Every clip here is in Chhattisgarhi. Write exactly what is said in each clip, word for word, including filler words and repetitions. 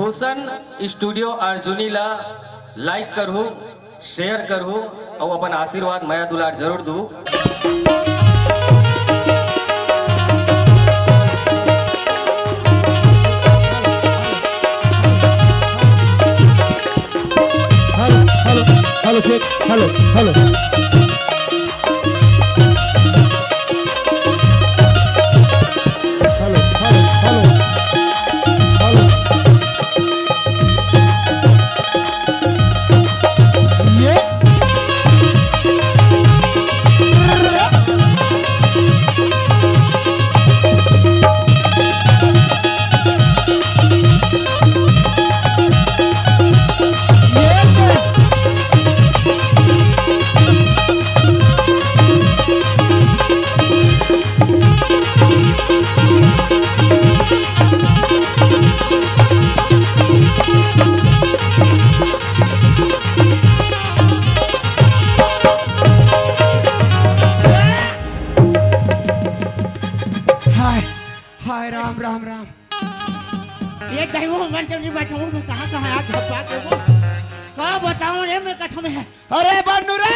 रोशन स्टूडियो अर्जुनी ला like करहू, share करहू अउ अपन आशीर्वाद, मया दुलार जरूर दू। Hello, hello, hello, check, hello, hello. Hello, hello, hello, hello. ये हाय, हाय राम, राम, राम। ये दैवो मन के नहीं बचाऊं, मैं कहाँ, कहाँ आग धपा के वो। का बताऊं रे, मैं कठम है। अरे बन्नू रे,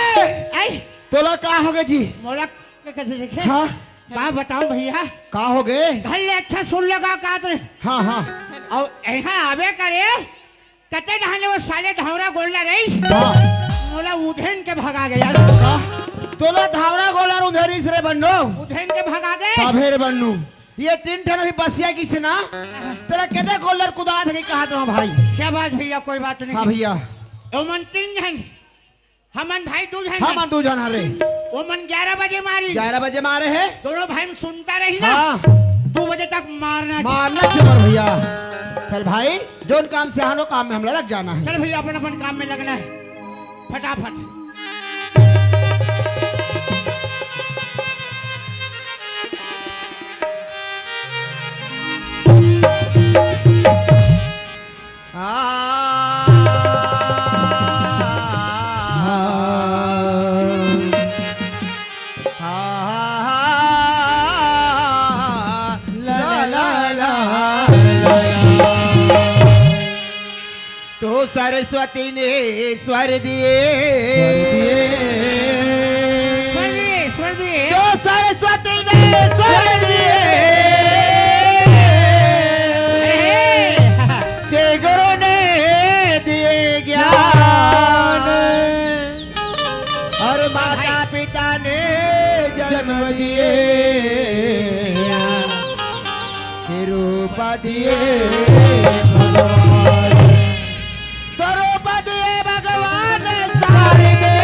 आई। तोला का होगे जी? मोला के कैसे देखे? हाँ। का बताऊं भैया? का होगे? घर ले अच्छा सुन लगा का तो। हाँ, हाँ। अउ यहाँ आवे करे, कते डहान ले वो साले धावरा गोल्डा रहीस। हाँ। मोला उधेन के भगा गया। का? तोला धावरा गोल्डा उधेरिस रे बन्नू। उधेन के भगा गए। तभे रे बन्नू, ये तीन ठन अभी बसिया गिस ना, तेला कते गोल्डा कुदात हे कहात रहों भाई। क्या बात भैया, कोई बात नहीं। हाँ भैया। ओमन तीन झन, हमन भाई दू झन। हमन दू झन हरे। ओमन ग्यारह बजे मारी। ग्यारह बजे मारे हे। दोनों भाई में सुनता रही ना। हाँ। दू बजे तक मारना। मारना चमर भैया। चल भाई, जोन काम से आनो काम में हमला लग जाना है। चल भैया, अपन अपन काम में लगना है फटाफट। आ, आ, ला, ला, ला, ला। तो सरस्वती ने स्वर दिए। स्वर दिए, स्वर दिए। तो सरस्वती ने स्वर दिए। हे। के गुरु ने दिए ज्ञान। और माता पिता ने जन्म दिए। के रूप दिए भगवान। तो रूप दिए भगवान शारदे।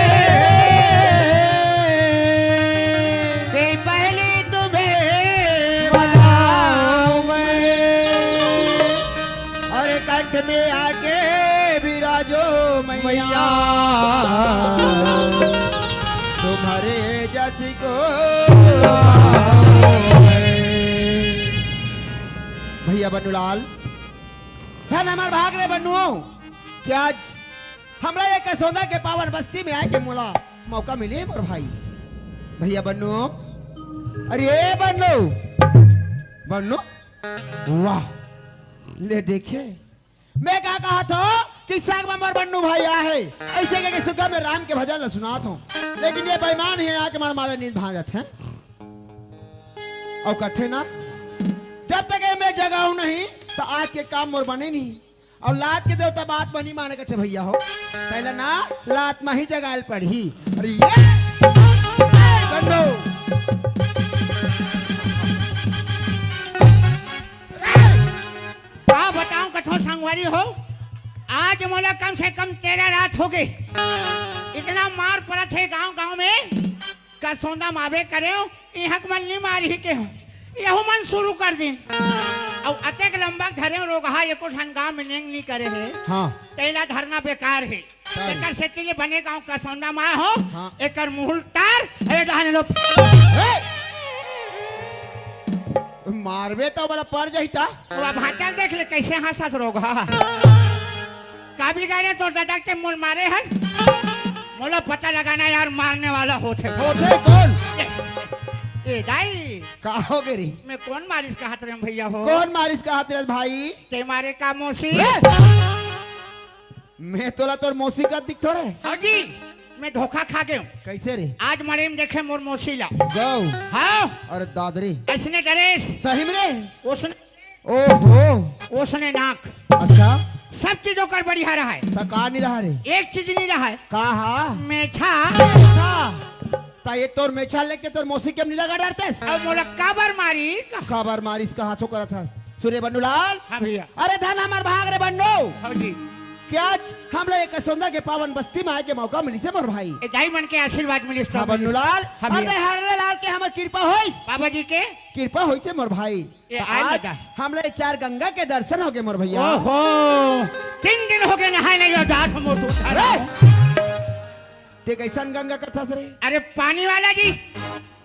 के पहली तुम्हें बजाऊं मैं। और कंठ में आके विराजो मैया, तुम्हारे जैसी को। भैया बन्नूलाल, धन हमार भाग रे बन्नू, कि आज हमला ये कसौंदा के पावन बस्ती में आए के मोला मौका मिले मोर भाई। भैया बन्नू, अरे बन्नू, बन्नू, वाह, ले देखे, मैं का कहा था कि संग में मोर बन्नू भाई आहे, ऐसे कह के सुग्घर में राम के भजन ला सुनात हों, लेकिन ये बेईमान ही आके मार मारे नींद भांजत हे। अउ कथे ना, जब तक ये मैं जगाऊं नहीं, तो आज के काम मोर बने नहीं। अउ लात के देवता बात म नी माने कथे भैया हो। पहले ना लात म ही जगाल पड़ही। अरे ये बन्नू। का बताऊं कथो संगवारी हो, आज मोला कम से कम तेरह रात होगे। इतना मार पड़त हे गांव गांव में। कसौंदा म आबे करेंव, इहंक मन नी मारही केहेंव, यहू मन शुरू कर दिन। अउ अतेक लंबा धरेंव रोगहा, एको ठन गांव में लेंग नी करे हे। हाँ। तेला धरना बेकार हे। सही। एकर सेती ले बने गांव कसौंदा म आए हों, हाँ। एकर मुहूं ल टार, अरे डहान लो। हे! मारबे त वाला पड़ जाही ता। अब भांचा ल देख ले, कैसे हंसत रोगहा। का बिगाड़े तोर दादा के मोला मारे हस? मोला पता लगाना यार, मारने वाला होथे। होथे कोन? ये, ए दाई, का हो गे रे? मैं कोन मारिस कहत रहेंव भइया हो? कोन मारिस कहत रहेस भाई? ते मारे का मौसी? ए! मैं तोला तोर मौसी कस दिखथों रे? हव जी, मैं धोखा खा गेंव। कइसे रे? आज मड़ई म देखेंव मोर मौसी ला। गव। हव। अरे दादरी। अइसने करेस। सही म रे? ओसने ओहो। ओसने नाक। अच्छा। सब चीज ओकर बढ़िया रहय। त का नइ रहय रे? एक चीज नइ रहय। का हा? मेछा। अच्छा। त ये तोर मेछा ल लेके तोर मौसी के म नइ लगा डरतेस? अउ मोला काबर मारिस? काबर मारिस कहत हस? सुने बन्नू लाल। हाँ भइया। अरे धन हमर भाग रे बन्नू। हाँ जी। कि आज हमला ये कसौंधा के पावन बस्ती म आए के मौका मिलिस हे मोर भाई। ए दाई मन के आशीर्वाद मिलिस हे। हाँ बन्नू लाल। हाँ भइया। अरे हरे लाल के हमर कृपा होइस। बाबा जी के। कृपा होइस हे मोर भाई। ए, त आए आज लगा। हमला ये चार गंगा के दर्शन होगे मोर भइया। ओहो, तीन दिन होगे नहाए नइ हों, जात हंव मोर दूध अरे! ते कइसन गंगा कथस रे? अरे पानी वाला जी।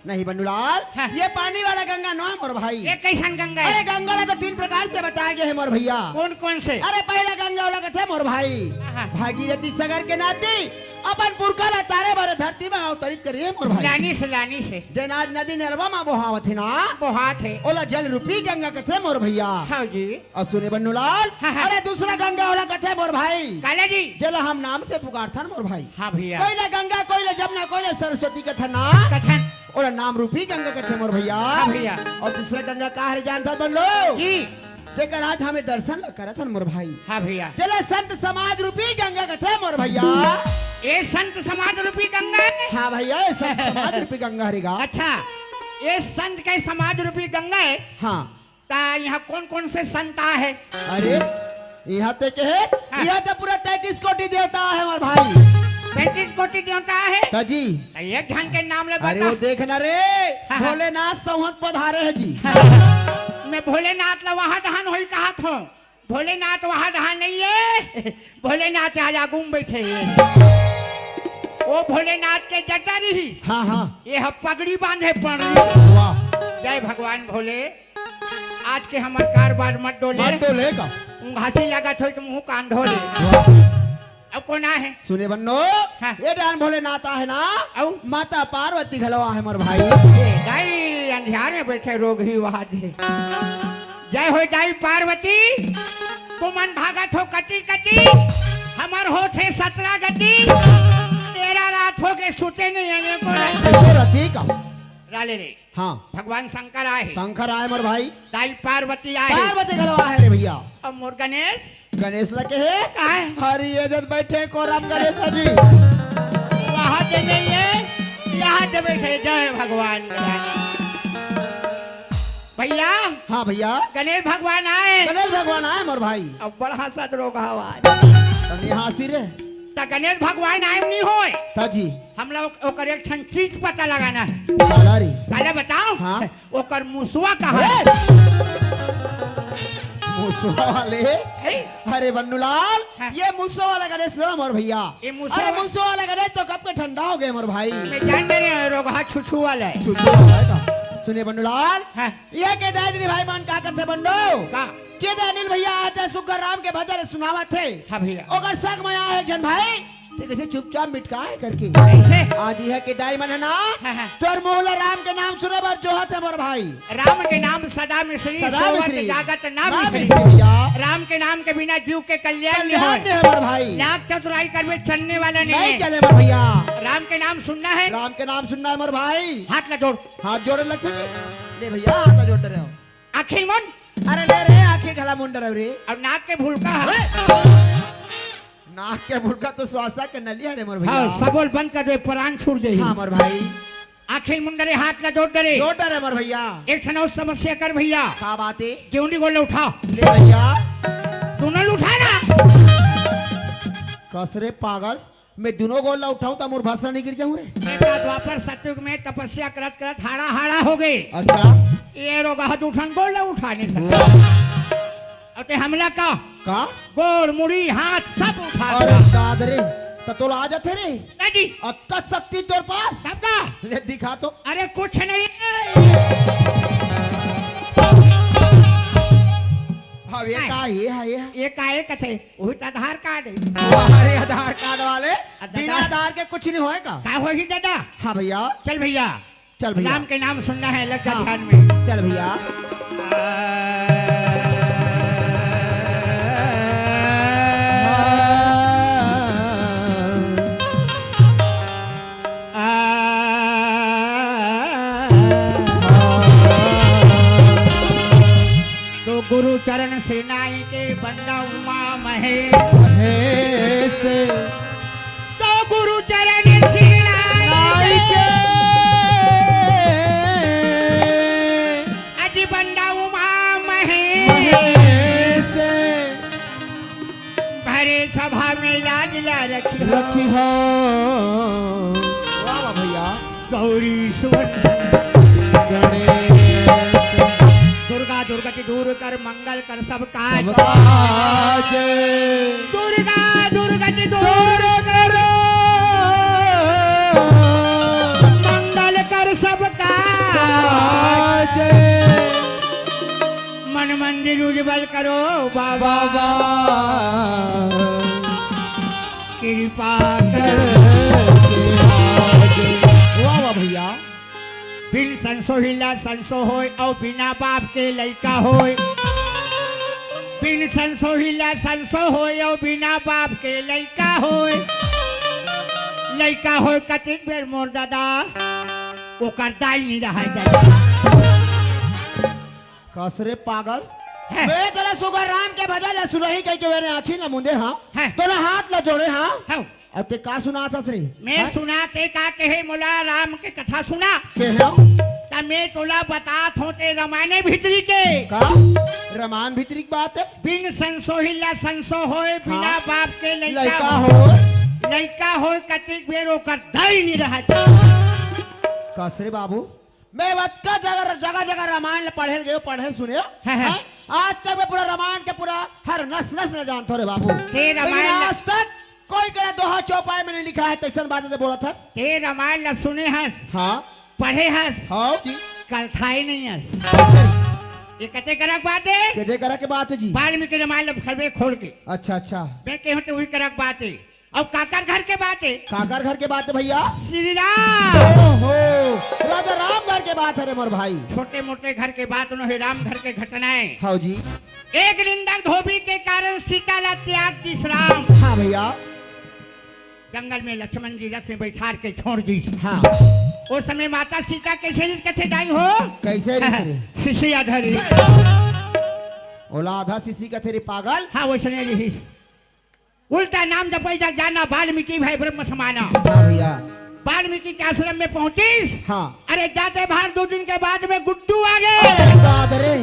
नहीं बन्नू लाल, हाँ। ये पानी वाला गंगा नोहे मोर भाई। ये कइसन गंगा हे? अरे गंगा ला तो तीन प्रकार से बताए गे हे मोर भइया। कोन कोन से? अरे पहिला गंगा ओला कथे मोर भाई, हाँ। भागीरथी सगर के नाती अपन पुरखा ला तारे बर धरती म अवतरित करे हे मोर भाई। लानिस, लानिस। जेन आज नदी नलवा म बोहावत हे ना, बोहात हे। ओला जल रूपी गंगा कथे मोर भइया। हाँ जी। अउ सुने बन्नू लाल, हाँ, हाँ। अरे दूसरा गंगा ओला कथे मोर भाई। काला जी। जेला हम नाम से पुकारथन मोर भाई। हाँ भइया। कोई ला गंगा, कोई ला जमुना, कोई ला सरस्वती कथन ना। कथन। ओला नाम रूपी गंगा कथे मोर भइया। हाँ भइया। अउ दूसरा गंगा का हरे जानथस बन्नू? जी। जेकर आज हमें दर्शन ला करत हन मोर भाई। हाँ भइया। जेला संत समाज रूपी गंगा कथे मोर भइया। ये संत समाज रूपी गंगा हे? हाँ भइया, ये संत समाज रूपी गंगा हरे गा। अच्छा, ये संत के समाज रूपी गंगा हे। हाँ। त इहाँ कोन कोन से संत आहे? अरे, इहाँ ते कहे, हाँ। इहाँ ते पूरा तैंतीस कोटि देवता आहे मोर भाई। तैंतीस कोटि देवता आहे? त जी। त एक झन के नाम ले अरे बता। वो देख ना रे, हाँ, हाँ। भोलेनाथ सौंहत पधारे हे जी। हाँ। मैं भोलेनाथ ला वहाँ डहान होही कहत हंव। भोलेनाथ वहाँ डहान नइ हे। भोलेनाथ आज आगू म बइठे हे। वो भोलेनाथ के जटा रहिस। हाँ, हाँ। ये ह पगड़ी बांधे, पगड़ी। वाह। जय भगवान भोले। आज के हमर कारबार मत डोले। मत डोले का? उंघासी लागत होही त मुंह कान धो ले। वाह। अउ कोन आहे? सुने बन्नू, हाँ। ये डहान भोलेनाथ आहे ना, अउ? माता पार्वती घलो आहे मोर भाई। ए, दाई अंधियार में बइठे रोगही वहा दे। जय हो दाई पार्वती, तुमन भागत हो कति कति, हमर होत हे सतरा गति, तेरा रात होगे सुते नइ हन एको रति। एको रति का? राले रे। हाँ। भगवान शंकर आहे। शंकर आहे मोर भाई। दाई पार्वती आहे। पार्वती घलो आहे रे भइया। अउ मोर गणेश? गणेश ला कहे? काय? हरि ये जत बइठे कोरा म गणेश जी। वहाँ दे नइ हे, यहाँ दे बइठे। जय भगवान। भइया। हाँ भइया। गणेश भगवान आए। गणेश भगवान आए मोर भाई। अब्बड़ हंसत रोगहा आज। तनी हंसी रे। त गणेश भगवान आए नइ होय। त जी। हमला ओ-, ओकर एक ठन चीज पता लगाना हे। काला रे? काला बताओ? हाँ। ओकर मुसवा कहाँ हे? ए! मुसवा वाले? ए? अरे बन्नू लाल, हाँ। ये मुसवा वाला गणेश नोहे मोर भइया। ये मुसवा अरे वा- मुसवा वाला गणेश तो कब के ठंडा होगे मोर भाई। मैं जान नइ रहेंव, रोगहा छुछू वाला हे। छुछू वाला हे का? सुने बन्नू लाल, हाँ। ये के दाई दीदी भाई मन का कथे बन्नू? का? के दे अनिल भइया आथे सुग्घर राम के भजन सुनावत हे। हाँ भइया। ओकर संग म आए हे एक झन भाई, ते कइसे चुपचाप मिटका हे करके। कइसे? आज इहाँ के दाई मन हे ना, हाँ, हाँ। तोर मुँह ला राम के नाम सुने बर जोहत हे मोर भाई। राम के नाम सदा मिसरी, सदा सोवत मिसरी। जागत ना ना मिसरी। मिसरी भइया। राम के नाम के बिना जीव के कल्याण नइ होय। कल्याण नइ हे मोर भाई। लाख चतुराई करबे चलने वाला नइ हे। नइ चले मोर भइया। राम के नाम सुनना हे। राम के नाम सुनना हे मोर भाई। हाथ ला जोड़। हाथ जोड़े लगथे जी। ले भइया, हाथ ला जोड़ डरेंव। आँखी ल मूंद। अरे ले रे, आँखी घला मूंद डरेंव रे। अउ नाक के भुलका ह। अरे! नाक के भुलका तो श्वासा के नली हरे मोर भइया। हाँ, सबो ल बंद कर दे, परान छूट जाही। हाँ मोर भाई। आँखी ल मूंद डरे, हाथ ला जोड़ डरे। जोड़ डरेंव मोर भइया। एक ठन अउ समस्या कर भइया। का बात हे? गेवनी गोड़ ला उठा। ले भइया। दूनों ल उठा ना। कस रे पागल। मैं दूनों गोड़ ला उठाहूँ त मोर भसरा नइ गिर जाहूँ रे। बेटा, द्वापर सतयुग में तपस्या करत करत हाड़ा हाड़ा होगे। अच्छा। ये रोगहा दू ठन गोड़ ला उठा नइ सकय। वाह। अउ ते हमला का? का? गोड़, मुड़ी, हाथ सब उठा अरे दिया। दाद रे, त तोला आ जाथे रे। ना जी। अतका शक्ति तोर पास? तब का? ले दिखा तो। अरे कुछ नहीं। अब ये नहीं। का? ये हे, ये हे। ये का, ये कथे? उही त आधार कार्ड हे। अरे आधार कार्ड वाले, आ, दादा। बिना आधार के कुछ नइ होय का? का होही दादा? हाँ भइया। चल भइया, चल भैया। राम के नाम सुनना है, लग जा हाँ। ध्यान में। चल भैया। तो गुरु चरण सेनाई के बंदा उमा महेश। महेश। तो गुरु चरण सेनाई के। अजी बंदा उमा महेश। महेश। भरे सभा में लाज ला रखी हो। रखी हो। वाह, वाह भैया। गौरी सुवन गणेश। दुर्गा दुर्गति दूर कर, मंगल कर सब काज। सब काज। दुर्गा दुर्गति दूर दूर करो। मंगल कर सब काज। काज। मन मंदिर उज्जवल करो बाबा। बाबा। कृपा कर। वाह, वाह भैया। बिन संसोहिला संसो होय अउ बिना बाप के लइका होय। बिन संसोहिला संसो होय अउ बिना बाप के लइका होय। लइका होय कतिक बेर मोर दादा, ओकर दाई नी रहय दादा। कस रे पागल। हैं। मैं तोला सुग्घर राम के भजन ला सुनही कहिके मेरे आँखी ला मूंदे हाँ। हैं। तोला हाथ ला जोड़े हाँ। हैं। अब ते का सुनात हस रे? मैं हैं? सुनात हे का कहे मोला राम के कथा सुना। के हो? त मैं तोला बतात हों ते रमायने भीतरी के। का? रमायन भीतरी के बात हे? बिन संसोहिला संसो होय, बिना हाँ। बाप के लइका लइका होय। होय। लइका होय कतिक बेर ओकर दाई नी रहत। कस रे बाबू? मैं अतका जगह, जगह, जगह रामायण ल पढ़े ल गयो, पढ़े सुने। हाँ, हाँ। हाँ? आज तक मैं पूरा रामायण के पूरा हर नस, नस ल जानथों रे बाबू। ते लेकिन रामायण ल आज तक कोई करा दोहा चौपाई में नहीं लिखा है, तइसन बात ते बोलत हस। ते रामायण ल सुने हस, हाँ। पढ़े हस, हाँ जी। कलथाए नहीं हस। अच्छा। ये कते करा के बात हे? कते करा के बात हे जी? वाल्मीकि रामायण ल खलबे खोल के। अच्छा, अच्छा। मैं कहूँ ते उही करा के बात हे। अउ काकर घर के बात हे? काकर घर के बात हे भैया? श्री राम। ओहो, राजा राम घर के बात हे रे मोर भाई। छोटे मोटे घर के बात नोहे, राम घर के घटना हे। हाँ जी। एक निंदा धोबी के कारण सीता ला त्याग दिस राम। हाँ भैया। जंगल में लक्ष्मण जी रथ में बैठार के छोड़ दिस। हाँ। ओ समय माता सीता कइसे रिहिस कथे दाई हो? कइसे रिहिस रे? सिसिया धरी। ओला आधा सिसी कथे रे पागल। हाँ, वइसने रिहिस। उल्टा नाम जपई जा जाना, वाल्मीकि भए ब्रह्म समाना। हाँ भैया। वाल्मीकि के आश्रम में पहुंचिस। हाँ। अरे जाते भार दू दिन के बाद में गुड्डू आ गे। अरे दाद रे,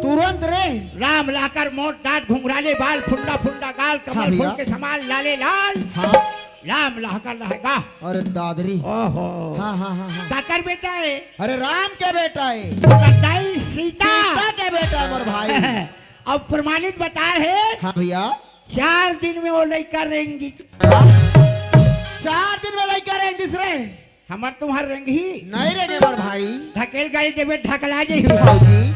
तुरंत रे। राम लाकर मोट डांट घुंघराले बाल फुंडा फुंडा गाल कमल हाँ भैया। फूल के समान लाले लाल। हाँ। राम लहका लहका। अरे दादरी। ओहो। हाँ, हाँ, हाँ, हाँ। काकर बेटा हे? अरे राम के बेटा हे। ओकर दाई सीता। सीता के बेटा हे मोर भाई। अब प्रमाणित बता हे। हाँ भैया। चार दिन में वो लइका रेंगी। चार दिन में लइका रेंग दिस रे। हमर तुम्हर रेंगही। नहीं रेंगे मोर भाई। ढकेल गाड़ी देबे ढकला जाही। भौजी।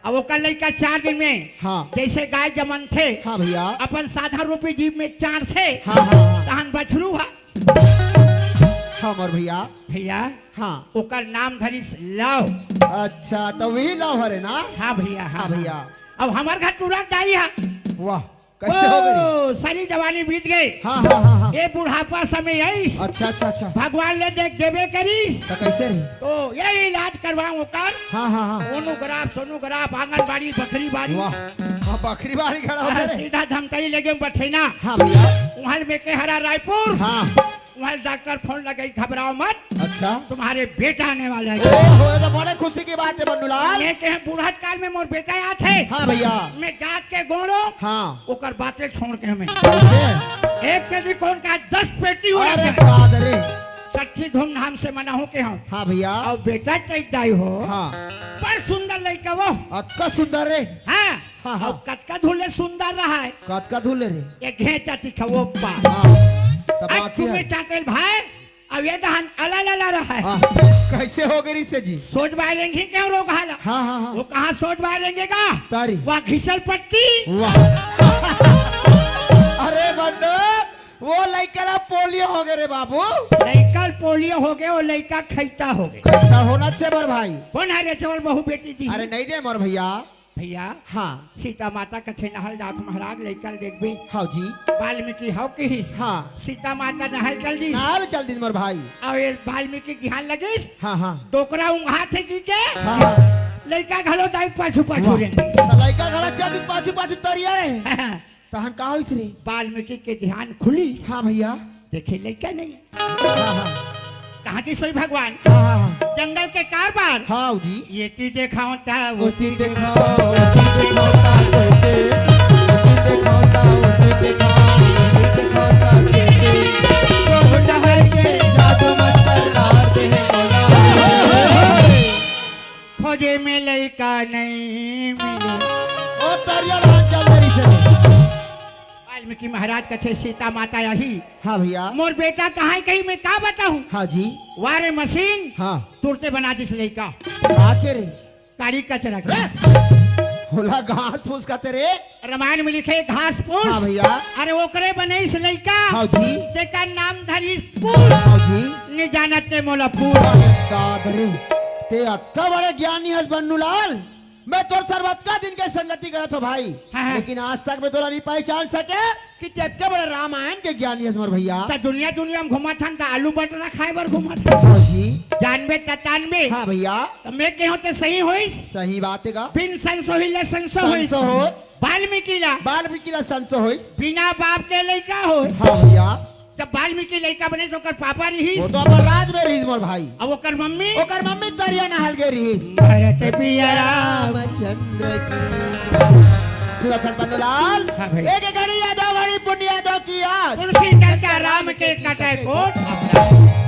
अब ओकर लइका चार दिन में हाँ। जइसे गाय जमनथे। हाँ भैया। अपन साधन रूपी जीभ में चाटथे। हाँ, हाँ, हाँ। तहन बछरू हा। हाँ मोर भैया। भैया। हाँ। ओकर नाम धरिस लव। अच्छा, त वही लव हरे ना? हाँ भैया, हाँ, हाँ भैया। अब हमर घर तुरंत दाई हा। वाह, कइसे हो गे? ओ, सारी जवानी बीत गे। हाँ, हाँ, हाँ, हाँ। ये बुढ़ापा समय आइस। अच्छा, अच्छा, अच्छा। भगवान ले देख देबे करिस। त कइसे रही? तो यही इलाज करवाऊं ओकर। हाँ, हाँ, हाँ। ओनोग्राफ, सोनोग्राफ, आंगनबाड़ी, बखरी बारी। वाह, वाह, बखरी बारी खड़ा हो हाँ, गे रे। सीधा धमतरी ले गेंव बठेना। हाँ भैया। उहाँ में के हरा रायपुर। हाँ। उहाँ डॉक्टर फोन लगाइस, घबराओ मत। अच्छा। तुम्हारे बेटा आने वाला है। ओहो, ये तो बड़े खुशी की बात है बन्नूलाल। ये कहे बुढ़त काल में मोर बेटा आथे। हाँ भैया। मैं जात के गोड़ो। हाँ। ओकर बातें छोड़ के हमें। कैसे? एक पेटी कौन का दस पेटी हो अरे जाता है। दाद रे। सच्ची धूमधाम से मनाहूँ के हम। हाँ भैया। अउ बेटा चैत दाई हो। हाँ। बड़ सुंदर लइका वो। अतका सुंदर रे। हाँ। हाँ, हाँ। अउ कतका धुले सुंदर रहा है। कतका धुले रे। ये घेचा तिखा वो पा। हाँ। तब आज आती तुम्हें है। चाटेल भाई, अब ये दहन अला लला रहा है। हाँ। कैसे हो गई से जी? सोच बाय रेंगी क्यों रोग हाला? हाँ, हाँ, हाँ। वो कहाँ सोच बाय रेंगेगा? तारी। वह घिसल पट्टी। वाह। अरे बंडो, वो लइका ला पोलियो हो गए रे बाबू। लइका ल पोलियो हो गए, वो लइका खैता हो गए। खैता होना चाहिए मोर भाई। कौन हरे चोर बहू बेटी दी? अरे नहीं दे मोर भैया। भैया, हाँ। सीता माता कथे नहल जात महाराज, लइका ल देखबे। हाँ जी। वाल्मीकि हव किहिस। हाँ। सीता माता नहल चल दिस। नहल चल दिस मोर भाई। अउ ये वाल्मीकि ध्यान लगिस। हाँ, हाँ। डोकरा उंघात हे कहिके। हाँ। लइका घलो दाई पाछू पाछू वाह। रे। त लइका घलो चल दिस पाछू पाछू तरिया रे। तहन का होइस रे? वाल्मीकि के ध्यान खुलिस। हाँ भैया। देखे लइका नहीं। हाँ, हाँ। कहाँ गिस होही भगवान? हाँ, हाँ, हाँ। जंगल के कारबार। हाँ जी। ये की देखावता, वो वो की देखावता, वो की देखावता, वो की देखावता, वो की देखावता, वो की देखावता, वो डहर के जादू मंतर मार दे मोला। खोजे में लइका नहीं मिले। ओ तरिया ढांचा मेरी से। वाल्मीकि महाराज कथे सीता माता आही। हाँ भैया। मोर बेटा कहाँ हे कहीं मैं का बताहूँ? हाँ जी। वारे मशीन। हाँ। तुरते बना दिस लइका। का के रे? कारी कचरा के। रे! होला घास फूस कथे रे। रामायण में लिखे घास फूस। हाँ भैया। अरे ओकरे बनइस लइका। हाँ जी। जेकर नाम धरिस पूस। हाँ जी। नहीं जानत ते मोला पूस। अरे दाद रे, ते अतका बड़े ज्ञानी हस बन्नूलाल। मैं तोर सरबतका दिन के संगति करत हों भाई, हाँ, हाँ। लेकिन आज तक मैं तोला नहीं पहचान सके कि ते अतका बड़ा रामायण के ज्ञानी हस मोर भैया। त दुनिया दुनिया में घूमत हन त आलू बटरा खाए बर घूमत हन। हाँ जी। जानबे त तानबे। हाँ भैया। त मैं केहों ते सही होइस। सही बात हे का? बिन संसो ही ले संसो होइस। संसो हो। वाल्मीकि ला। वाल्मीकि ला संसो होइस। बिना बाप के लइका होय। हाँ भैया। जब वाल्मीकि लइका बने त ओकर पापा वो रिहिस। तो अपन राज में रिहिस मोर भाई। अब ओकर मम्मी? ओकर मम्मी तरिया नहल गे रिहिस। भरत पिया रामचंद्र की। सुनत हन बन्नूलाल। हाँ भाई। एक घड़ी या दो घड़ी पुनिया दो किया। तुलसी चर्चा राम के कटे कोट।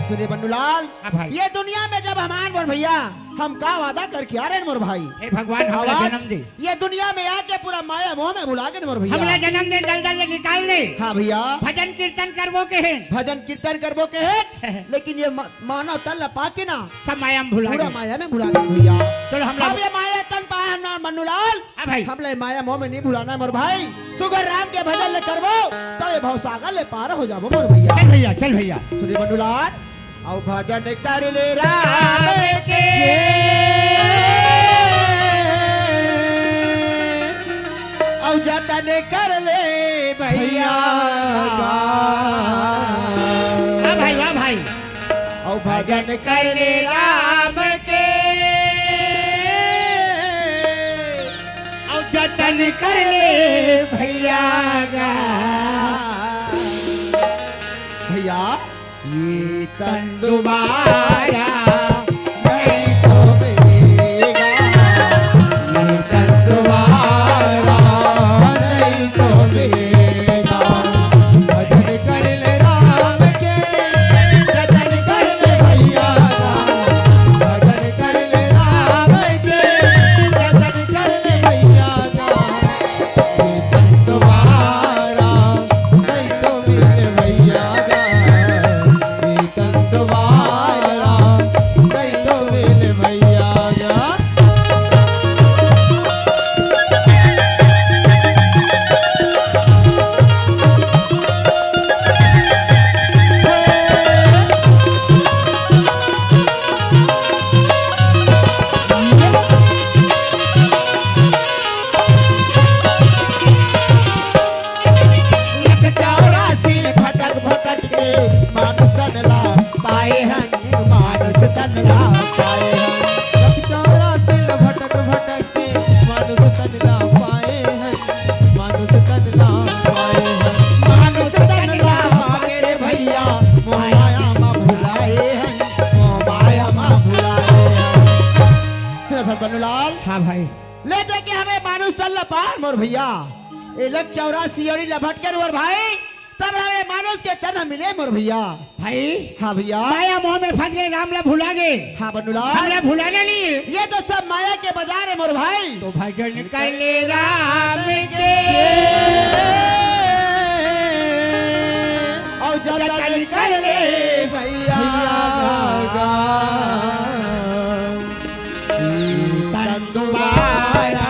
सुनिए बन्नूलाल। हाँ भाई। ये दुनिया में जब हम आन मोर भैया, हम का वादा करके आ रहे हैं मोर भाई? हे भगवान, हमला आवाज जन्म दे। ये दुनिया में आके पूरा माया मोह में भुला गे मोर भैया। हमला जन्म दे, दलदल ले निकाल दे। हाँ भैया। भजन कीर्तन करबो के हे। भजन कीर्तन करबो के हे, लेकिन ये म-, मानव तन ला पाके ना सब माया में भुला पूरा गे। माया में भुला गे भैया। चलो हमला अब ये माया तन पाए हम ना बन्नूलाल। हाँ भाई। हमला ये माया मोह में नहीं भुलाना हे मोर भाई। सुगर राम के भजन ले करबो, तब ये भवसागर ले पार हो जाबो मोर भैया। चल भैया, चल भैया। सुनिए बन्नूलाल। अउ भजन कर ले राम के, अउ जतन कर ले भैया। वाह भाई, वाह भाई। अउ भजन कर ले राम के, अउ जतन कर ले भैया गा। भैया, ये तन दोबारा नहीं तो मिलेगा, ये तन दोबारा नहीं तो मिलेगा। भजन कर ले राम के, भजन कर ले भैया का, भजन कर ले राम के, भजन कर ले भैया का। ये तन दोबारा नहीं तो मिले भैया गा, ये तन दोबारा नहीं तो मिले भैया गा। एक चौरासी भटक भटक के मानुष तन ला पाए हन, मानुष तन ला पाए हन। एक चौरासी भटक भटक के मानुष तन ला पाए हन, मानुष तन ला पाए हन। मानुष तन ला पाके रे भैया, मोह माया मा भुलाए हन, मोह माया मा भुलाए हन। सुनो सर बन्नूलाल। हाँ भाई। ले दे के हमें मानुष तन ला पार मोर भैया। ए लग चौरासी ओरी ला भटकर मोर भाई, तब हमें मानुष के तन मिले मोर भैया। भाई। हाँ भैया। माया मोह में फंस गए, राम ला भुला गए। हाँ बन्नूलाल। हमला भुलाना नहीं है। ये तो सब माया के बाजार है मोर भाई। तो भजन कर ले राम के। और जतन कर ले भैया। भैया। तन दोबारा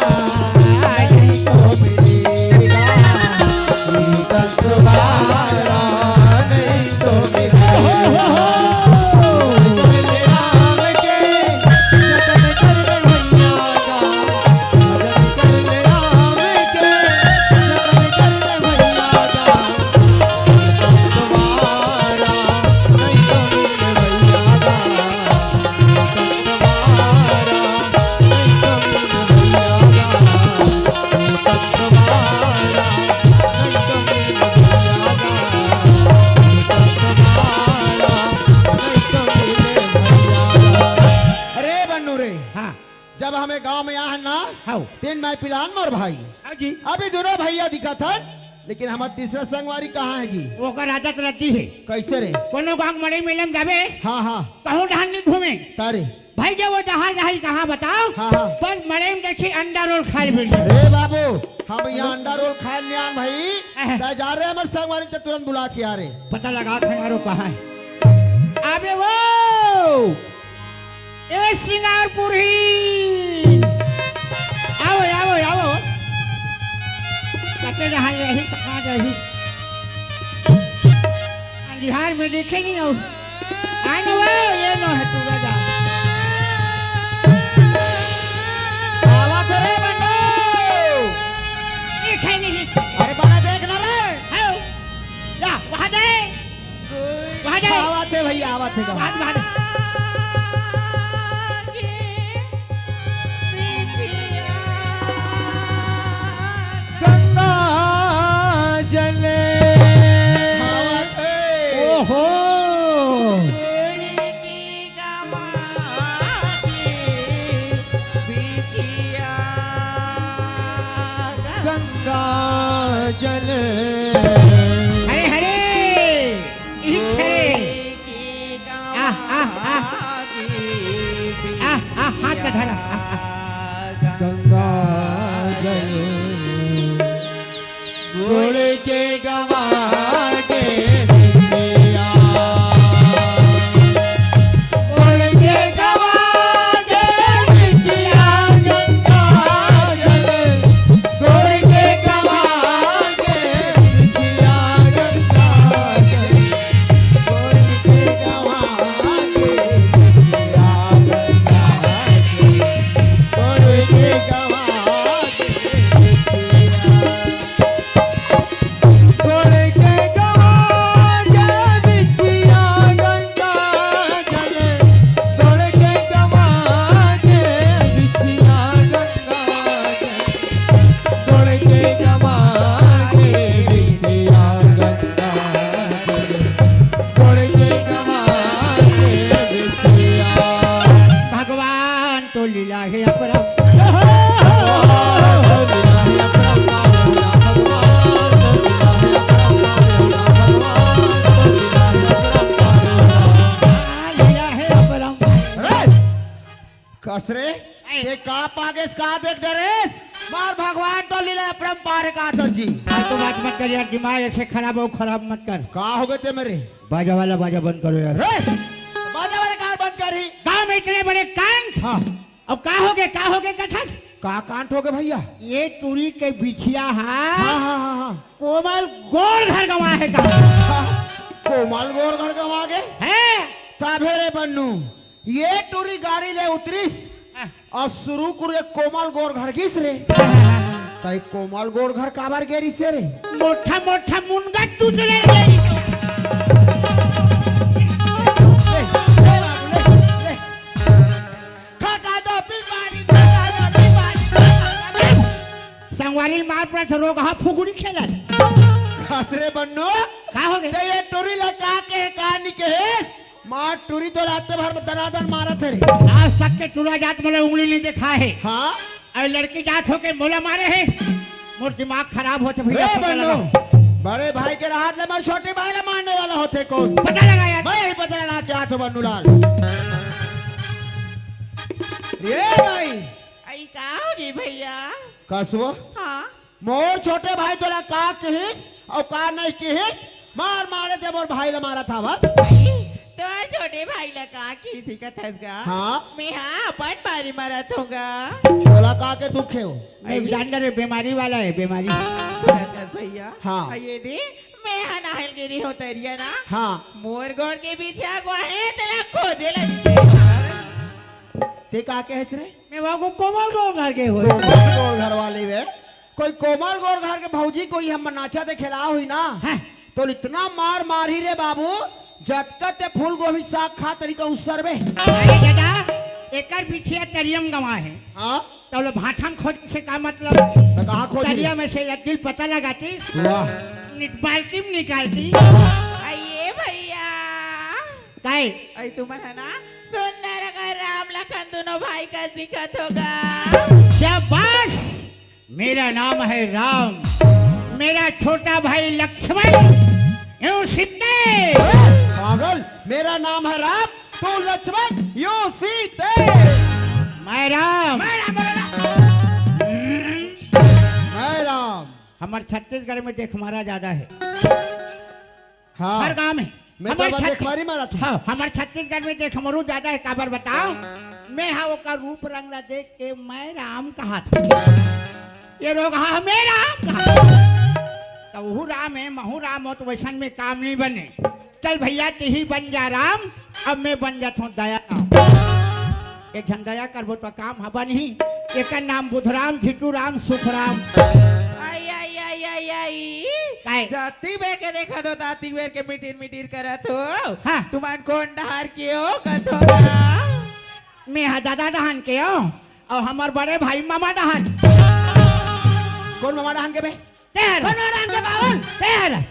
नहीं तो मिलेगा, तन दोबारा नहीं तो मिलेगा। दिन मैं पिलान मोर भाई। हाँ जी। अभी दूनों भैया दिखत हन, लेकिन हमर तीसरा संगवारी कहाँ हे जी? ओकर आदत रद्दी हे। कइसे रे? कोनो गाँव के मड़ई मेला म जाबे, हाँ, हाँ। कहूँ डहर नइ घूमे। तारे। भाई, जब वो जहाँ जाही, कहाँ बताओ? हाँ, हाँ। बस मड़ई म देखही, अंडा रोल खाय ल मिलही। ए बाबू, हम यहाँ अंडा रोल खाय ल नइ आन भाई। अह। तैं जा रे हमर संगवारी ल, तैं तुरंत बुला के आ रे। पता लगावत हँव यार, वो कहाँ हे। अबे वो ए सिंगारपुरहीन, आवव, आवव, आवव। कते जहाँ जाही, कहाँ जाही? अंधियार में देखे नइ हँव। आय न वो, ये नो हे, तू जा। आवत हे रे बंडू। देखे नइ। अरे बड़ा देख ना रे। हव। या, वहाँ दे। वहाँ दे। आवत हे भैया, आवत हे गा। वहाँ, वहाँ दे। गंगा जल। आवत हे। ओहो। गंगा जल। हरे हरे, इही छरे। आह, आह, आह। आह, आह, हाथ में धरा। आह, आह। गंगा जल। गोड़ के गवा के बिछिया। गोड़ के गवा के बिछिया गंगा जल। गोड़ के गवा के बिछिया गंगा जल। गोड़ के गवा के बिछिया गंगा जल। गोड़ के गवा के बिछिया। गोड़ के गवा के बिछिया गंगा जल। गोड़ के गवा के बिछिया गंगा जल। गोड़ के गवा के बिछिया गंगा जल। गोड़ के गवा के बिछिया। भगवान तो लीला हे अपरम। कस रे, ये का पागेस, का देख डरेस? मार भगवान तो लीला अपरंपार का आचल जी। फालतू बात मत कर यार, दिमाग ऐसे खराब हो, खराब मत कर। का हो गए ते मेरे? बाजा वाला बाजा बंद करो यार। रे, बाजा वाला कार बंद करी। गाँव में इतने बड़े कांड। हाँ। अब का होगे, का होगे कथस? का कांड होगे भैया? ये टुरी के बिछिया हा। हाँ, हाँ, हाँ, हाँ। कोमल गोड़ घर गवा हे का? हाँ, कोमल गोड़ घर गवा गे? हैं? तभे रे बन्नू, ये टुरी गाड़ी ले उतरिस हाँ। अउ सुरू कुरे कोमल गोड़ घर गिस रे। हाँ। तई कोमल गोड़ घर काबर गे रिसे रे? मोठा मोठा मुनगा चुचले गे। ले, ले बाबू, ले, ले। खा का दो बीमारी, खा का दो बीमारी, खा का दो बीमारी। संगवारी ल मार पड़ा था, रोगहा फुगुड़ी खेलत। कस रे बन्नू। का होगे? ते ये टुरी ला का कहे, का नी कहेस? मार टुरी तो लाते भर दनादन मारत हे रे। आज तक के टुरा जात मोला उंगली नइ देखाय हे। हाँ? अउ लड़की जात होके मोला मारे हे। मोर दिमाग खराब होत भैया, रे पता बन्नू, लगा। बड़े भाई के रहत ले मार छोटे भाई ला मारने वाला होथे कोन? पता लगा यार। मैं ही पता लगा क्या तो बन्नू लाल। ये भाई। अई का होगे भैया? कसवा? हाँ। मोर छोटे भाई तोला का किहिस अउ का नहीं किहिस? मार मारे ते मोर भाई ला मारत हवस। तोर छोटे भाई ला का किहिस दिखत हस गा? हाँ। मैं हा अपन बारी मारत हों गा। तोला का के दुख हे वो? नहीं, अरे। जान डरे, बीमारी वाला हे, बीमारी। सुनत हस भैया? हाँ। आ ये दे, मैं हा नहाय ल गे रेहेंव तरिया ना। हाँ। मोर गोड़ के बिछिया गवा हे, तेला खोजे लगी। ते का कहेस रे? मैं वो को कोमल गोड़ घर के होय। कोमल गोड़ घर वाली रे। कोई कोमल गोड़ घर के भौजी कोई हम नाचा दे खेला हुई ना। हैं? तो इतना मार मारी रे बाबू, जतका ते फूल गोभी साग खा तरीका उसर बे। अरे दादा, एकर बिछिया तरिया म गवा हे। हाँ? तो लो भाठा म खोजे से का मतलब? तो कहाँ खोजे? तरिया में से लग गिस पता लगाती। वाह। निक-, बाल्टी म निकालती। आइए भैया। काय? अई तुमन हे ना सुंदर अगर राम लखन दोनों भाई कस दिखत हो गा। शाबाश। मेरा नाम है राम, मेरा छोटा भाई लक्ष्मण, यूं सीते। पागल, मेरा नाम है राम, तू लक्ष्मण, यूं सीते। मैं राम। मैं राम, मैं राम। मैं राम। हमर छत्तीसगढ़ में देखमारा ज्यादा है। हाँ। हर गांव में। मैं तो हमर बस छत्ती- देखमारी मारा तू। हाँ, हमर छत्तीसगढ़ में देखमरू ज्यादा है, काबर बताओ? मैं हा ओकर रूप रंग ला देख के मैं राम कहा था। ये लोग हा मैं राम कहा था। तो वहू राम है, महू राम हो, तो वैसन में काम नहीं बने। चल भैया, तिही बन जा राम, अब मैं बन जात हूँ दया राम। एक झन दया करबो तो काम ह बनही। एकर नाम बुधराम, झिटू राम, सुखराम। आई आई आई आई आई। काय? जाती बेर के देखत हो, ताती बेर के मिटिर मिटिर करत हो। हाँ। तुमन कोन डहार के हो कथो ना? मैं हा दादा डहान के हो, अउ हमर बड़े भाई मामा डहान। कोन मामा डहान के बे? तेर। कोन मामा डहान के बावन? तेर।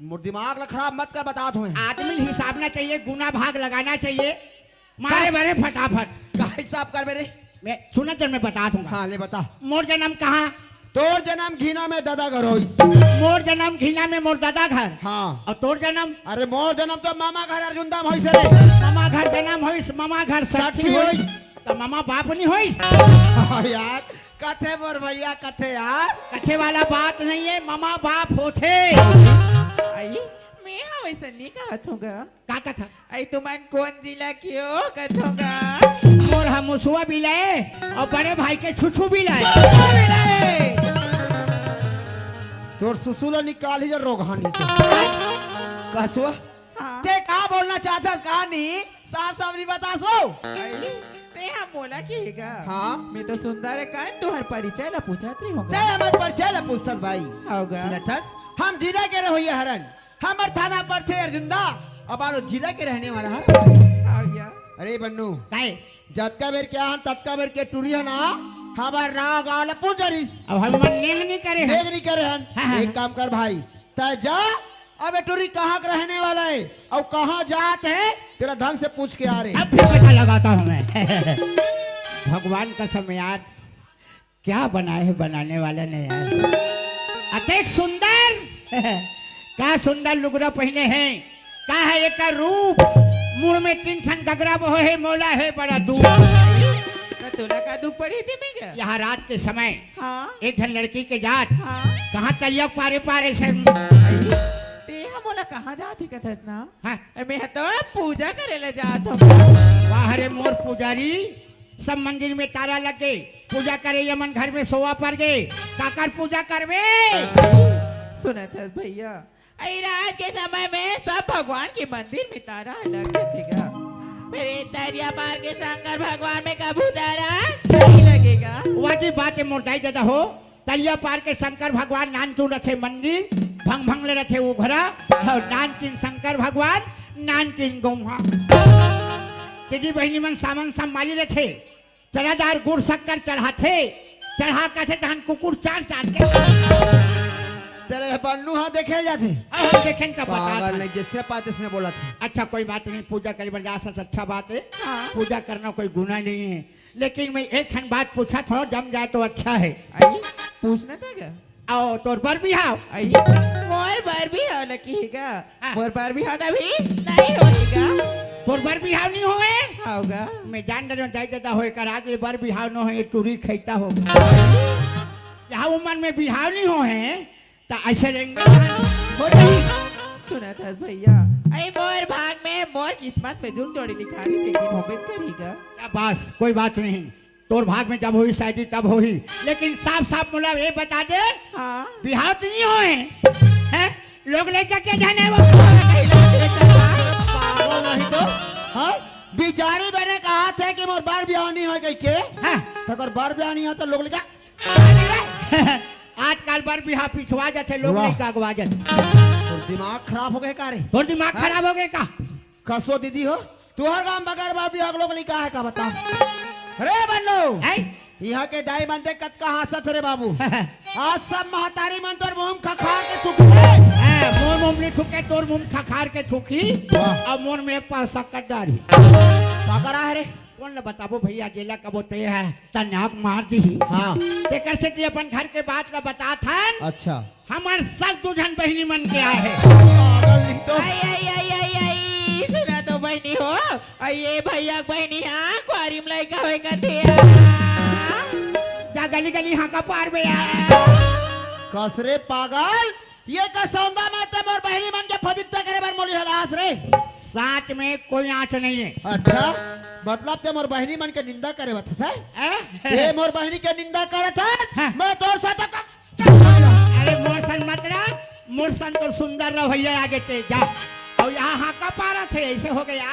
मोर दिमाग ला खराब मत कर, बतात हूँ। आदमी हिसाबना चाहिए, गुना भाग लगाना चाहिए। मारे बरे फटाफट। का हिसाब कर मेरे? मैं सुनत जन मैं बतात हूँ। हाँ, ले बता। मोर जनम कहाँ? तोर जनम घिना में दादा घर होइस। मोर जनम घिना में मोर दादा घर। हाँ। अउ तोर जनम? अरे मोर जनम तो मामा घर अर्जुंदा में होइस रे। मामा घर जनम होइस, मामा घर सठी सठी होइस। होइस। त मामा बाप नहीं होइस। हाँ यार, कथे मोर भैया, कथे यार। कथे वाला बात नहीं है, मामा बाप होथे। आई, मैं हा वैसन नहीं कहत हूँ गा। का कथा? आई, तुमन कोन जिला के हो कथो गा? मोर हा मुसुआ बिलाए अउ बड़े भाई के छुछू बिलाए। तोर सुसु ला निकाल ही जो रोगहानी तो। कसुआ, हाँ। ते का बोलना चाहत हस कहानी? साफ साफ नहीं बतासो। आई, ते हा मोला कहेगा। हाँ। मैं तो सुंदर है, काहे तुहर परिचय ला पूछत रही ते होगा। हमर परिचय ला पूछत भाई। होगा। सुनत हस? हम जिला के रहोइया हरन। हमर थाना पड़थे अर्जुंदा। अब आलो जिला के रहने वाला हर। होगा। अरे बन्नू, काय? जतका बेर के आहन ततका बेर के टुरी ह ना, हमर नाव गाँव ला पूछ डरिस। अब हम मन नेग नहीं करे हैं। नेग नहीं करे हन। हाँ, हाँ, एक हाँ। काम कर भाई, तै जा, अब ये टुरी कहाँ का रहने वाला है और कहाँ जात है, तेरा ढंग से पूछ के आ रे। अब भी पता लगाता हूँ मैं। भगवान कसम यार, क्या बनाए है बनाने वाला ने यार। अतेक सुंदर, का सुंदर लुगरा पहिने हैं, का है एकर रूप, मुड़ में तीन ठन गगरा बहोए हे, मोला हे बड़ा दुख। ना तोला का दुख पड़ी थी मैं क्या? यहाँ रात के समय हाँ। एक झन लड़की के जात हाँ। कहाँ तरिया पारे पारे से ते हा मोला कहाँ जात ही कथस ना? हाँ। मैं हा तो पूजा करे ले जात हूँ। वाह रे मोर पुजारी, सब मंदिर में तारा लग गए, पूजा करे ये मन घर में सोवा पर गए, काकर पूजा करबे? सुनत हस भैया, अई रात के समय में सब भगवान के मंदिर में तारा लग जाथे गा। फिर ये तरिया पार के शंकर भगवान में कभू तारा नहीं लगेगा। वाजिब बात है मोर दाई ददा हो, तरिया पार के शंकर भगवान नानचुन रथे मंदिर, भंग भंग ले रथे उघरा, और नानचुन शंकर भगवान, नानचुन गौहा। तेजी बहिनी मन सावन संभाली रथे, चनादार गुड़ शक्कर चढ़ाथे, चढ़ा कथे तहन कुकुर चार चार के। तेरे बन्नू हाँ देखे जाते। अब हम देखें का पता पागल था। नहीं, जिसने पाते इसने बोला था। अच्छा कोई बात नहीं, पूजा करे बर जा सकत, अच्छा बात है। हाँ। पूजा करना कोई गुनाह नहीं है, लेकिन मैं एक ठन बात पूछत हूँ, जम जाए तो अच्छा है। आई, पूछना था क्या? अउ तोर बर बिहाव? आई, मोर बर बिहाव लगी है गा। हाँ। मोर बर बिहाव अभी नहीं होएगा। तोर बर बिहाव नहीं होए? होगा। मैं जान डरे दाई ददा होए कर आज ये बर बिहाव न होए, टूरी खैता हो। यहाँ उम्र में बिहाव नहीं होए, त ऐसे रहेंगे। हो जाई। सुनत हस भैया, अई मोर भाग में, मोर किस्मत में जुग जोड़ी लिखारी देखी भोगत करेगा। शाबाश, कोई बात नहीं, तोर भाग में जब होही शायद तब होही, लेकिन साफ साफ मोला ये बता दे, हाँ। बिहाव तो नहीं होए, हैं? लोग लइका के जाने वो। पागल नहीं तो, हाँ? बिचारी बने कहा थे कि मोर बर बिहाव नहीं होए कह के। हाँ। तो अगर बर बिहाव नहीं हो तो लोग लइका। आजकल बर बिहाव पिछवा जाथे, लोग वाह। लइका अगवा जाथे। तोर दिमाग खराब हो गए का रे? तोर दिमाग खराब हो गए का? कसो दीदी हो, तुहर गांव बगैर बर बिहाव के लोग लइका है का बता? अरे बन्नू, हैं? यहाँ के दाई मन ते कतका हाँसत रे बाबू। आज सब महतारी मन तोर मुंह खखार के थूकथे। हाँ, मोर मुंह थूके, तोर मुंह खखार के थूकी, वाह। अब मोर में पा सकत डारी। का करा है रे? कोन ल बताबो भैया, जेला कबो ते ह तनाक मार दिही। हाँ। तेकर सेती अपन घर के बात ल बतात हन। अच्छा। हमर सस दू झन बहिनी मन के आए हे। पागल नहीं तो। आई, आई, आई, आई, आई, सुना तो बहिनी हो। आई, ये भैया के बहिनी, हाँ, कुआरी में लइका होय कथे, हाँ। जा गली गली हाँका पार बे आ। कस रे पागल, ये का सौंदा में ते मोर बहिनी मन के फदित्ता करे बर मोली हलास रे। साँच में कोई आँच नहीं है। अच्छा, मतलब ते मोर बहिनी मन के निंदा करे बर हस, हैं? हैं? ये मोर बहिनी के निंदा करत हस? हाँ। मैं तोर साथ का अरे मोर सन मत रह, मोर सन तो सुंदर रह भैया, आगे ते जा। अउ यहाँ हाँका पारत हे, ऐसे हो गया।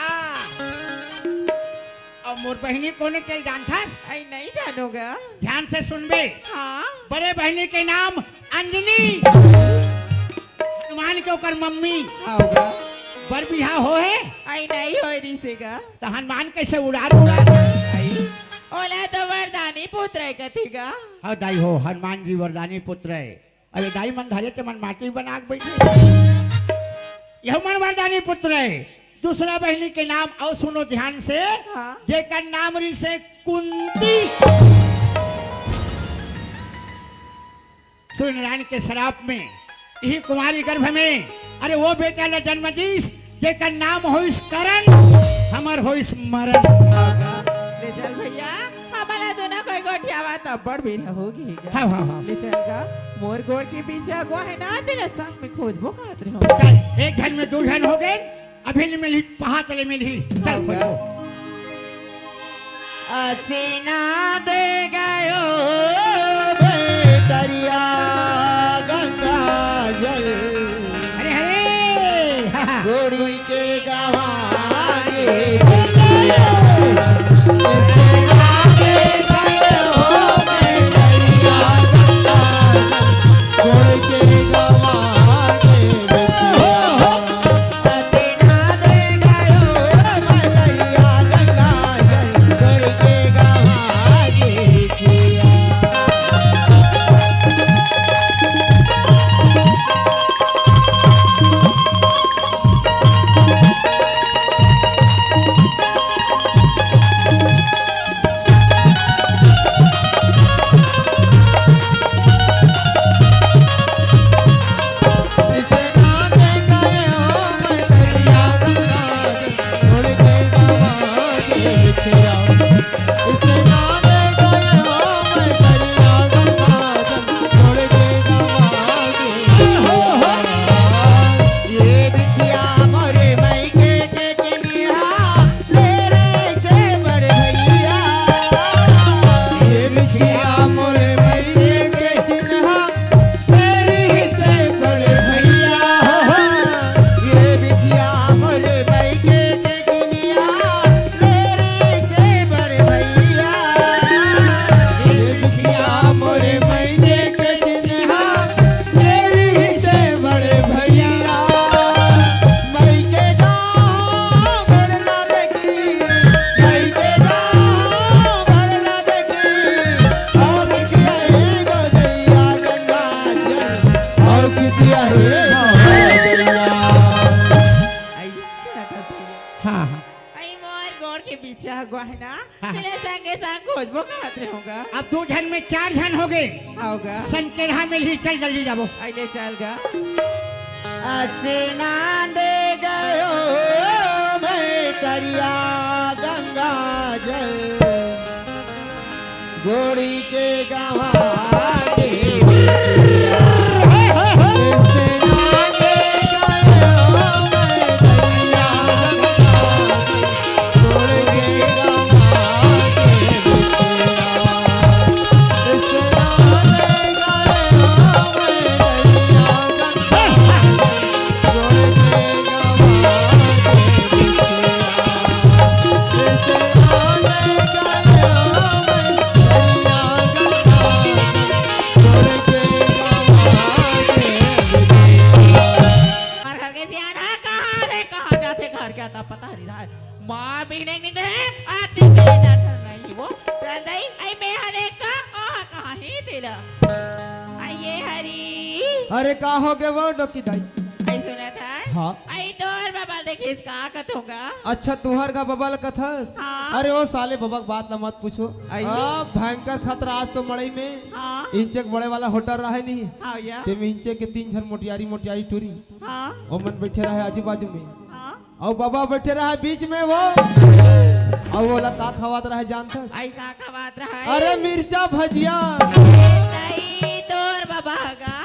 अउ मोर बहिनी कोने चल जानथस? आई नहीं जानोगा। ध्यान से सुनबे। हाँ। बड़े बहिनी के नाम अंजनी। हनुमान के ओकर मम्मी। हाँ होगा। बर बिहा हो हे? आई नहीं होय रिसे गा। त हनुमान कैसे उड़ार उड़ार? आई। ओला तो वरदानी पुत्र हे कथे गा। हाँ दाई हो, हनुमान जी वरदानी पुत्र हे। अरे दाई मन धरे ते मन माटी बना के बैठे। यह मन वरदानी पुत्र हे। दूसरा बहिनी के नाम अउ सुनो ध्यान से, हाँ। जेकर नाम रिसे कुंती। सूर्यनारायण के श्राप में इही कुंवारी गर्भ में, अरे वो बेटा ला जन्म दीस, जेकर नाम होइस करण, हमर होइस मरण। ले चल भैया, हमला दोनों कोई गोठियावा त बड़ बेरा हो गे गा। हाँ, हाँ, हाँ। ले चल गा, मोर गोड़ के पीछे अगुवा हे ना, तेला संग में खोजबो कहत रहे हो। चल, एक झन में दू झन हो गए, अभी नहीं मिलही, पहात ले मिलही। चल, हाँ, खोजबो। असीना दे गयो भीतरिया गंगा जल। अरे, अरे। गोड़ी के गवाने हाँ, हाँ। आई मोर गोड़ के पीछे अगुवा हे ना, हाँ। तेला संगे संग खोजबो कहत रहे हो गा। अब दू झन में चार झन हो गए। हाँ गा। संकेल्हा मिलही, चल जल्दी जाबो। आई ले चल गा। असीना दे गयो भीतरिया गंगा जल। गोड़ी के गवा के हमार घर के सियान हा, कहाँ रे, कहाँ जाथे घर के आता पता नहीं रहा। माँ भी नहीं, नहीं रहे, आती के दर्शन नहीं वो। चल दई, आई मैं हा देख का, ओहा कहाँ ही तेरा। आई ये हरी। अरे का हो गए वो डोकी दाई? आई सुना था। हाँ। अई तोर बबा ल देखिस का कथों गा? अच्छा, तुंहर गा बबा ल कथस? हाँ। अरे ओ साले बबा के बात ला मत पूछो। अई। अब भयंकर खतरा आज तो मड़ई में। हाँ। इंचे के बड़े वाला होटल रहे नहीं। हाँ भैया। तेमे इंचे के तीन झन मोटियारी मोटियारी टूरी। हाँ। ओमन बइठे रहे आजू बाजू में। हाँ। अउ बबा बइठे रहे बीच में वो। अउ ओला का खवात रहे जानथस? अई का खवात रहे? अरे मिर्चा भजिया। अई तोर बबा गा।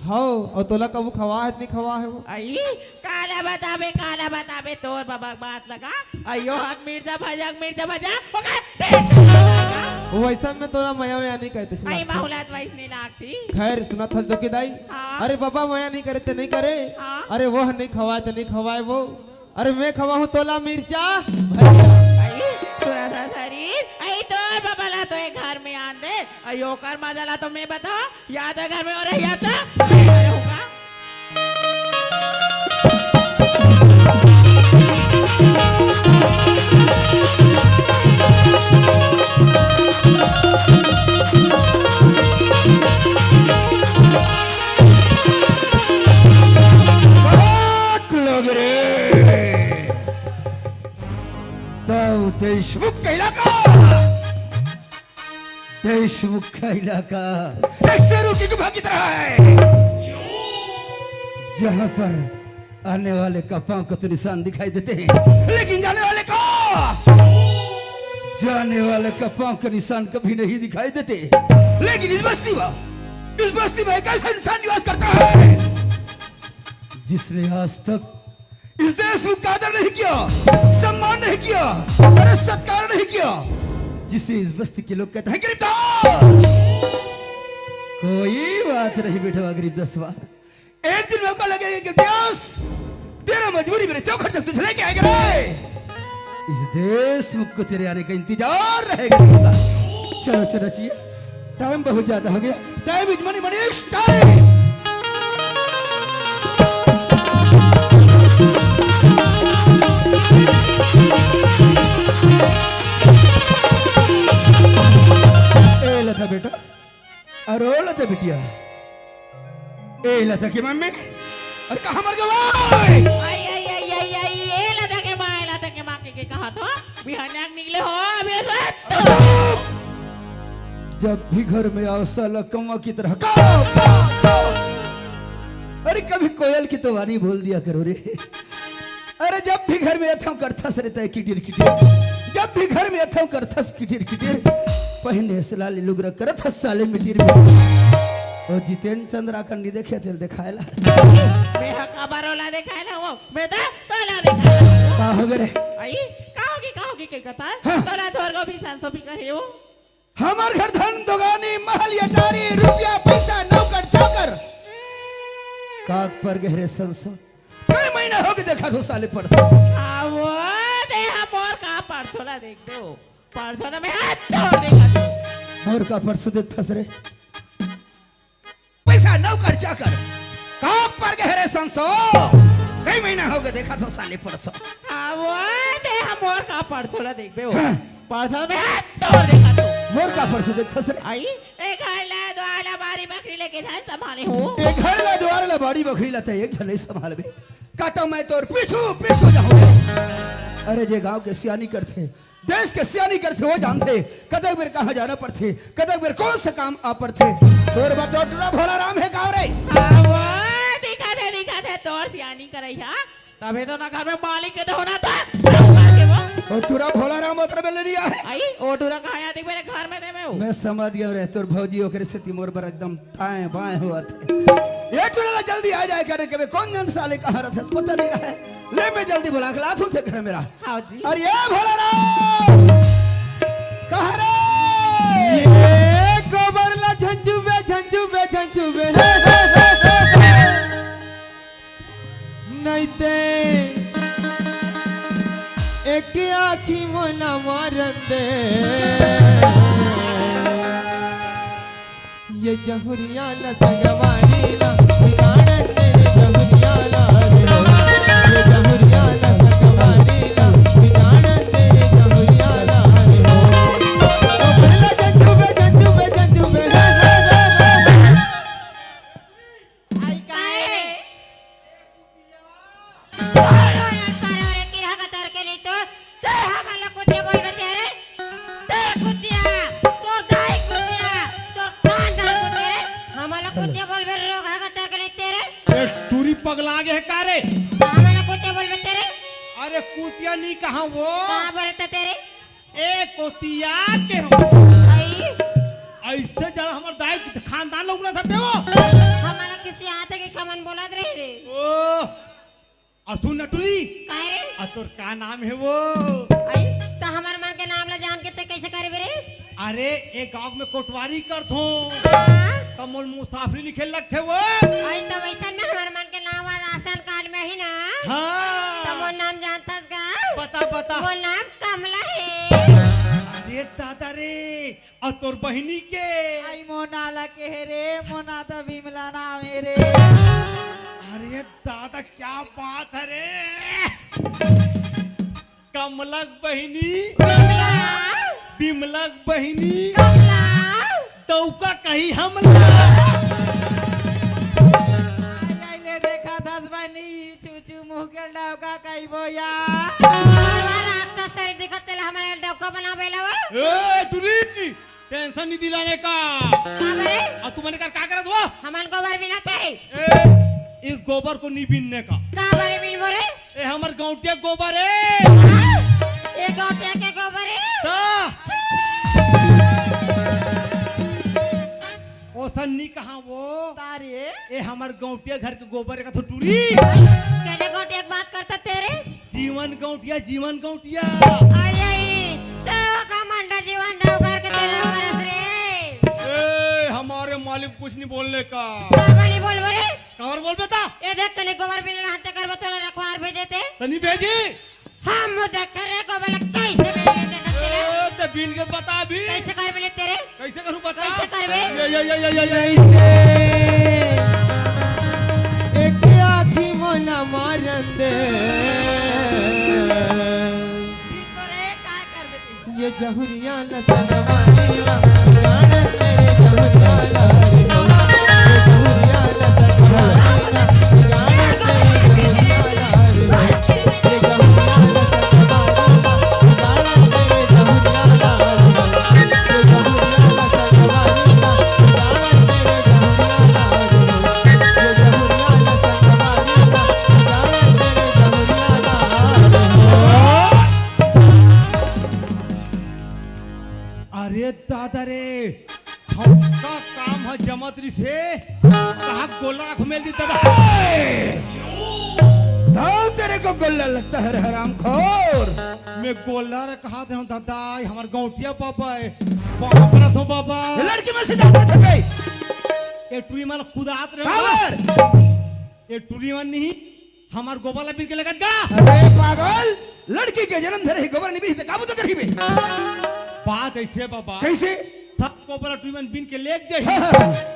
हव, अउ तोला कभू खवा हे त नहीं खवा हे वो? अई काला बताबे, काला बताबे तोर बबा के बात लगा। अयो हक मिर्चा भजक, मिर्चा भजा, ओकर पेट में लगा। वइसन में तोला मया मया नहीं करते, सुना। अई माहुला त वइसने लागती। खैर, सुनत हस जोगी दाई? हाँ। अरे बबा मया नहीं करे ते नहीं करे। हाँ। अरे वो नहीं खवाए ते नहीं खवाए वो। अरे मैं खवाहूँ तोला मिर्चा। अई सुनत हस शरीर, अई तोर बबा ला तो ए घर में आन दे। अई ओकर मजा ला तो मैं बताओ, या तो घर में हो रही या तो अरे होगा। काट लग रे। तव देशमुख का इलाका, देशमुख का इलाका एक शेरों की गुफा की तरह है, जहाँ पर आने वाले का पांव का तो निशान दिखाई देते हैं, लेकिन जाने वाले का, जाने वाले का पांव का निशान कभी नहीं दिखाई देते। लेकिन इस बस्ती में, इस बस्ती में एक ऐसा इंसान निवास करता है, जिसने आज तक इस देशमुख का आदर नहीं किया, सम्मान नहीं किया, अरे सत्कार नहीं किया, जिसे इस बस्ती के लोग कहते हैं गिरफ्तार। कोई बात नहीं बेटवा, गरीब दसवा, एक दिन मौका लगेगा कि प्यास तेरा मजबूरी मेरे चौखट तक तुझे लेके आएगा रे। इस देशमुख को तेरे आने का इंतजार रहेगा। चलो, चलो, चाहिए। टाइम बहुत ज्यादा हो गया। Time is money, money is time. ए लता बेटा, अरे ओ लता बिटिया, ए लता के मम्मी, अरे कहाँ मर गए? आई, आई, आई, आई, आई, ए लता के माँ, ए लता के माँ के, के कहा तो बिहान आग निकले हो, अभी ऐसा। जब भी घर में आओ साला कौवा की तरह काव, काव, काव। अरे कभी कोयल की तो वाणी बोल दिया करो रे। अरे जब भी घर में अथव करथस रे तय किटिर किटिर, जब भी घर में अथव करथस किटिर किटिर, पहने से लाली लुगरा करथस साले मिटिर मिटिर। ओ जितेन चंद्रा कंडी देखे तेल देखायला। मैं हा काबर ओला देखायला वो, मैं तो तोला देखायला। का हो गे रे? आई, का होगी, का होगी के कथा? हाँ। तोला धोर गो भी संसो भी करे वो। हमर घर धन दोगानी, महल अटारी, रुपया पैसा, नौकर चाकर। काक पर गहरे संसो। कई महीना हो गए देखा तो साले परसो। आ वो दे हम और का परसो ला देख दो। परसो तो मैं हाथ तोड़ देखा तो। और का परसो देखथस रे? पैसा नौकर चाकर। काक पर गहरे संसो। कई महीना हो गए देखा तो साले परसो। आ वो दे हम और का परसो ला देख दो। हाँ। परसो तो मैं हाथ तोड़ देखा तो। मोर का परसो देखथस रे? आई, ए घर ला, द्वार ला, बारी बखरी लेके झन संभाले हो। ए घर ला, द्वार ला, बारी बखरी ला ते एक झन नहीं संभालबे। काटा मैं तोर पीछू, पीछू जाहूँ। अरे जे गांव के सियानी करथे, देश के सियानी करथे, वो जानथे, कतक बेर कहाँ जाना पड़थे, कतक बेर कौन सा काम आ पड़थे। तोर बा तो टुरा भोला राम हे गाँव रे। हाँ, वो दिखा थे, दिखा थे, तोर सियानी करई हा। तभे तो ना घर में मालिक के तो होना था। ओ टुरा भोला राम ओतरा में ले लिया है। आई, ओ टुरा कहाँ आती मेरे घर में दे में हो। मैं समझ गया रे, तोर भौजी ओकरे से तिमोर बर एकदम ताएं बाएं होवत हे। ये टुरा ला जल्दी आ जाए करे के कौन जन साले कहाँ रहत हे, पता नहीं रहे। ले मैं जल्दी बुला के लात हूँ थे घर मेरा। हाँ जी। अरे ये भोला राम, कहाँ रे? ये गोबर ला झंझू बे, झंझू बे, झंझू बे। नहीं ते एक आँखी मोला मारन दे। ये जहुरिया ला संगवारी ला बिगाड़न दे रे जहुरिया ला रे हो। ये जहुरिया ला संगवारी ला बिगाड़न दे रे जहुरिया ला रे हो। ओ भरला जंजू बे, जंजू बे, जंजू बे, हे, हे, हे, हे, हे। आई काहे? पगला गे हे का रे? का हमन ला कुतिया बोलबे तेरे? अरे कुतिया नहीं कहा वो। का बोलत हे तेरे? ए कुतिया के हो। आई। ऐसे जरा हमर दाई खानदान लोग ना था वो। हमन ला किसी आते के कमन बोलत रहे रे। ओ, और सुन न टुरी। का रे? और तोर का नाम हे वो? आई, त हमर मन के नाम ला जान के ते कैसे करबे रे? अरे, ए गांव में कोटवारी करथो। हाँ? त मोर मुसाफरी लिखे लगथे वो। आई, त वैसन में हमर मन के नाम ह राशन कार्ड में ही ना। हाँ। त मोर नाम जानथस का? बता, बता। मोर नाम कमला हे। अरे दादा रे, अउ तोर बहिनी के? आई मोना ला के हे रे, मोना त बिमला नाम हे रे। अरे दादा, क्या बात है रे। कमलक बहिनी, बिमला। बिमलक बहिनी, कमला। डौका कही हमला। आई, आई ले देखा दस बहिनी, चूचू मुँह के डौका कही बोया। साला राक्षस सरी दिखत तेला हमन ला डौका बनावे ला वो। ए, टुरी, टेंशन नहीं दिलाने का। का बरे? अउ तुमन कर का करत हो? हमन गोबर बिनत हे। ए, इस गोबर को नहीं बीनने का। का बरे बीनबो रे? ए, हमर गौंटिया गोबर हे। हाँ? ए गौंटिया के गोबर हे? त? छी! ओसन नहीं कहा वो। का रे? ए, हमर गौंटिया घर के गोबर हे का थो टुरी। केने गौंटिया के बात करत हे तेरे? जीवन गौंटिया, जीवन गौंटिया। अरे, तो कमांडर जीवन डाउकर के तेला करस रे। ए, हमारे मालिक कुछ नहीं बोलने का। का नहीं बोलबो रे? काबर बोलबे त? ए देख, तने गोबर बिनना हत्या करबो, तोला रखवार भेजे ते। त नहीं भेजी? हम देख रे गोबर कैसे बिनना तेला। ए, त बीन के बता भी। कैसे कर बिनना तेरे? कैसे करूँ बता? कैसे करबे? ये, ये, ये, ये, ये, ये। नहीं दे, एक आँखी मोला मारन दे। ये जहुरिया लता जवानी ला, जाने तेरे जहुरिया ला रे। ये जहुरिया लता जवानी ला, जाने तेरे जहुरिया ला रे। अरे दादा रे, हमका काम ह जमत रिस हे, कहा गोल्लर ला घुमेल दी दादा। हे! दाऊ तेरे को गोल्लर लगता है रे हरामखोर। मैं गोल्लर कहा दे हूँ दादा, हमर गौंटिया बाबा हे, बाबा परत हूँ बाबा। ये लड़की में से जात रहे थे। ये टुरी मन कुदात रहे हो। काबर? ये टुरी मन नहीं, हमर गोबर ला बीन के लेगत गा। अरे पागल, लड़की के जन्म धरे ही गोबर नहीं बीन त काबू तो करही बे। बात ऐसे बाबा। कैसे? सब गोबर ला टुरी मन बीन के लेग जाही। हाँ, हाँ।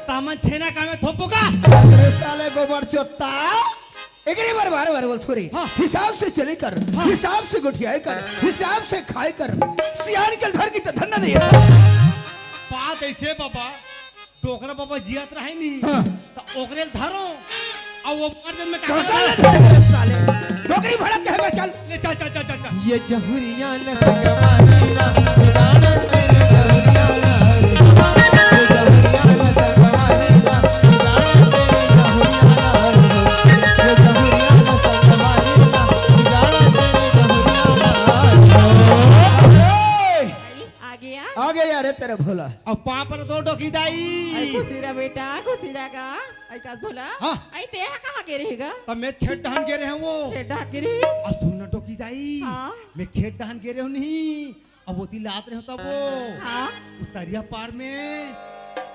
त हमन छेना कामे थोपो का? अरे साले गोबर चोत्ता, एकरे बार बार बार बोल थोरे। हाँ। हिसाब से चले कर, हाँ। हिसाब से गोठियाए कर, हिसाब से खाए कर। सियान के धर की त धन्ना नहीं है। बात ऐसे बाबा, डोकरा बाबा जियत रहे नी, हाँ। त ओकरे ल धरो, अउ वो मर जन में का चल, चल, चल, साले। डोकरी भड़क के हमें चल। ले चल, चल, चल, चल, चल। ये जहुरिया न संगवारी ना, गाना तेरे जहुरिया ला रे। ये जहुरिया न संगवारी ना, गाना तेरे जहुरिया ला रे। ये जहुरिया न संगवारी ना, गाना तेरे जहुरिया ला रे। आ गया? आ गया रे तेरा भोला। अब पाँव पर दो डोकी दाई। आई खुशी रहा बेटा, खुशी रहा गा। आई कास भोला। हाँ। आई ते हा कहाँ गे रहे गा? तब मैं खेत डहन गे रहे हूँ वो। खेत डहन गे रहे? आ सुन न डोकी दाई। हाँ। मैं खेत डहन गे रहे हूँ नहीं। अब ओती लात रहे हूँ तब वो। हाँ। उतरिया पार में।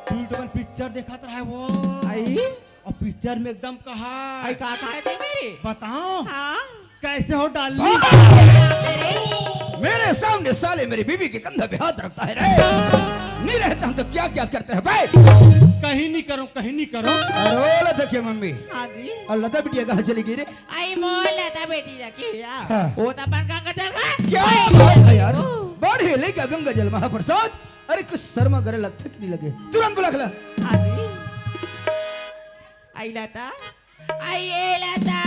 तू तो मन पिक्चर देखत रहे वो। आई? अउ पिक्चर में एकदम कहा। आई का कहा थे मेरे? बताओ। हाँ। कैसे हो डार्लिंग? बाप रे। मेरे सामने साले मेरी बीवी के कंधा पे हाथ रखता है रे। नहीं रहता हम तो क्या क्या करते हैं बे। कहीं नहीं करो, कहीं नहीं करो। अरे ओ लता के मम्मी। हाँ जी। अउ लता बिटिया कहाँ चली गई रे? आई मोर लता बेटी रखी है। हाँ। वो तो अपन गंगा जल का। क्या बात है यार। ओ। बढ़े लेगा गंगा जल महाप्रसाद। अरे कुछ शर्मा करे लगथे कि नहीं लगे। तुरंत बुला खला। हाँ जी। आई लता, आई ए लता।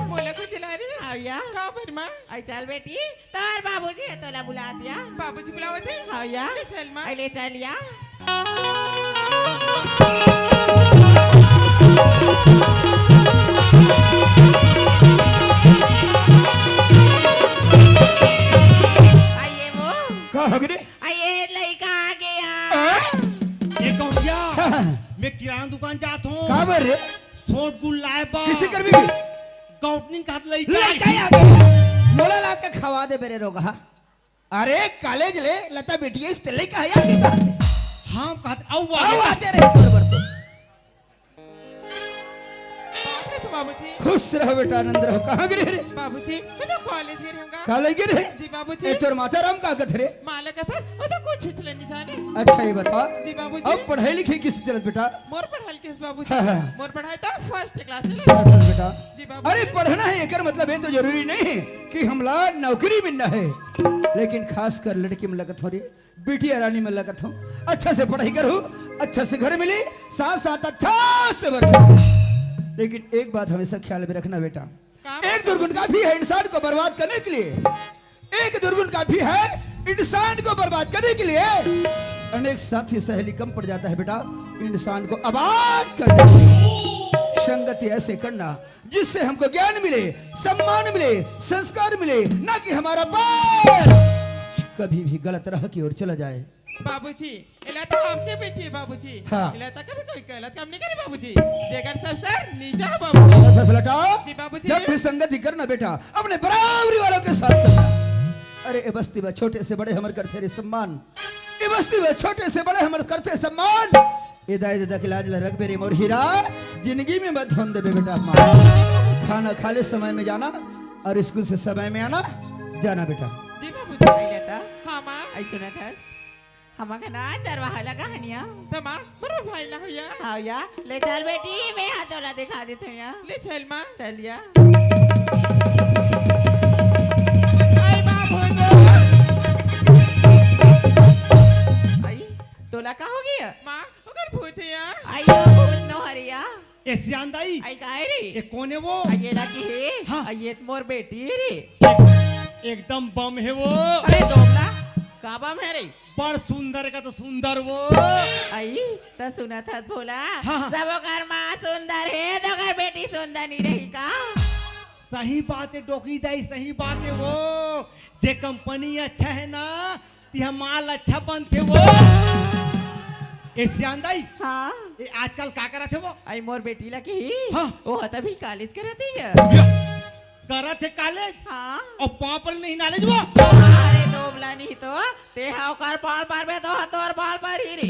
मोला कुछ ला रे। हाँ भैया। का बर माँ? आई चल बेटी, तोर बाबूजी हे तोला बुलात या। बाबूजी बुलावत हे? हाँ भैया। ले चल माँ। आई ले चल या। आइए वो। का हो गे रे? आइए लइका आ गया। हाँ? ए गौंटिया, हाँ। मैं किराना दुकान जात हूँ। का बर रे? सोट गुल लाए बा। किसे कर भी? गौटनी खात लइका। लइका आ गया। मोला ला के खवा दे बेरे रोगहा। अरे कॉलेज ले लता बेटी इस तेले का या की बात है? हाँ, कहत, अउ आ आओ गया। आते रहे तोर बर तो। बाप रे तो बाबूजी। खुश रह बेटा, आनंद रह। कहाँ गिरे रे? बाबूजी, मैं तो कॉलेज गे रहूँगा। कॉलेज गिरे? जी बाबूजी। ए, तोर माता राम का कथ रे? माँ ला कथस, वो तो कुछ उछले नहीं जाने। अच्छा, ये बता। जी बाबूजी। अब पढ़ाई लिखाई किस चलत बेटा? मोर पढ़ाई किस बाबूजी? हाँ, हाँ। मोर पढ़ाई तो फर्स्ट क्लास में। चलत बेटा। जी बाबूजी। अरे पढ़ना है, एकर मतलब ये तो जरूरी नहीं है कि हमला नौकरी मिलना है, लेकिन खासकर लड़की में लगत हो रे। बिटिया रानी में लगत हूँ, अच्छा से पढ़ाई करू, अच्छा से घर मिली, साथ साथ अच्छा से बरकत हो। लेकिन एक बात हमेशा ख्याल में रखना बेटा, का? एक दुर्गुण काफी है इंसान को बर्बाद करने के लिए, एक दुर्गुण काफी है इंसान को बर्बाद करने के लिए। अनेक साथी सहेली कम पड़ जाता है बेटा, इंसान को आबाद करने के लिए। संगति ऐसे करना जिससे हमको ज्ञान मिले, सम्मान मिले, संस्कार मिले, ना कि हमारा पैर कभी भी गलत राह की ओर चला जाए। बाबूजी, एला तो हमके बेटी है बाबूजी। हाँ। एला तो कभी कोई गलत काम नहीं करे बाबूजी। जेकर सब सर नीचा है बाबूजी। बस, बस, लटाओ। जी बाबूजी। जब भी संगति करना बेटा, अपने बराबरी वालों के साथ करना। अरे ए बस्ती में छोटे से बड़े हमर करथे रे सम्मान। ए बस्ती में छोटे से बड़े हमर करथे सम्मान। ए दाई ददा के लाज ला रखबे रे मोर हीरा, जिंदगी में मत धोन देबे बेटा माँ। खाना खा ले समय में जाना और स्कूल से समय में आना, जाना बेटा। जी बाबूजी। आई लता। हाँ माँ। आई सुनत हस, हमन का ना चरवाहा लगा हनिया। त माँ, मोर भाई ला होया। हाँ या, ले चल बेटी, मैं हा तोला दिखा देत हूँ या। ले चल माँ। चल या। आई माँ, भूत। आई, तोला का हो गया? माँ, ओकर भूत हे या। आई यो भूत नो हरिया। ए सियान दाई। आई काय रे? ए कोन हे वो? आई ये लगी हे। हाँ। आई ये मोर बेटी हे रे। एक-, एकदम बम हे वो। अरे दोगला, का बम हे रे? बड़ सुंदर का तो सुंदर वो। आई, त सुनत हस भोला? हाँ, हाँ। जब ओकर माँ सुंदर हे, त ओकर बेटी सुंदर नहीं रही का? सही बात हे डोकरी दाई, सही बात हे वो। जे कंपनी अच्छा हे ना, तिहा माल अच्छा बनथे वो। ए सियान दाई। हाँ। ए आजकल का करत हे वो? आई मोर बेटी ला की ही। हाँ। वो ह तभी कॉलेज करत ही है। या, करत हे कॉलेज? हाँ। अउ पाँव पर नहीं नहालेज वो? अरे दोगला नहीं तो, तेहा ओकर बाल पर बे तो ह तोर बाल पर ही रे।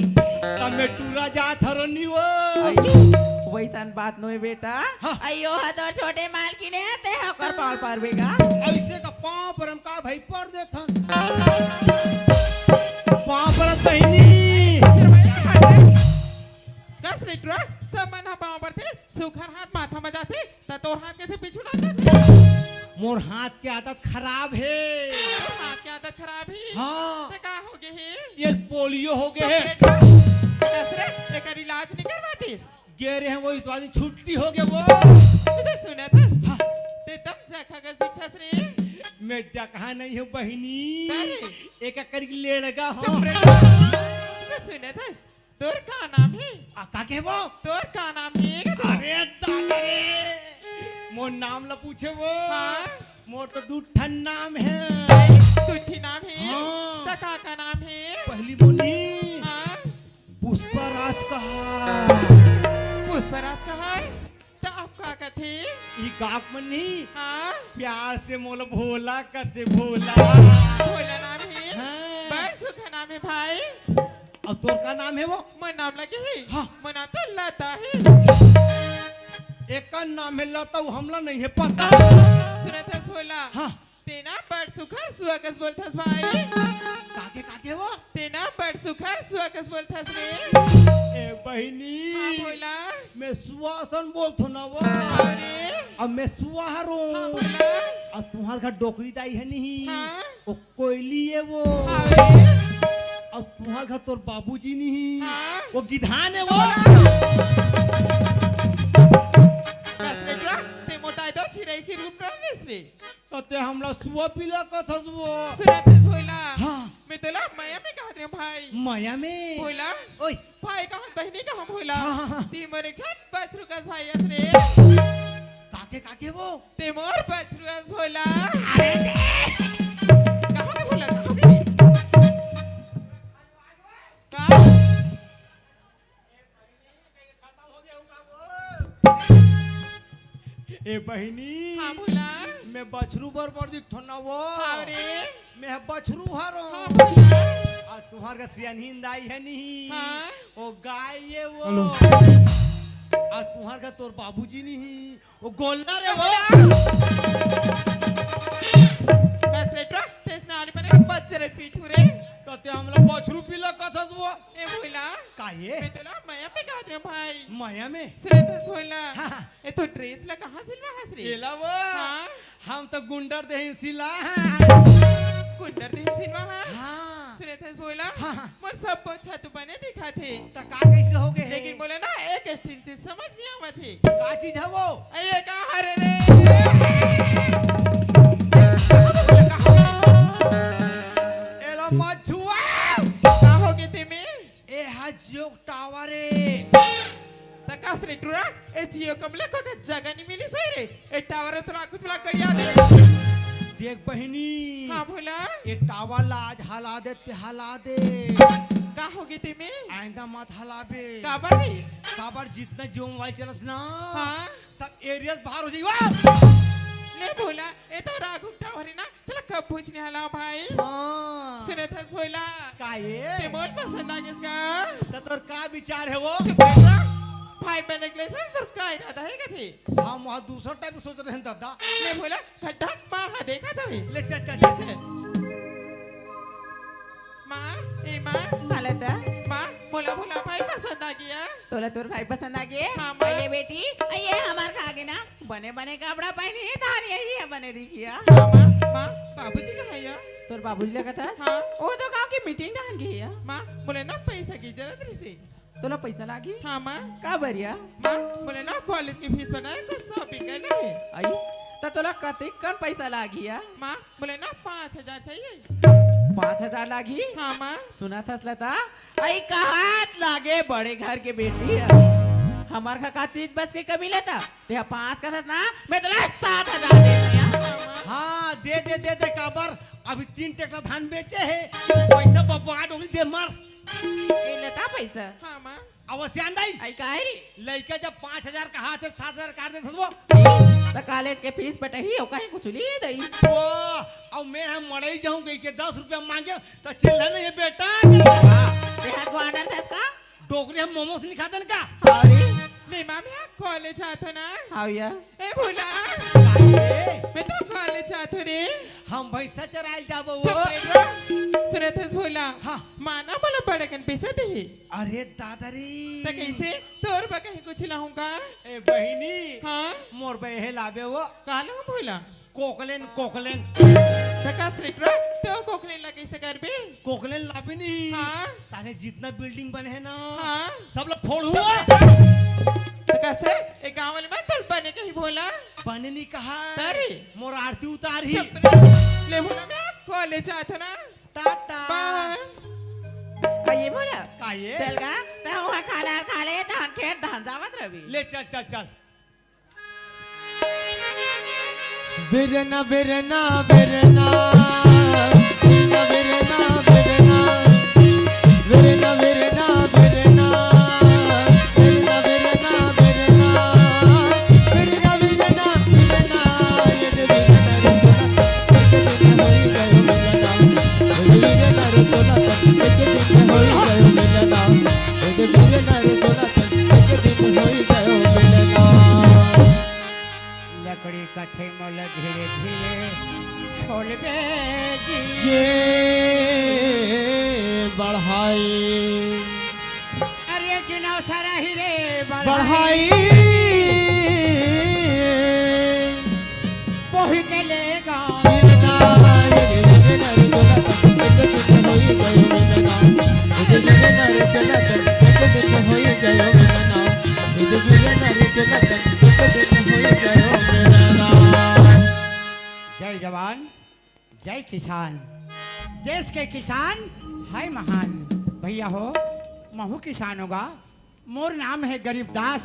तब मैं टूरा जात हरो नी वो। आई, वैसन बात नोहे बेटा। हाँ। अइयो ह तोर छोटे मालकिन हे, तेहा ओकर बाल पर बेगा। ऐसे का पाँव पर हम का भाई पर देथन। पाँव परत बहिनी। कस रे टुरा, सब मन ह पाँव परथे, सुघर हाथ माथा म जाथे, त तोर हाथ कैसे पीछू ना जाथे? मोर हाथ के आदत खराब हे। तोर हाथ के आदत खराब हे? हाँ। त का हो गे हे? ये पोलियो हो गे हे। चुप रे टुरा। कस रे, एकर इलाज नहीं करवातिस? गे रहे हैं, वो इतवारी छुट्टी हो गया वो। तू तो सुनत हस? हाँ। ते तम जखा कस दिखथस रे। मैं जखा नहीं हूँ बहिनी। का रे? एक एकड़ की लेड़गा हूँ। चुप रे। तू तो सुनत हस? तोर का नाम हे? आ, का के वो? तोर का नाम हे? अरे दादा रे, मोर नाम ला पूछे वो। हाँ। मोर तो दू ठन नाम हे। दू ठी नाम हे? हाँ। त का का नाम हे? पहली बोली। हाँ। पुष्पराज कहा। पुष्पराज कहा हे? त अब का कथे? ई गाँव मन नहीं? हाँ। प्यार से मोला भोला कथे, भोला। भोला नाम हे? हाँ। बड़ सुखा नाम हे भाई। अउ तोर का नाम हे वो? मोर नाम लगे हे? हाँ। मोर नाम तो लता हे। एकर नाम हे लता, वो हमला नहीं हे पता। सुनत हस भोला? हाँ। तेना बड़ सुखर सुआ कस बोलथस भाई। काके, काके वो? तेना बड़ सुखर सुआ कस बोलथस रे। ए बहिनी। हाँ, भोला। मैं सुआ सन बोलथो ना वो। अरे। अब मैं सुआ हरो। हाँ, भोला। अब तुम्हार घर डोकरी दाई हे नहीं। हाँ। वो कोयली हे वो। अरे। अब तुम्हार घर तोर बाबूजी नहीं। हाँ। वो गिधान हे वो। भोला। बस रे टुरा, ते मोटा हे तो चिरई सिर घूम रहिस रे। त ते हमला सुआ पिला कथस वो। सुनत हस भोला? हाँ। मैं तोला मया में कहत रहे भाई। मया में? भोला? ओए। भाई कहत बहिनी कहा भोला? हाँ, हाँ, हाँ। ते मोर एक झन बछरू कस भाई अस रे। काके, काके वो? ते मोर बछरू अस भोला। अरे रे। कहाँ के भोला, कहाँ के? का? ए बहिनी, हाँ भोला। मैं बछरू बरोबर दिखथों ना वो। हाँ रे। मैं ह बछरू हरों। हाँ भोला। अउ तुँहर का सियानहिन दाई हे नहीं। हाँ। वो गाय ये वो। हेलो। अउ तुँहर का तोर बाबूजी नहीं। वो गोल्लर हे वो। कस रे ट्रक, तेस नाली बने बच्चे रे पीठू रे। त ते हमला बछरू पिला कथस वो। ए भोला। का ये? मैं तोला मया में कहत रहे भाई। मया में? सुनत हस भोला? हाँ, हाँ। ए तो ड्रेस ला कहाँ सिलवा हस रे? एला वो? हाँ। हम तो गुंडर देहिम सिला। गुंडर देहिम सिलवा हा? हाँ। सुनत हस भोला? हाँ, हाँ। मोर सब पोछा तो बने दिखत हे। त का कइसे हो गे हे? लेकिन मोला ना एक ठिन चीज समझ नहीं आवत हे। का चीज हे वो? अरे का हरे रे? एला मत छुआ। का हो गे ते में? ए हा Jio के tower ए। त कस रे टुरा, ए Jio के हमला कोई जगह नहीं मिलिस हे रे। ए tower ए तोला कुछ मिला करिया दे। देख बहिनी। हाँ भोला। ए tower ला आज हला दे, ते हला दे। का हो गे ते में? आइंदा मत हलाबे। काबर रे? काबर जितना Jio mobile चलत ना। हाँ। सब area बाहर हो जाई। वाह! ले भोला, ए तो राघव के tower ए ना, तोला कब पूछने हला भाई? हाँ। सुनत हस भोला? का ये? ते मोर पसंद आ गेस का? त तोर का विचार हे वो? चुप रह जा। भाई बने के लिए तोर का इरादा हे कथे? हम वहाँ दूसरा type के सोच रहे हैं दादा। ले भोला, खट्टा माँ हा देखा तो ही। ले चल, चल, ले चल। चल। माँ, ए माँ। का लेता? माँ, मोला भोला भाई पसंद आ गया। तोला तोर भाई पसंद आ गया? हाँ, माँ। अरे बेटी, ये हमार खा के ना बने बने कपड़ा पहनी हे, तहान यही हे बने दिखिया। हाँ, माँ, माँ, बाबूजी कहाँ हे? तोर बाबूजी लगत हे? हाँ। वो तो गाँव की meeting डाहन गे हे। माँ, मोला ना पैसा की जरूरत रहिसे। तोला पैसा लागी? हाँ, माँ। का बरिया? माँ, मोला ना college की fees बनाए, कुछ shopping करना हे। आई, त तोला कतेक कन पैसा लागी या? माँ, मोला ना पाँच हजार चाहिए। पाँच हजार लागी? हाँ, माँ। सुनत हस लता, अई कहत लागे बड़े घर के बेटी हे। हमर का का चीज बस के कमी लेता? ते ह पाँच कथस ना, मैं तोला सात हजार दे दिया। हाँ, दे, दे, दे, दे, काबर? अभी तीन tractor धान बेचे हे, पैसा बबा डोरी दे मार। ए लेता पैसा। हाँ, माँ। अब सियान दाई। आई काहे रे? लइका जब पाँच हजार कहा थे, सात हजार काट देथस वो। त college के fees पटही, ओ कहीं कुछ ली दई। वाह, अब मैं हम मड़ई जाऊँ कहीं के दस रुपया मांगे, त चिल्ला नहीं है बेटा। हाँ, ते हाथ को order था इसका? डोकरी हम मोमोस नहीं खाते ना का? अरे। नहीं मामी, आप college आते ना? हाँ भैया। ए भोला। काहे? मैं तो college आते रे। हम भैंसा चराए जाबो वो। चुप रह जा। सुनत हस भोला। हाँ। माँ ना मोला बड़कन पैसा दे। अरे दादा रे। त कैसे? तोर बर कहीं कुछ लाहूंगा? ए बहिनी। हाँ? मोर बर एहे लाबे वो। का लाहूं भोला? कोकलेन, कोकलेन। त का श्रीटुरा, तो कोकलेन ला कैसे करबे? कोकलेन लाबे नहीं। हाँ। ताने जितना building बने हे ना, हाँ। सब ला फोड़ हुआ। त का श्री, ए गाँव वाले मन तोला बने कहीं भोला? बने नहीं कहा। अरे। मोर आरती उतार ही। चुप रे। ले भोला मैं college आत हूँ ना। टाटा। Bye। का ये भोला? का ये? चल गा, ते वहाँ खाना खा ले, धान खेत धान जावत रवि। ले चल, चल, चल। बिरना, बिरना, बिरना, बिरना, बिरना, बिरना, बिरना, बिरना, बिरना, बिरना, बिरना, बिरना, बिरना, बिरना, बिरना, बिरना, ये दे बिरना, बिरना, एक दिन होई गयो मिलना, बिरना, बिरना, एक दिन होई गयो मिलना, बिरना, बिरना, एक दिन होई गयो मिलना। लकड़ी कछे मोला धीरे धीरे खोलबे जी। ये बढ़ाई। अरे गिनौसा रही रे बढ़ाई। बढ़ाई। बोहि के ले गा। जवान, जय किसान। देश के किसान है महान। भैया हो, महू किसान होगा। मोर नाम है गरीब दास।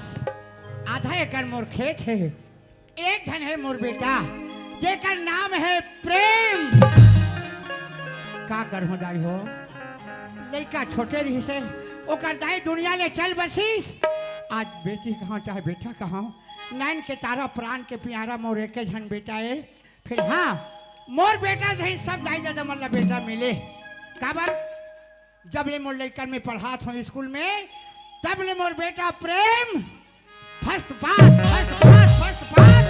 आधा एकड़ मोर खेत है। एक झन है मोर बेटा, जेकर नाम है प्रेम। का करहूं दाई हो, लइका छोटे रहिसे, ओकर दाई दुनिया ले चल बसिस। आज बेटी कहां चाहे बेटा कहां, नैन के तारा प्राण के प्यारा मोर एके झन बेटा ए। फिर हां, मोर बेटा सही सब दाई ददा मन ला बेटा मिले। काबर? जब ले मोर लइकन में पढ़ात हों स्कूल में, तब ले मोर बेटा प्रेम first pass, first pass, first pass.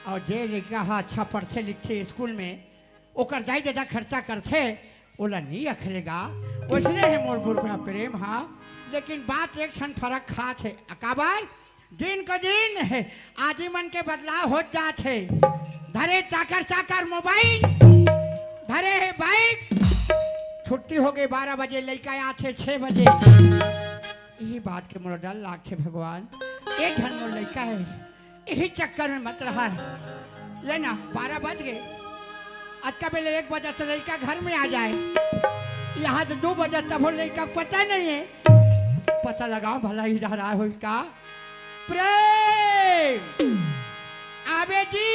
अउ जे लइका ह अच्छा पढ़थे लिखथे स्कूल में, ओकर दाई ददा खर्चा करथे, ओला नी अखरेगा। ओइसने हे मोर बुढ़बा प्रेम हा, लेकिन बात एक ठन फरक खात हे। काबर? दिन को दिन आदमी मन के बदलाव होत जात हे। धरे चाकर चाकर मोबाइल, धरे हे बाइक। छुट्टी हो गई बारह बजे, लइका आथे छह बजे। यही बात के मोला डर लागथे भगवान। एक झन मोर लइका हे, यही चक्कर में मत रहा है। ले ना, बारह बज गए, अतका बेले एक बजे त लइका घर में आ जाए, यहां त दो बजे तब हो लइका के पता नहीं है। पता लगाओ भला ही डहरा होई का। प्रेम आबे जी।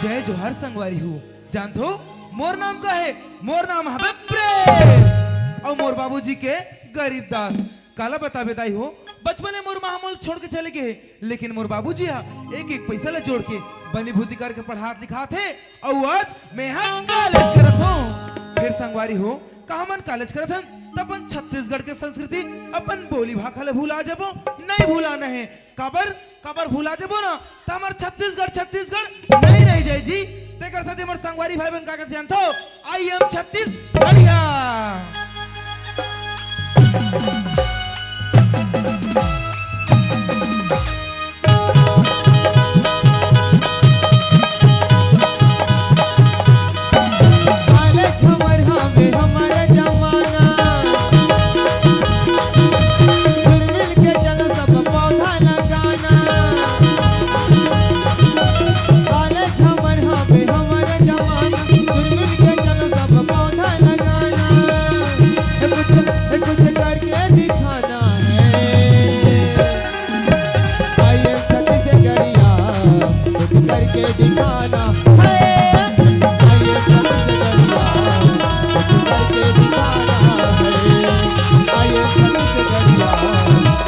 जय जोहार संगवारी हो। जानथो मोर नाम का हे? मोर नाम हवे प्रेम। अउ मोर बाबूजी के गरीब दास। काला बताबे दाई हो, बचपन में मोर माँ मोला छोड़ के चले गए हे, लेकिन मोर बाबूजी हा एक एक पैसा ला जोड़ के बनी भूती करके पढ़ात लिखात हे। अउ आज मैं हा कॉलेज करत हों। फिर संगवारी हो, का हमन कॉलेज करत हन त अपन छत्तीसगढ़ के संस्कृति, अपन बोली भाखा ला भुला जबो? नहीं भुलाना हे। काबर, काबर भुला जबो ना, त हमर छत्तीसगढ़, छत्तीसगढ़ नहीं रह जाए जी। तेकर सेती हमर संगवारी भाई बहन का कहत हे जानथो, "I am छत्तीसगढ़िया।" अरे छमरहा में हमर जमाना, घुल मिल के चलो सब पौधा लगाना। अरे छमरहा में हमर जमाना, घुल मिल के चलो सब पौधा लगाना। ए कुछ, ए कुछ करके दिखाना है। I am छत्तीसगढ़िया, कुछ करके दिखाना है। I am छत्तीसगढ़िया, कुछ करके दिखाना है। I am छत्तीसगढ़िया,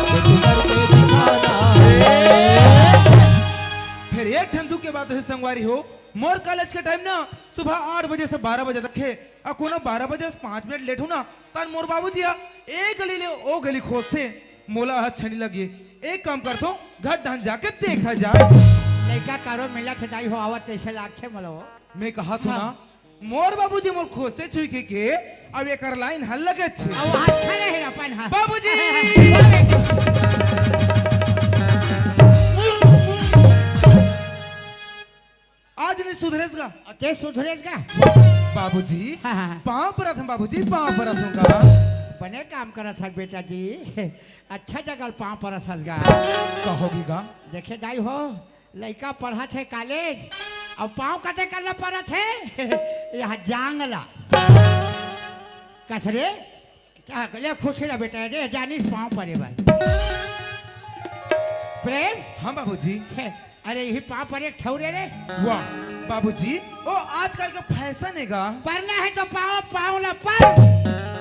कुछ करके दिखाना है। फिर एक ठन दुख के बात हे संगवारी हो, मोर कॉलेज के टाइम ना सुबह आठ बजे से बारह बजे तक हे, अउ कोनो बारह बजे से पाँच मिनट लेट हो ना, तन मोर बाबूजी हा ए गली ले ओ गली खोजथे, मोला अच्छा नहीं लगे। एक काम करथों, घर डहन जाके देखा जाए। लइका कारो मिलत हे दाई हो, आवत जैसे लागथे मोला हो। मैं कहत हों ना, हाँ। मोर बाबूजी मोर खोजथे छुई के, के अब एकर लाइन हल लगे छे। अब हाथ खड़े हे अपन हाथ। बाबूजी! आज नहीं सुधरेस गा। ते सुधरेस गा? बाबूजी, हाँ, हाँ, हाँ। पाँव परत हँव बाबूजी, पाँव परत हँव गा। बने काम करत हस बेटा जी, अच्छा जगह पाँव परत हस गा। का होगे गा? देखे दाई हो, लइका पढ़त हे कॉलेज, अउ पाँव कते करना परत हे? यहाँ जांगला। कस रे? हाँ, ले खुशी रह बेटा, रे जानिस पाँव परे भाई। प्रेम? हाँ बाबूजी। हे, अरे यही पाँव परे एक ठौरे रे। वाह, बाबूजी, ओ आजकल का फैशन हे गा। परना हे तो पाँव, पाँव ला पर।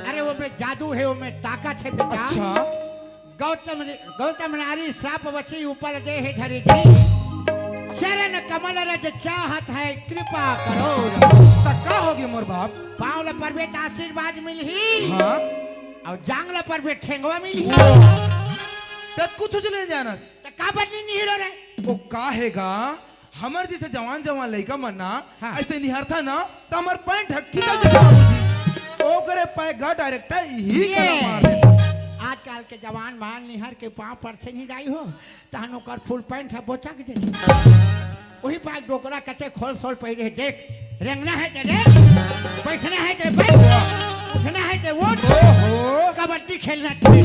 अरे ओमे जादू हे, ओमे ताकत हे बेटा। अच्छा। गौतम रि-, गौतम नारी श्राप वशी उपल देह धरि जी। चरण कमल रज चाहत है कृपा करो। त का होगे मोर बाप? पाँव ला परबे त आशीर्वाद मिलही। हाँ। अउ जांग ला परबे ठेंगवा मिलही। त कुछ ले जानस। त का बदली नहीं रो रे? ओ का हे गा? हमर जैसे जवान जवान लइका मन ना, हाँ। ऐसे निहरथा ना, त हमर पैंट ह खिसक जाथे। ओकरे पैर गा डायरेक्टर यही ये। कला मार देथे। आजकल के जवान मान निहर के पाँव परछे नहीं दाई हो, तहन ओकर फुल पैंट ह बोचक देथे। ओही पाय डोकरा कते खोल सोल पहिरे हे, देख, रेंगना हे ते रेंग, बैठना हे ते बैठ, उठना हे ते उठ, ओहो। कबड्डी खेलना हे।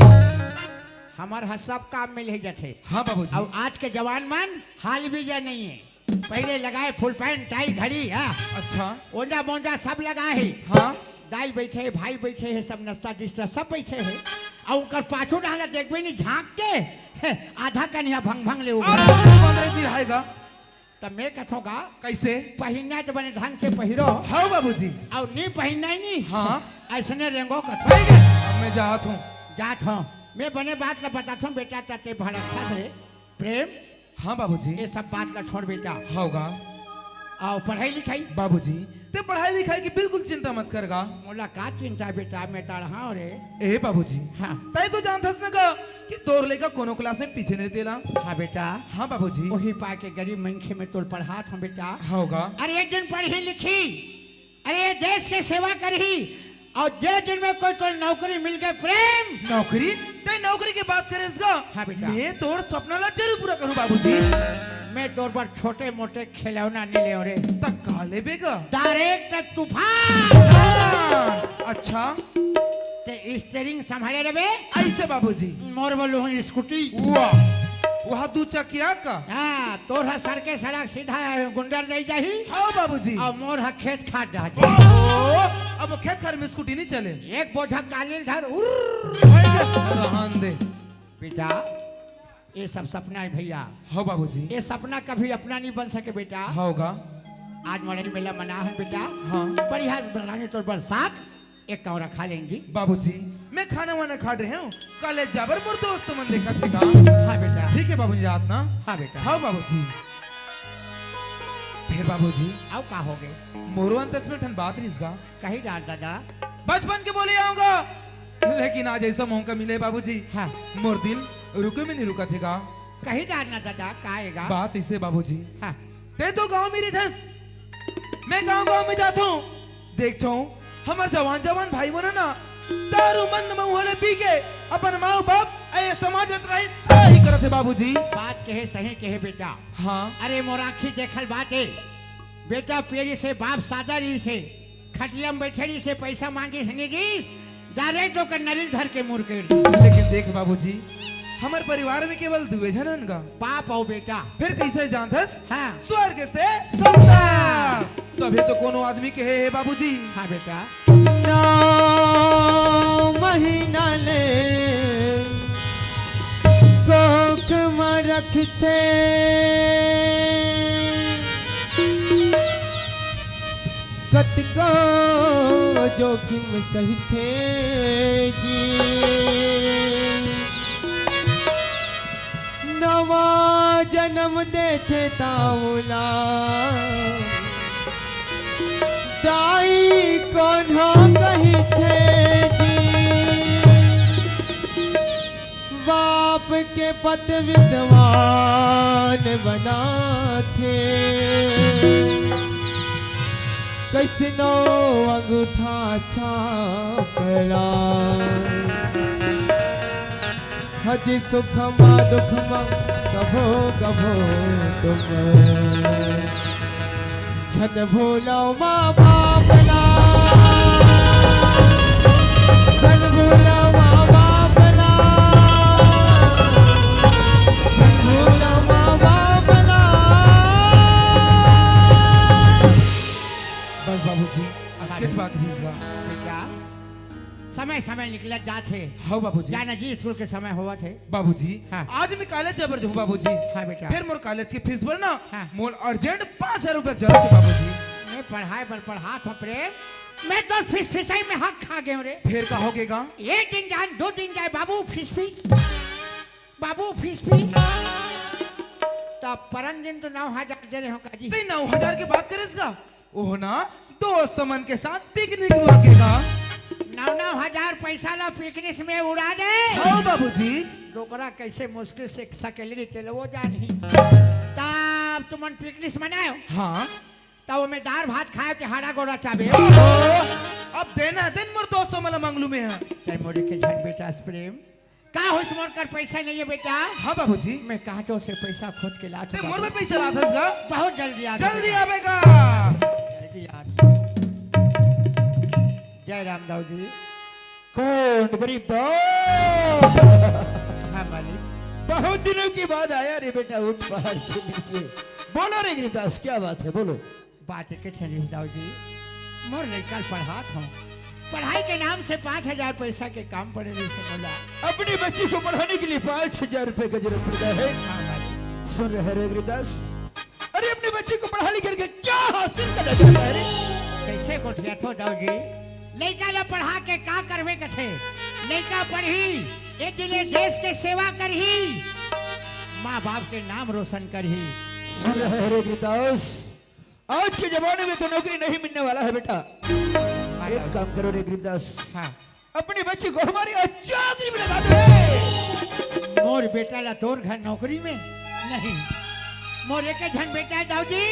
हमर ह सब काम में ले जाथे। हाँ बाबूजी। अउ आज के जवान मन हाल भी जा नहीं है। पहिले लगाए फुल पैंट, टाई, घड़ी, हाँ। अच्छा। ओंजा मोंजा सब लगाए हे। हाँ। दाई बैठे हे, भाई बैठे हे, सब नस्ता जिस्ता सब बैठे हे। अउ ओकर पाछू डाहन देखबे नहीं झांक के, हे, आधा कनिहा भंग भंग ले उबा। अब बाबूजी बंदरे दिखाएगा। त मैं कथों का, कैसे? पहिरना त बने ढंग से पहिरो। हाँ बाबूजी। अउ नी पहिरना ही नहीं। हाँ। अइसने रेंगो कथों। ठीक है, अब मैं जात हूँ। जात हूँ। मैं बने बात ला बताथों बेटा, त ते बड़ अच्छा से प्रेम। हाँ बाबूजी। ये सब बात ला छोड़ बेटा। होगा। अउ पढ़ाई लिखाई? बाबूजी, ते पढ़ाई लिखाई की बिल्कुल चिंता मत कर गा। मोला का चिंता बेटा, मैं त अड़हा हँव रे। ए बाबूजी। हाँ। तैं तो जानथस न गा कि तोर लइका कोनो क्लास में पीछे नहीं तेला। हाँ बेटा। हाँ बाबूजी। ओही पाय के गरीब मनखे में तोर पढ़ात हँव बेटा। होगा। अरे एक दिन पढ़ही लिखही, अरे ये देश के सेवा करही, अउ जे दिन में कोई तोर नौकरी मिल गे प्रेम। नौकरी? तैं नौकरी के बात करेस गा? हाँ बेटा। मैं तोर सपना ला जरूर पूरा करूँ बाबूजी। मैं तोर बर छोटे मोटे खिलौना नहीं लेवँव रे। त का लेबे गा? डायरेक्ट तूफान। हाँ, अच्छा। ते स्टीयरिंग संभाले रबे। अइसे बाबूजी। मोर बर लोहन स्कूटी। वाह, वह दू चकिया का? हाँ, तोर ह सड़के सड़क सीधा गुंडर दे जाही। हाँ बाबूजी। अउ मोर ह खेत खार डाहही। ओहो, अब खेत खार में स्कूटी नहीं चले। एक बोझा कालील धर, उर्र। रहन दे। बेटा, ये सब सपना है भैया। हाँ बाबूजी। ये सपना कभी अपना नहीं बन सके बेटा। होगा। आज मड़ई मेला मना है बेटा। हाँ। बढ़िया से बनाएंगे तोर बर साग, एक कौरा खा लेंगे। बाबूजी, मैं खाना वाना खा रहे हँव, कॉलेज जाबर मोर दोस्त मन देखत हे गा। हाँ बेटा। ठीक है बाबूजी, जात ना। हाँ बेटा। हाँ बाबूजी। फिर बाबूजी। अउ का होगे? मोरो अंतस में ठन बात रिहिस गा। कही डार दादा। बचपन के बोले आँव गा, लेकिन आज अइसा मौका मिले बाबूजी। हाँ। मोर दिल रुके में नहीं रुकत हे गा। कही डार ना दादा, का हे गा? बात अइसे बाबूजी। हाँ। ते तो गाँव में रहिथस, मैं गाँव गाँव में जाथों, देखथों, हमर जवान जवान भाई मन ना दारू मंद महुआ ले पी के अपन माँ बाप अउ ये समाज ल तबाही करत हे बाबूजी। बात कहे सही कहे बेटा। हाँ। अरे मोर आँखी देखल बात हे। बेटा पिए रिहिसे, बाप सादा रिहिसे, खटिया में बैठे रिहिसे, पैसा मांगे हने गिस, डायरेक्ट ओकर नरिल धर के मुड़ के। लेकिन देख बाबूजी, हमर परिवार में केवल दुए झन हन गा। बाप अउ बेटा। फिर कइसे जानथस? हाँ। स्वर्ग से सौदा। तभी तो कोनो आदमी कहे हे बाबूजी। हाँ बेटा। नौ महीना ले कोख म रखथे, कतको जोखिम सहिथे जी। नवा जनम देथे त ओला दाई कोनो कहिथे जी। बाप के पत विद्वान बनाथे, कइसनो अंगूठा छाप ला। हजी सुख मा दुख मा कभो कभो तुम झन भूलव माँ बाप ला, झन भूलव माँ बाप ला, झन भूलव माँ बाप ला। बस बाबूजी, अतकेच बात रिहिस गा। बेटा, समय समय निकलत जात हे। हाँ बाबूजी। जाना जी, स्कूल के समय होवत हे। बाबूजी, हाँ। आज मैं कॉलेज जाबर जाहूँ बाबूजी। हाँ बेटा। फिर मोर कॉलेज के फीस बर ना, हाँ। मोर अर्जेंट पाँच हजार रुपया जरूरत हे बाबूजी। मैं पढ़ाई बर पढ़ात हँव प्रेम, मैं तो फीस फीसई में हक खा गेंव रे। फिर का होगे गा? एक दिन जान, दो दिन जाए बाबू फीस फीस, बाबू फीस फीस। तब परन दिन तो नौ हजार दे रहे हो का जी? ते नौ हजार के बात करेस गा? ओह ना, दोस्त मन के साथ पिकनिक होगे गा। नौ नौ हजार पैसा ला पिकनिक में उड़ा दे। हाँ बाबूजी। डोकरा कइसे मुश्किल से सकेलरी तेल वो जानी। तब तुमन पिकनिक मनायो। हाँ। तब ओमे दार भात खाए के हाड़ा गोड़ा चाबे। ओहो, अब देना दिन मोर दोस्त मन ला मंगलू में हे। तैं मोरे के झन बेटा प्रेम। का होइस, मोर कर पैसा नहीं है बेटा। हाँ बाबूजी। मैं कहाँ से पैसा खोज के लात हूँ बाबू। मोर बर पैसा लात हस गा? बहुत जल्दी आ जल्दी आबे गा। जल्दी आ। जय राम दाऊ जी। कौन गरीब दाऊ? हाँ मालिक। बहुत दिनों के बाद आया रे बेटा, ऊंट पहाड़ के नीचे। बोलो रे गरीबदास, क्या बात है, बोलो। बात के थे दाऊ जी, मोर लइका ल पढ़ात हूँ, पढ़ाई के नाम से पाँच हजार पैसा के काम पड़े रहिस हे मोला। अपनी बच्ची को पढ़ाने के लिए पाँच हजार रुपए का जरूरत पड़ता है। हाँ मालिक। सुन रहे रे गरीबदास, अरे अपनी बच्ची को पढ़ा लिख करके क्या हासिल करना चाहता है रे? कैसे गोठियाथो दाऊ जी, लइका ला पढ़ा के का करबे कथे? लइका पढ़ही, एक दिन ये देश के सेवा करही, माँ बाप के नाम रोशन करही। सुन रहे रे गरीबदास, आज के जमाने में तो नौकरी नहीं मिलने वाला है बेटा। हाँ एक दाऊ जी। काम करो रे गरीबदास, हाँ। अपनी बच्ची को हमारी अचादरी में लगा दे रे। मोर बेटा ला तोर घर नौकरी में नहीं। मोर एक झन बेटा है दाऊ जी,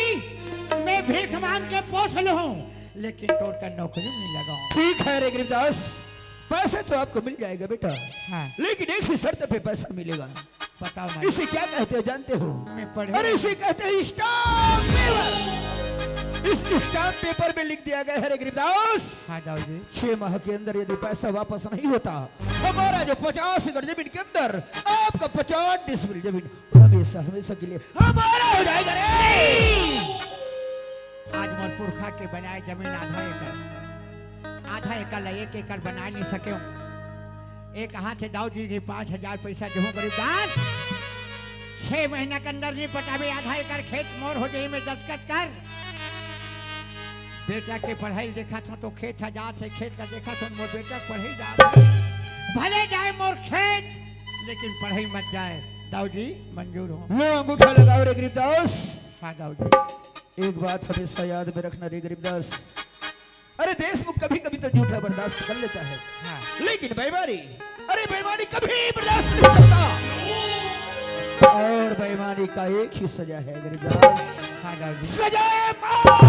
मैं भीख मांग के पोस लूँ, लेकिन तोर कर नौकरी में लगाऊँ। ठीक है रे गरीबदास, पैसा तो आपको मिल जाएगा बेटा, हाँ। लेकिन एक ही शर्त पे पैसा मिलेगा। बताओ मालिक। इसे क्या कहते हो जानते हो? मैं पढ़े अरे नहीं। इसे कहते हैं स्टाम्प पेपर। इस स्टाम्प पेपर में लिख दिया गया है रे गरीबदास, हाँ दाऊ जी। छह माह के अंदर यदि पैसा वापस नहीं होता, हमारा जो पचास एकड़ जमीन के अंदर आपका पचास डिसमिल जमीन हमेशा हमेशा के लिए हमारा हो जाएगा रे। आज मोर पुरखा के बनाए जमीन आधा एकड़, आधा एकड़ ला एक एकड़ बना नहीं सके। एक हाथ से दाऊ जी के पाँच हजार पैसा देहूँ गरीबदास, छह महीना के अंदर नहीं पटाबे आधा एकड़ खेत मोर हो जाही, मैं दस्तखत कर। बेटा के पढ़ाई देखत हूँ तो खेत ह जात हे, खेत ला देखत हूँ मोर बेटा के पढ़ाई जात हे। भले जाए मोर खेत, लेकिन पढ़ाई मत जाए। दाऊ जी मंजूर हो। लो अंगूठा लगाओ रे गरीबदास। हाँ दाऊ जी। एक बात हमेशा याद में रखना रे गरीबदास, अरे देशमुख कभी कभी तो झूठा बर्दाश्त कर लेता है, हाँ। लेकिन बेईमानी, अरे बेईमानी कभी बर्दाश्त नहीं करता। और बेईमानी का एक ही सजा है गरीबदास, हाँ दाऊ जी। सजाए मौत।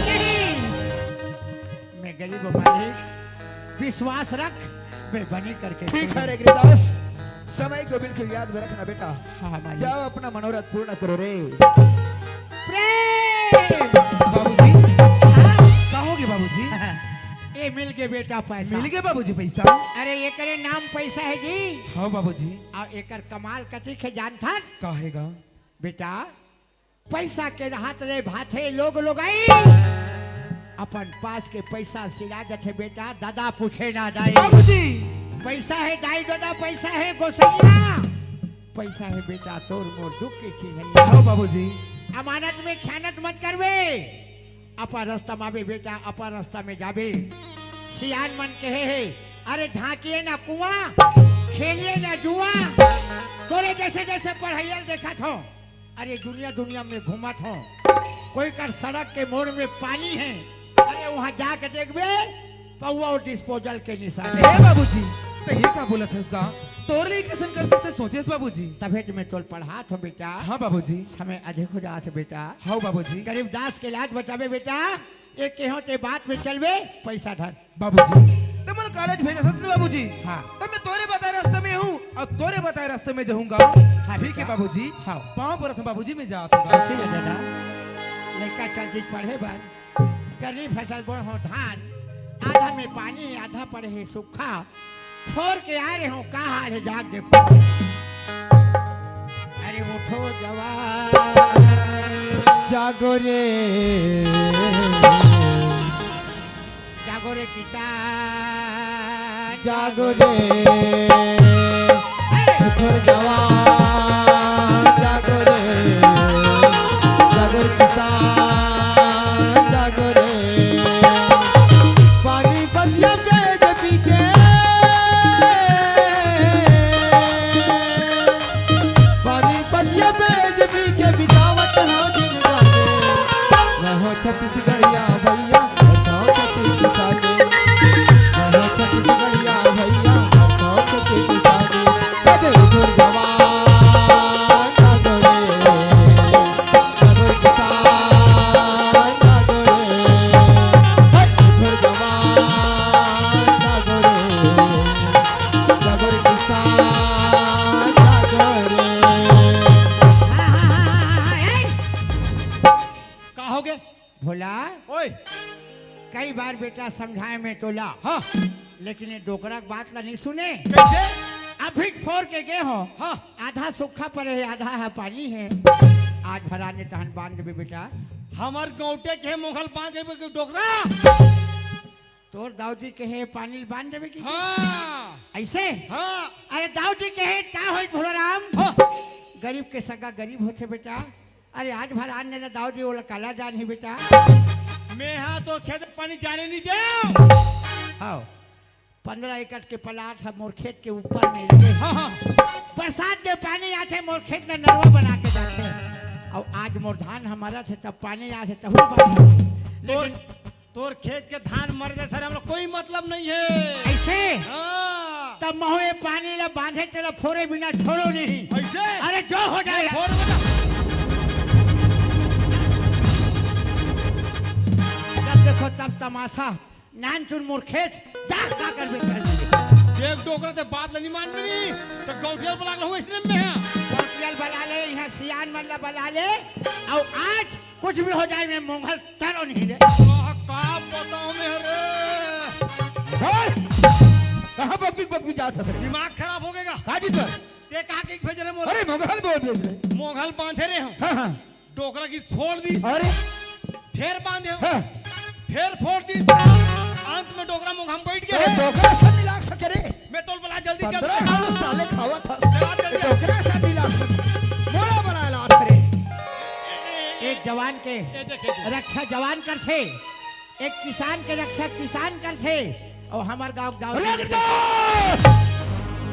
नहीं, मैं गरीब हूँ मालिक, विश्वास रख, मैं बनी करके ठीक है रे गरीबदास, समय को बिल्कुल याद में रखना बेटा। हाँ मालिक। जाओ अपना मनोरथ पूर्ण करो रे। प्रेम। बाबूजी। हाँ। का होगे बाबूजी? ए मिल गे बेटा पैसा। मिल गे बाबूजी पैसा? अरे एकरे नाम पैसा है जी। हाँ बाबूजी। अउ एकर कमाल कतिक हे जानथस? का हे गा? बेटा पैसा के रहत ले भाथे लोग लुगाई। अपन पास के पैसा सिरा जथे बेटा, ददा पूछे ना दाई। बाबूजी। पैसा हे दाई ददा, पैसा हे गोसैया। पैसा हे बेटा तोर मोर दुख के खिलैया। हाँ बाबूजी। अमानत में खयानत मत करबे। अपन रस्ता में आबे बेटा, अपन रस्ता में जाबे। सियान मन कहे हे, अरे झांकिए ना कुआं, खेलिए ना जुआ। तोरे जैसे जैसे पढ़ैया ल देखत हो, अरे दुनिया दुनिया में घूमत हो, कोई कर सड़क के मोड़ में पानी है, अरे वहाँ जाके देखबे, पौवा अउ डिस्पोजल के निशान हे। ए बाबूजी, त ये का बोलत हस गा? तोर ले कइसन कर सकथे सोचेस बाबूजी? तभे तो मैं तोल पढ़ात हो बेटा। हाँ बाबूजी। समय अधिक हो जात हे बेटा। हाँ बाबूजी। गरीबदास के लाज बचाबे बेटा, ये केहो ते बात में चलबे, पैसा धर। बाबूजी, त मोला कॉलेज भेजत हस न बाबूजी? हाँ। त मैं तोरे बताए रास्ता में हूँ अउ तोरे बताए रास्ता में जाहूँ गा। हाँ ठीक हे बेटा। बाबूजी। हाँ। पाँव परत हूँ बाबूजी, मैं जात हूँ गा। ठीक हे दादा, लइका चल दिस पढ़े बर। करनी फसल बोए हो धान, आधा में पानी आधा पड़े हे सूखा। छोड़ के आए रहे हो का हाल हे जाग देखो। अरे उठो जवान। जागो रे। जागो रे किसान। जागो रे। उठो जवान। जागो रे। जागो रे किसान। जागो रे। पानी पतिया बेच पी के। पानी पतिया बेच पी के बितावत हो जिंदगानी। रहो छत्तीसगढ़िया भैया, बताओ छत्तीस किसानी। रहो छत्तीसगढ़िया भैया, बताओ छत्तीस किसानी। अरे उधर जवान, अरे कई बार बेटा समझाए में तोला, हाँ। लेकिन ये डोकरा के बात ला नहीं सुने। कैसे? अभी फोर के गे हो, हाँ। आधा सूखा पड़े है, आधा है पानी है। आज भर आने तहन बांध देबे बेटा। हमर गौटे के मोंघल बांध देबे कि डोकरा। तोर दाऊजी के है पानी ल बांध देबे कि? हाँ। ऐसे? हाँ। अरे दाऊजी के है का होई भोलाराम? हाँ। गरीब के सगा गरीब होथे बेटा। अरे आज भर आन देना दाऊजी, ओला काला जान ही बेटा। मैं हाँ तो खेत पानी जाने नहीं दे। हाँ। पंद्रह एकड़ के प्लाट है मोर खेत के ऊपर में। हाँ, हाँ। बरसात के पानी आथे मोर खेत में नरवा बना के जाथे। और आज मोर धान हमारा थे तब पानी आथे तहु बात। लेकिन तोर खेत के धान मर जाए सर, हमरा कोई मतलब नहीं है। ऐसे? हाँ। तब महू ये पानी ला बांधे तेरा फोरे बिना छोड़ो नहीं। ऐसे? अरे जो हो जाए। फोर बना। जब देखो तब तमाशा। नान चुन मोर खेत, जा का करबे कर। एक डोकरा ते बात ला नहीं मान मेरी, तो गौटियाल बला लहूं इसने में है। गौटियाल बला ले, यहाँ सियान मन ला बला ले, और आज कुछ भी हो जाए मैं मोंघल तरो नहीं रे। वाह, का बताओ मैं रे। हे! कहाँ बकबी बकबी जात हस रे? दिमाग खराब हो गएगा। का जी सर? ते का के भेज रहे मोर? अरे मोंघल बोल भेज रहे। मोंघल बांधे रहे हम। हाँ, हाँ। डोकरा की फोड़ दी। अरे। फिर बांधे हम। हाँ। फिर फोड़ दी। अंत में डोकरा मोंघा में बैठ गए अरे हैं। डोकरा से मिला सके रे। मैं तोल बला जल्दी चल। पंद्रह साल साले खावा था। चला जल्दी। डोकरा से मिला सके। मोड़ा बना ला रे। एक जवान के ये देख, ये देख। रक्षा जवान करथे, एक किसान के रक्षा किसान करथे, और हमार गांव के दाऊ अरे जी गिरदास!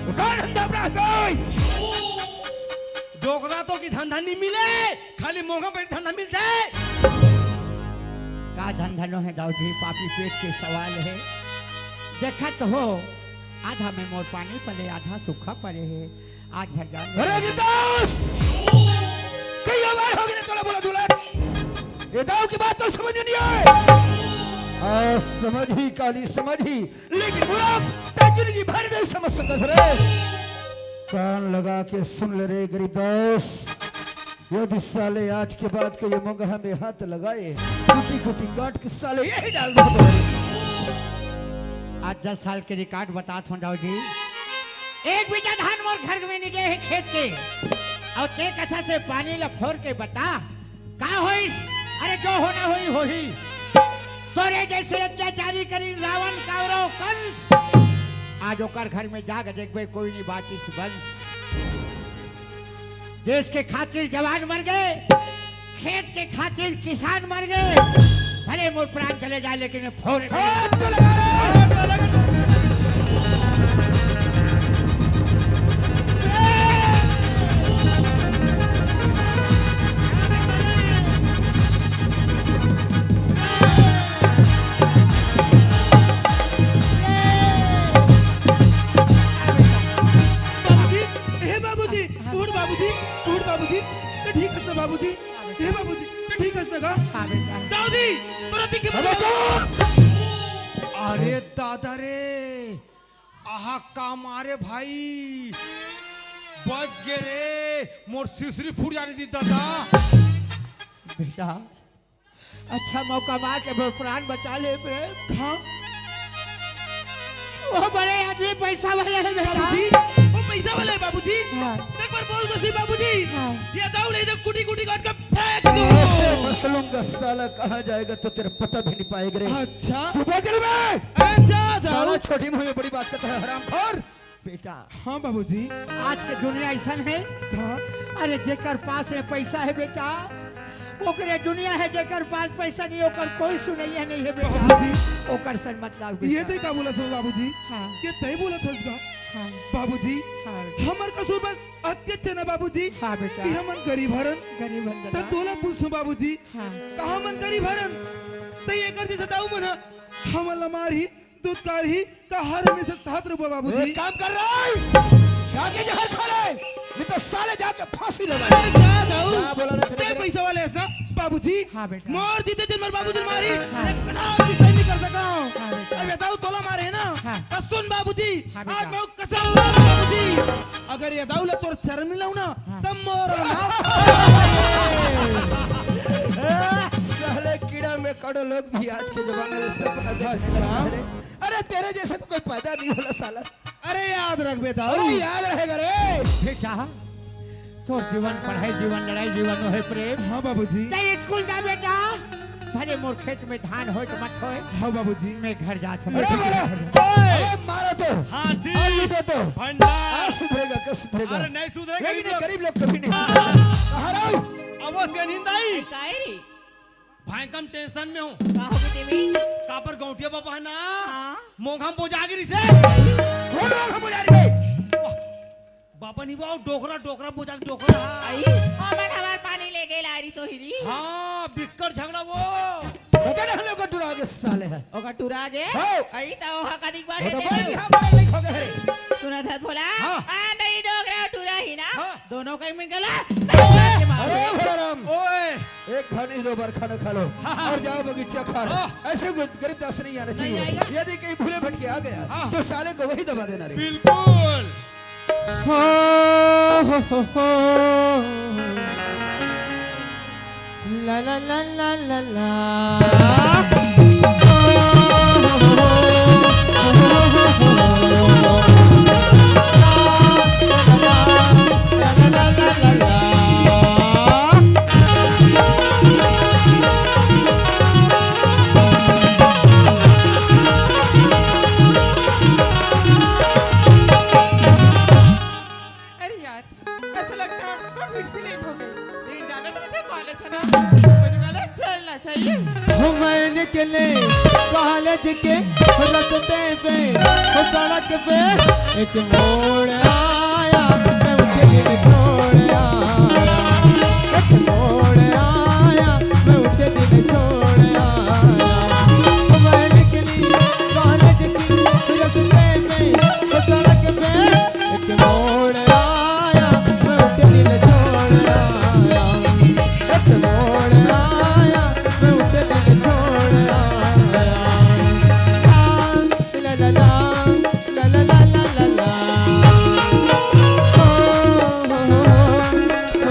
का धंधा अपना है भाई? डोकरा तो की धंधा नहीं मिले, खाली मोंघा बैठ धंधा मिलथे। का धंधा नो है दाऊ जी, पापी पेट के सवाल है। देखत हो, आधा में मोर पानी पड़े, आधा सूखा पड़े है। आज भर जान अरे गिरदास! कई बार हो गए तोला बोला दुलट। ये दाऊ की बात तो समझ में नहीं आए। आ, समझ ही काली समझ ही, लेकिन बुरा तै जिंदगी भर नहीं समझ सकस रे। कान लगा के सुन ले रे गरीबदास, यदि साले आज के बाद के ये मोंघा में हाथ लगाए, कुटी कुटी काट के साले यही डाल दो। आज दस साल के रिकॉर्ड बतात हूँ दाऊ जी। एक बीघा धान मोर घर में नहीं गए है खेत के, और ते कछा से पानी ला फोर के बता का होइस? अरे जो होना होई होही। तोरे जैसे अत्याचारी करी रावण कौरव कंस, आज ओकर घर में जाके देखबे कोई नहीं बाचिस बंस। देश के खातिर जवान मर गए, खेत के खातिर किसान मर गए। भले मोर प्राण चले जाए लेकिन फोर हाथ चले जा रहे हैं। बाबूजी, हे बाबूजी, उठ बाबूजी, उठ बाबूजी, ते ठीक हस ना बाबूजी, हे बाबूजी, ते ठीक हस ना का? हाँ बेटा। दाऊजी, तोरा दिखे अबे चुप! अरे दादा रे, आहा का मारे भाई, बच गे रे, मोर सिसरी फूट जाने दी दादा। बेटा, अच्छा मौका मार के मोर प्राण बचा ले बे। हाँ। वो बड़े आदमी पैसा वाले हैं बेटा। बाबूजी, वो पैसा वाले हैं बाबूजी। हाँ। एक बार बोल दो सी बाबूजी। हाँ। ये दाऊ ले जा कुटी कुटी काट के फेंक दो। ऐसे मसलूंगा साला, कहाँ जाएगा तो तेरा पता भी नहीं पाएगा रे। अच्छा। चुप हो जा रे बे। अरे जा, जाओ। साला छोटी मुंह में बड़ी बात करता है हरामखोर। बेटा। हाँ बाबूजी। आज के दुनिया ऐसन है। हाँ। अरे जेकर पास है पैसा है बेटा, ओकरे दुनिया है, जेकर पास पैसा नहीं ओकर कोई सुनैया नहीं है बेटा। बाबूजी। ओकर सन मत लाग बेटा। ये ते का बोलत हो बाबूजी? हाँ। ये तय बोलत हस का? हाँ। बाबूजी। हाँ। हमर कसूर बस अतके छे ना बाबूजी। हाँ बेटा। कि हमन गरीब हरन। गरीब हरन त बेटा। तोला पूछो बाबूजी। हाँ। का हमन गरीब हरन? त एकर जैसे दाऊ मन ह हमन ला मारही। दूध कारी का हर में से सात रुपया बाबूजी। एक काम कर रहा है, जाके जहर खा ले, नहीं तो साले जाके फांसी लगा ले। अरे जा दाऊ, क्या बोला ना तेरे क्या को? पैसा वाले है ना बाबूजी? हाँ बेटा। मोर जीते दिन मोर बाबूजी मारी, हाँ। एक कदम भी सही नहीं कर सका हूँ। हाँ बेटा। अरे दाऊ तोला मारे है ना, हाँ। तो सुन बाबूजी, हाँ बेटा। आज मैं कसम खा बाबूजी, अगर ये दाऊ ला तोर चरण मिलाऊ ना, हाँ। तब मोर ना। साले कीड़ा में करोड़ों लोग भी आज के जमाने में सपना देखने अच्छा। लगा है रे। अरे, तेरे जैसे तो कोई पैदा नहीं होला साला। अरे, याद रख बे दाऊ। अरे, याद रहेगा रे। बेटा, तोर जीवन पढ़ाई जीवन लड़ाई जीवन होय प्रेम। हाँ बाबूजी। चल स्कूल जा बेटा। भले मोर खेत में धान होय तो मत होय। हाँ बाबूजी। मैं घर जात हँव। अरे, अरे, अरे, मारो तो। हाँ जी। और पीटो तो। भंडार। आज सुधरेगा, कब सुधरेगा? अरे, नहीं सुधरेगा, लेकिन ये गरीब लोग कभी नहीं सुधरेगा। हाँ। कहाँ रहो? अब वो सेनिंदाई। काय रे? भाई कम tension में हँव। का हो गे तेमे? काबर गौंटिया बाबा हे ना? हाँ। मोंघा म बोजा गे रिहिसे। कौन मोंघा बोजा रे? बाबा नहीं बाबू, डोकरा, डोकरा बोजा, डोकरा। आई, ओमन हमार पानी लेके ला रही तो हिरी। हाँ, बिक्कट झगड़ा वो। पता ना हम लोग का टुरा गे साले हे। ओका टुरा गे? हाँ। आई तो ओहा कदिक बार वो तो हेते बोल तू। नहीं, हमारे नहीं खो गए रे। सुना था भोला? हाँ। आ, नहीं डोकरा टुरा ही ना? हाँ। दोनों का ही मिल गला। अरे भोला राम। ओए। एक खानी दो बार खाना खा लो हाँ। और जाओ बगीचा खा लो। हाँ। ऐसे कोई गरीब दास नहीं आना नहीं चाहिए। आएगा। यदि कहीं भूले भटके आ गया हाँ। तो साले को वही दबा देना रे। बिल्कुल। हो, हो, हो, हो। ला, ला, ला, ला, ला, ला। अरे यार, ऐसा लगता है मैं फिर से लेट हो गई। लेकिन जाना तो मुझे कॉलेज है ना, मुझे कॉलेज चलना चाहिए। हो मैं निकले कॉलेज के रस्ते पे, हो सड़क पे एक मोड़ आया, मैं उसे दिल छोड़ आया। एक मोड़ आया, मैं उसे दिल छोड़ आया। हो मैं निकली कॉलेज की रस्ते पे, हो सड़क पे एक मोड़ आया, मैं उसे दिल छोड़ आया। एक मोड़ आया, मैं उसे दिल छोड़ आया। ला, ला, ला, ला, ला, ला, ला, ला। ओ,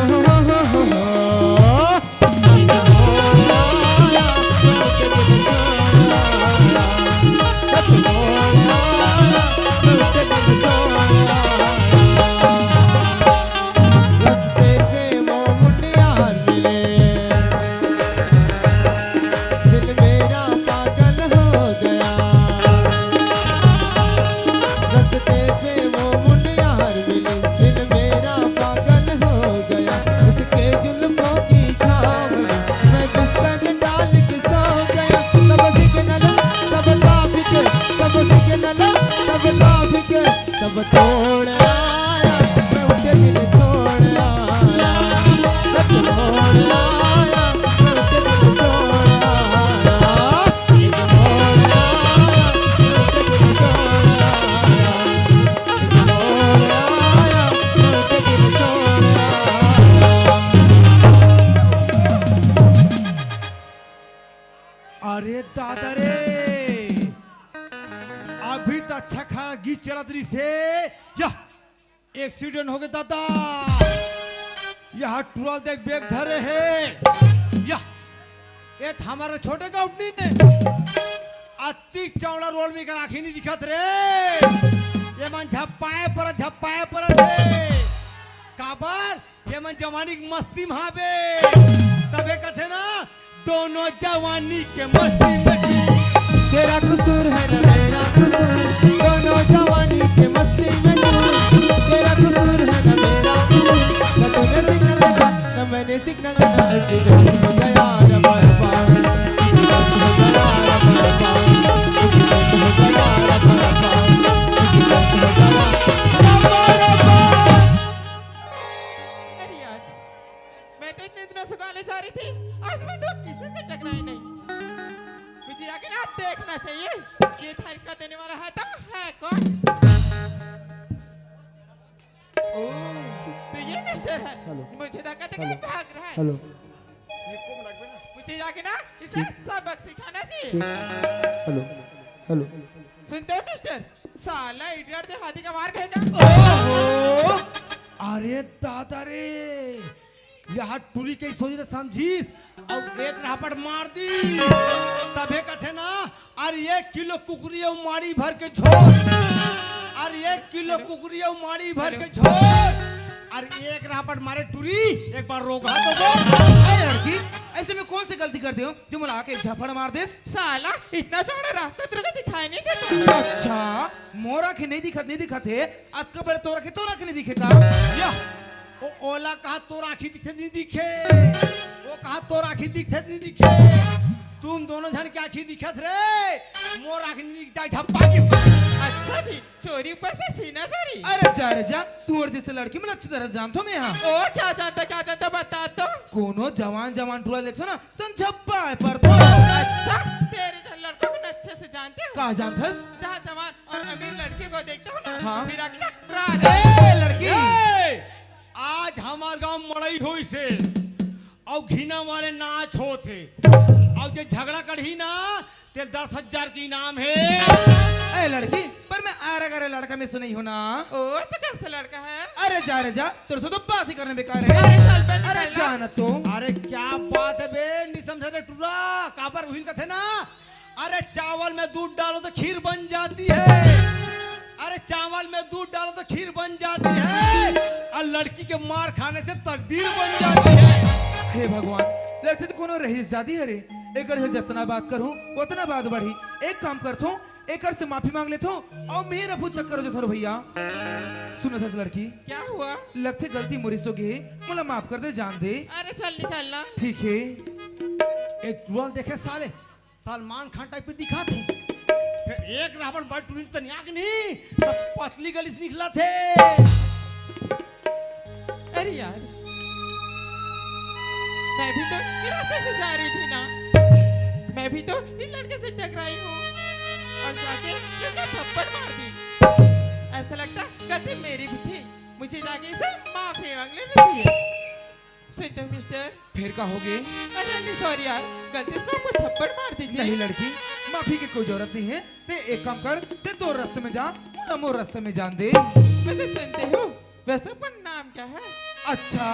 हो, हो, हो। रस्ते पे वो मुंडिया मिले, दिल मेरा पागल हो गया। रस्ते पे वो मुंडिया मिले, दिल मेरा पागल हो गया। उसके जुल्फों की छाँव में मैं बिस्तर डाल के सो गया। सब सिग्नल, सब ट्रैफिक, सब सिग्नल, सब ट्रैफिक, सब तोड़ आया, मैं उसे दिल छोड़ आया। सब तोड़ आया, मैं उसे दिल छोड़ आया। एक मोड़ आया, मैं उसे दिल छोड़ आया। एक मोड़ आया, मैं उसे दिल छोड़ आया। अरे दादा रे, अभी तो अच्छा खासा गीत चलत रहिसे, या एक्सीडेंट हो गे दादा। यहाँ टुरा ल देख, बैग धरे हे। या, ये तो हमारे छोटे गाँव नहीं ने। अतिक चौड़ा रोड में एकर आँखी नहीं दिखत रे। ये मन झप्पाए परत, झप्पाए परत हे। काबर? ये मन जवानी के मस्ती में हावे। तभे कथे ना, दोनों जवानी के मस्ती में डूब। तेरा कसूर है ना मेरा कसूर, दोनों जवानी के मस्ती में डूब। तेरा कसूर है ना मेरा कसूर, ना तूने सिग्नल लगा, ना मैंने सिग्नल लगा। ऐसे हो गया रे बर्बाद, हो गया रे बर्बाद, हो गया रे बर्बाद। अरे यार, मैं तो इतने दिनों से कॉलेज आ रही थी, आज मैं तो किसी से टकराई नहीं। मुझे आगे ना देखना चाहिए, ये हरकत देने वाला है तो है कौन? ओ, तो ये मिस्टर है। हेलो। मुझे धक्का देके हेलो। भाग रहा है। हेलो। मुझे जाके ना इसे ठीक। सबक सिखाना चाहिए। ठीक। हेलो। हेलो। सुनते हो मिस्टर, साला इडियट देहाती का मार खाएगा। ओहो! अरे दादा रे, यह टूरी के सोच ले समझिस, अउ एक रापट मार दिस। तभे कथे ना, अरे एक किलो कुकरी अउ माड़ी भर के झोर, अरे एक किलो कुकरी अउ माड़ी भर के झोर। अरे एक रापट मारे टूरी, एक बार रोगहा तो बोल। अरे लड़की, ऐसे में कौन सी गलती कर दे हो जो मोला आके झापड़ मार देस? साला, इतना चौड़ा रास्ता तेरे को दिखाई नहीं देता? अच्छा, मोर आँखी नहीं दिखत, नहीं दिखत हे, अतका बड़े तोर आँखी, तोर आँखी नहीं दिखे का? या, ओ, ओला कहा तोर आँखी दिखे नहीं दिखे, ओ कहा तोर आँखी दिखे नहीं दिखे। तुम दोनों झन के आँखी दिखत रे, मोर आँखी नहीं दिख जाए, झप्पा की। अच्छा जी, चोरी ऊपर से सीना सरी। अरे जा रे जा, तू अउ जैसे लड़की में अच्छी तरह जानत हो मैं हा। ओ, क्या जानता, क्या जानता, बता तो। कोनो जवान जवान टूरा देखथों ना, तन झप्पा आए पर तो। अच्छा, तेरे जन लड़कों को अच्छे से जानते हो। का जानथस? जहाँ जवान और अमीर लड़की को देखते हो ना, हाँ। फिर अगला राज। ए, लड़की। ए, आज हमार गांव मड़ई होइस हे, अउ घिना वाले नाच होत हे, अउ जे झगड़ा करही ना, ते दस हजार के इनाम हे। ए लड़की, पर मैं आरा गारा लड़का में से नहीं हों ना। ओ, तो कैसा लड़का है? अरे जा रे जा, तेरे से तो बात ही करना बेकार है। अरे चल बे, अरे निकल ना। जा ना तो। अरे क्या बात है बे, नहीं समझा रे टूरा, काबर उहिल कथे ना। अरे चावल में दूध डालो तो खीर बन जाती है, अरे चावल में दूध डालो तो खीर बन जाती है, और लड़की के मार खाने से तकदीर बन जाती है। हे भगवान, लगथे तो कोनो रहीस जादी हरे। एकर से जतना बात करहूं, ओतना बात बढ़ही। एक काम करथों, एकर से माफी मांग लेथों, अउ मेर अभू चक्कर हो जथों रे भैया। सुनत हस लड़की? क्या हुआ? लगथे गलती मोर से हो गे हे, मोला माफ कर दे, जान दे। अरे चल निकल ना। ठीक हे। ए टूरा ल देखे साले, सलमान खान type के दिखत हे। फेर एक रापट बड़ टूरी ल तनिया के नहीं, त पतली गली से निकलत हे। अरे यार, मैं भी तो ये रास्ते से जा रही थी ना, मैं भी तो इस लड़के से टकराई हूँ और जाके इसका थप्पड़ मार दी। ऐसा लगता गलती मेरी भी थी, मुझे जाके इससे माफी मांग लेनी चाहिए। सुनते हो मिस्टर? फेर का हो गे? अरे नहीं, sorry यार, गलती से मैं आपको थप्पड़ मार दी जी। नहीं लड़की, माफी के कोई जरूरत नहीं हे। ते एक काम कर, ते तोर रस्ते में जा, मोला मोर रस्ते में जान दे। वैसे सुनते हो, वैसे अपन नाम क्या है? अच्छा,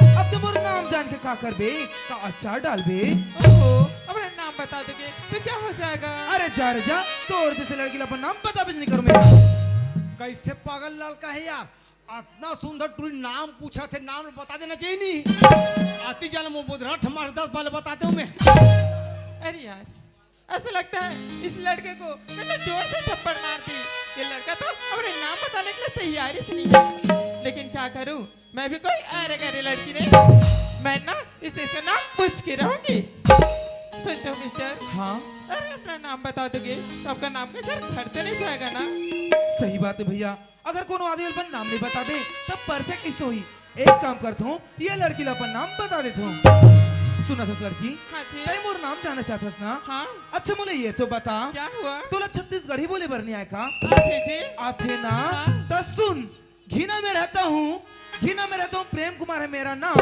अब ते मोर नाम जान के का करबे? का अचार डालबे? ओहो, अपना नाम बता दोगे तो क्या हो जाएगा? अरे जा रे जा, तोर जैसे लड़की ला अपन नाम बताबे नहीं करूं मैं। कैसे पागल लड़का हे यार, अतना सुंदर टूरी नाम पूछत हे, नाम बता देना चाहिए नहीं। आती जान मोर बोध रठ मार दस बार बता देहूं मैं। अरे यार, ऐसा लगता है इस लड़के को मैं तो जोर से थप्पड़ मार दी। ये लड़का तो अपने नाम बताने के लिए तैयार ही नहीं है। लेकिन क्या करूं, मैं भी कोई आरे गारे लड़की नहीं, मैं ना इस चीज का नाम पूछ के रहूंगी। सुनते हो मिस्टर? हाँ। अरे अपना नाम बता दोगे तो आपका नाम का सर खड़ तो नहीं जाएगा ना? सही बात है भैया, अगर कोनो आदमी अपन नाम नहीं बताबे, तब परचा कइसे होही? एक काम करथों, ये लड़की ला अपन नाम बता देथों। सुनत हस लड़की, हाँ जी। तैं मोर नाम जानना चाहत हस ना? हाँ। अच्छा, मोला ये तो बता, क्या हुआ? तोला छत्तीसगढ़ी बोले बर नहीं आय का? आथे जी। आथे ना? हाँ। त सुन, घिना में रहता हूँ, घिना में रहता हूँ, प्रेम कुमार है मेरा नाम,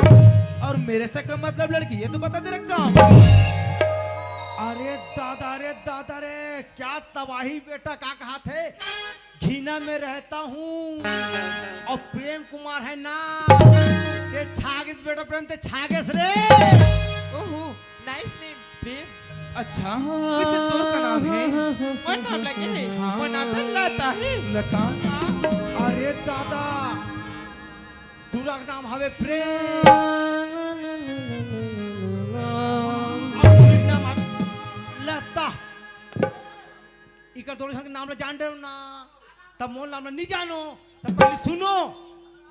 और मेरे से का मतलब लड़की, ये तो बता दे रहा काम। अरे दादा रे, दादा रे, क्या तबाही बेटा, का कहाथे? घिना में रहता हूँ और प्रेम कुमार है नाम। ते छागेस बेटा प्रेम, ते छागेस रे। ओहो, nice name, प्रेम। अच्छा, वैसे तोर का नाम है? मोर नाम लगे है, हाँ। मोर नाम तो लता है। लता? हाँ। अरे दादा, टूरा के नाम हवे प्रेम। और टूरी के नाम हवे लता। इकर दोनों झन के नाम ला जान डरेव ना, तब मोर नाम ला नहीं जानो, तब पहले सुनो।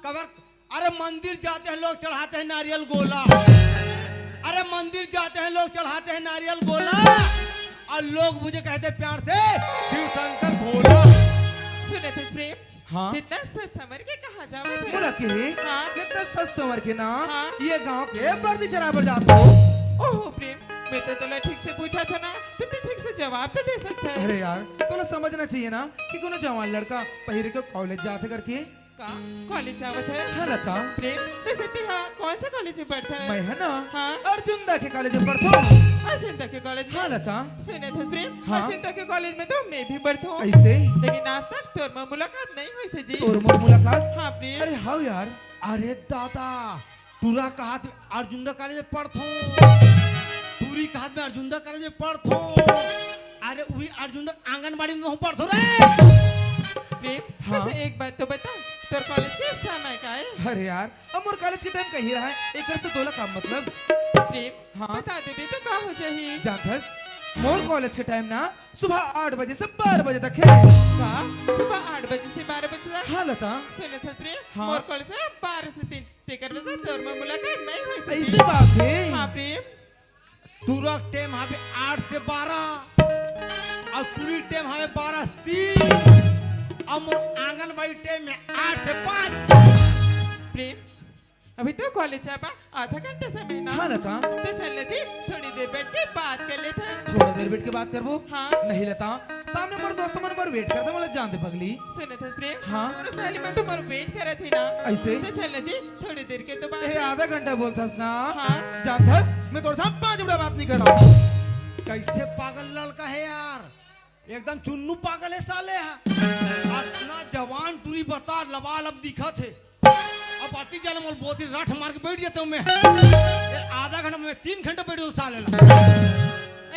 कबर, अरे मंदिर जाते हैं लोग, चढ़ाते हैं नारियल गोला। अरे मंदिर जाते हैं लोग, चढ़ाते हैं नारियल गोला, और लोग मुझे कहते प्यार से शिव शंकर भोला। सुने थे प्रेम, हाँ। जितना सच समझ के कहा जावत है। बोला के? हाँ। जितना सच समझ के ना, हाँ। ये गांव के वर्दी चराए बर जात हो। ओहो प्रेम, मैं तो तोला ठीक से पूछा था ना, तो तू ठीक से जवाब तो दे सकता है। अरे यार, तोला समझना चाहिए ना कि कोनो जवान लड़का पहिरे के कॉलेज जाथे करके। का? कॉलेज जावत है? हाँ लता। प्रेम, वैसे तू हाँ कौन से कॉलेज में पढ़ता है? मैं है ना, हाँ। अर्जुन दा के कॉलेज में पढ़ता हूँ। अर्जुन दा के कॉलेज में? हाँ लता। सुने थे प्रेम, हाँ। अर्जुन दा के कॉलेज में तो मैं भी पढ़ता हूँ। ऐसे? लेकिन आज तक तोर मोर मुलाकात नहीं हुई से जी। तोर मोर मुलाकात? हाँ प्रेम। अरे हाँ यार। अरे दादा, टूरा कहत अर्जुंदा कॉलेज में पढ़थों, टूरी कहत मैं अर्जुंदा कॉलेज में पढ़थों। अरे, उही अर्जुंदा आंगनबाड़ी में हूँ पढ़थों रे। प्रेम, हाँ। वैसे एक बात तो बता, तोर कॉलेज के समय का है? अरे यार, अब मोर कॉलेज के टाइम कहीं रहा है, एकर से तोला का मतलब? प्रेम, हाँ। बता देबे तो का हो जाही? जानथस, मोर कॉलेज के टाइम ना सुबह आठ बजे से बारह बजे तक है। का? सुबह आठ बजे से बारह बजे तक? हाँ लता। सुनत हस प्रेम, हाँ। मोर कॉलेज ना बारह से तीन, तेकर वजह से तोर में मुलाकात नहीं हो सकी। ऐसे बात है। हाँ प्रेम। टूरा टाइम हवे आठ से बारह, अउ टूरी टाइम हवे बारह से तीन, अउ मोर आंगनबाड़ी टाइम है आठ से पाँच। प्रेम, अभी तो कॉलेज जाबा, आधा घंटा समय ना। हाँ लता। तो चल ना जी, थोड़ी देर बैठ के बात कर लेथन। थोड़ा देर बैठ के बात करबो? हाँ। नहीं लता, सामने मोर दोस्त मन मोर वेट करत हे, मोला जान दे पगली। सुनत हस प्रेम? हाँ। मोर सहेली मन तो मोर वेट करत हे ना। ऐसे? तो चल ना जी, थोड़ी देर के तो बात ए, है। आधा घंटा बोलथस ना। हाँ। जानथस, मैं तोर साथ पाँच मिनट बात नहीं करता। कैसे पागल लड़का है यार, एकदम चुन्नू पागल है साले है। इतना जवान टूरी बता लबालब दिखत है। अब अति जाने मोल बोती रठ मार के बैठ जाता हूँ मैं। ये आधा घंटा में तीन घंटा बैठ जाता साले ला।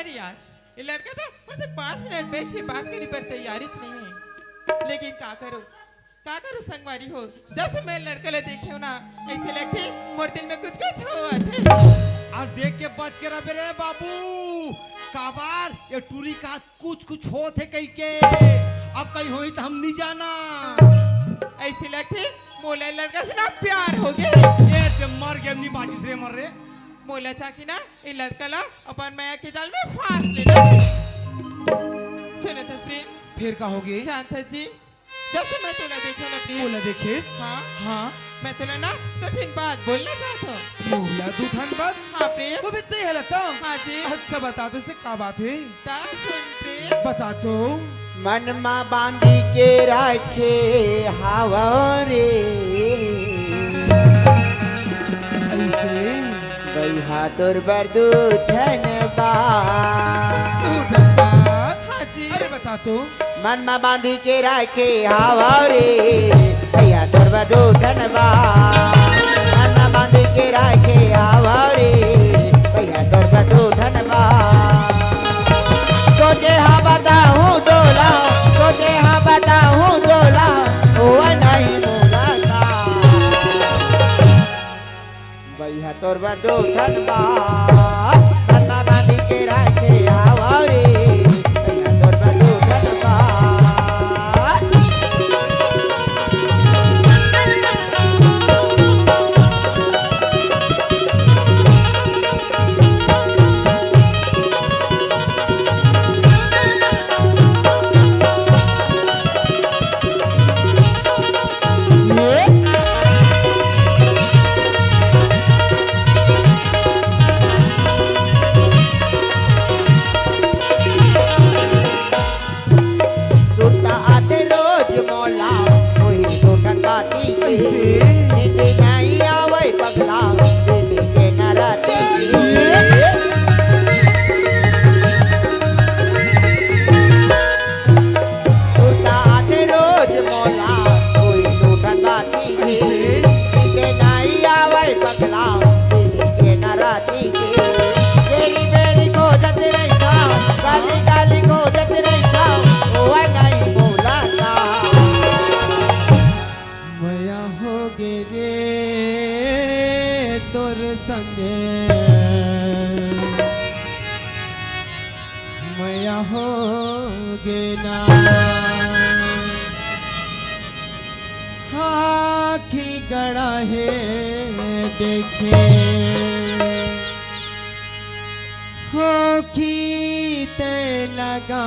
अरे यार, ये लड़का तो मुझसे पाँच मिनट बैठ के बात करी पर तैयारी च नहीं है, लेकिन का करो, का करो संगवारी हो, जब से मैं लड़का ला देखे हूँ ना, ऐसे लगथे मोर दिल में कुछ कुछ होवत है। अउ देख के बच के रह रे बाबू, काबर ये टूरी का कुछ कुछ होत हे कहिके, अब कहीं होही त हम नहीं जाना। ऐसे लगथे मोला लड़का से ना प्यार हो गए। ये ते मर गया, नहीं बाजिस रे मर रे। मोला चाही ना ये लड़का ला अपन मया के जाल में फांस लेना। सुनत हस प्रेम? फिर का होगे? जानत हस जी, जब से मैं तोला देखे ना प्रेम। मोला देखेस? हाँ। हाँ। मैं तोला ना दो ठन बात बोलना चाहत हूँ। मोला दू ठन बात? हाँ प्रेम। वो भी तय है लता। हाँ जी। अच्छा बता तो से का बात है? ता सुन प्रेम। बता तो। मन मा बांधी के रखे हावरे। ऐसे? बइहा तोर बर दू ठन बात। दू ठन बात? हाँ जी। अरे बता तो। मन मा बांधी के राखे हावव रे, भइया तोर बर दू ठन बात। मन मा बांधी के राखे हावव रे, भइया तोर बर दू ठन बात। सोचे हाँ बताहूँ तोला, सोचे हाँ बताहूँ तोला, होवय नहीं मोला का। बइहा तोर बर दू ठन बात, मन मा बांधी के राखे हावव रे। बइहा तोर बर दू ठन बात। सुरता आथे रोज मोला, ओही दू ठन बाती के। नींद नइ आवय पगला, दिल के न राती के। सुरता आथे रोज मोला, ओही दू ठन बाती के। नींद नइ आवय पगला, दिल के न राती के। बेरी बेरी खोजत रहिथंव, काली काली खोजत रहिथंव, होवय नहीं मोला का। मया होगे रे तोर संगे, मया होगे ना। आँखी गड़ा हे देखे, होखी ते लगाए।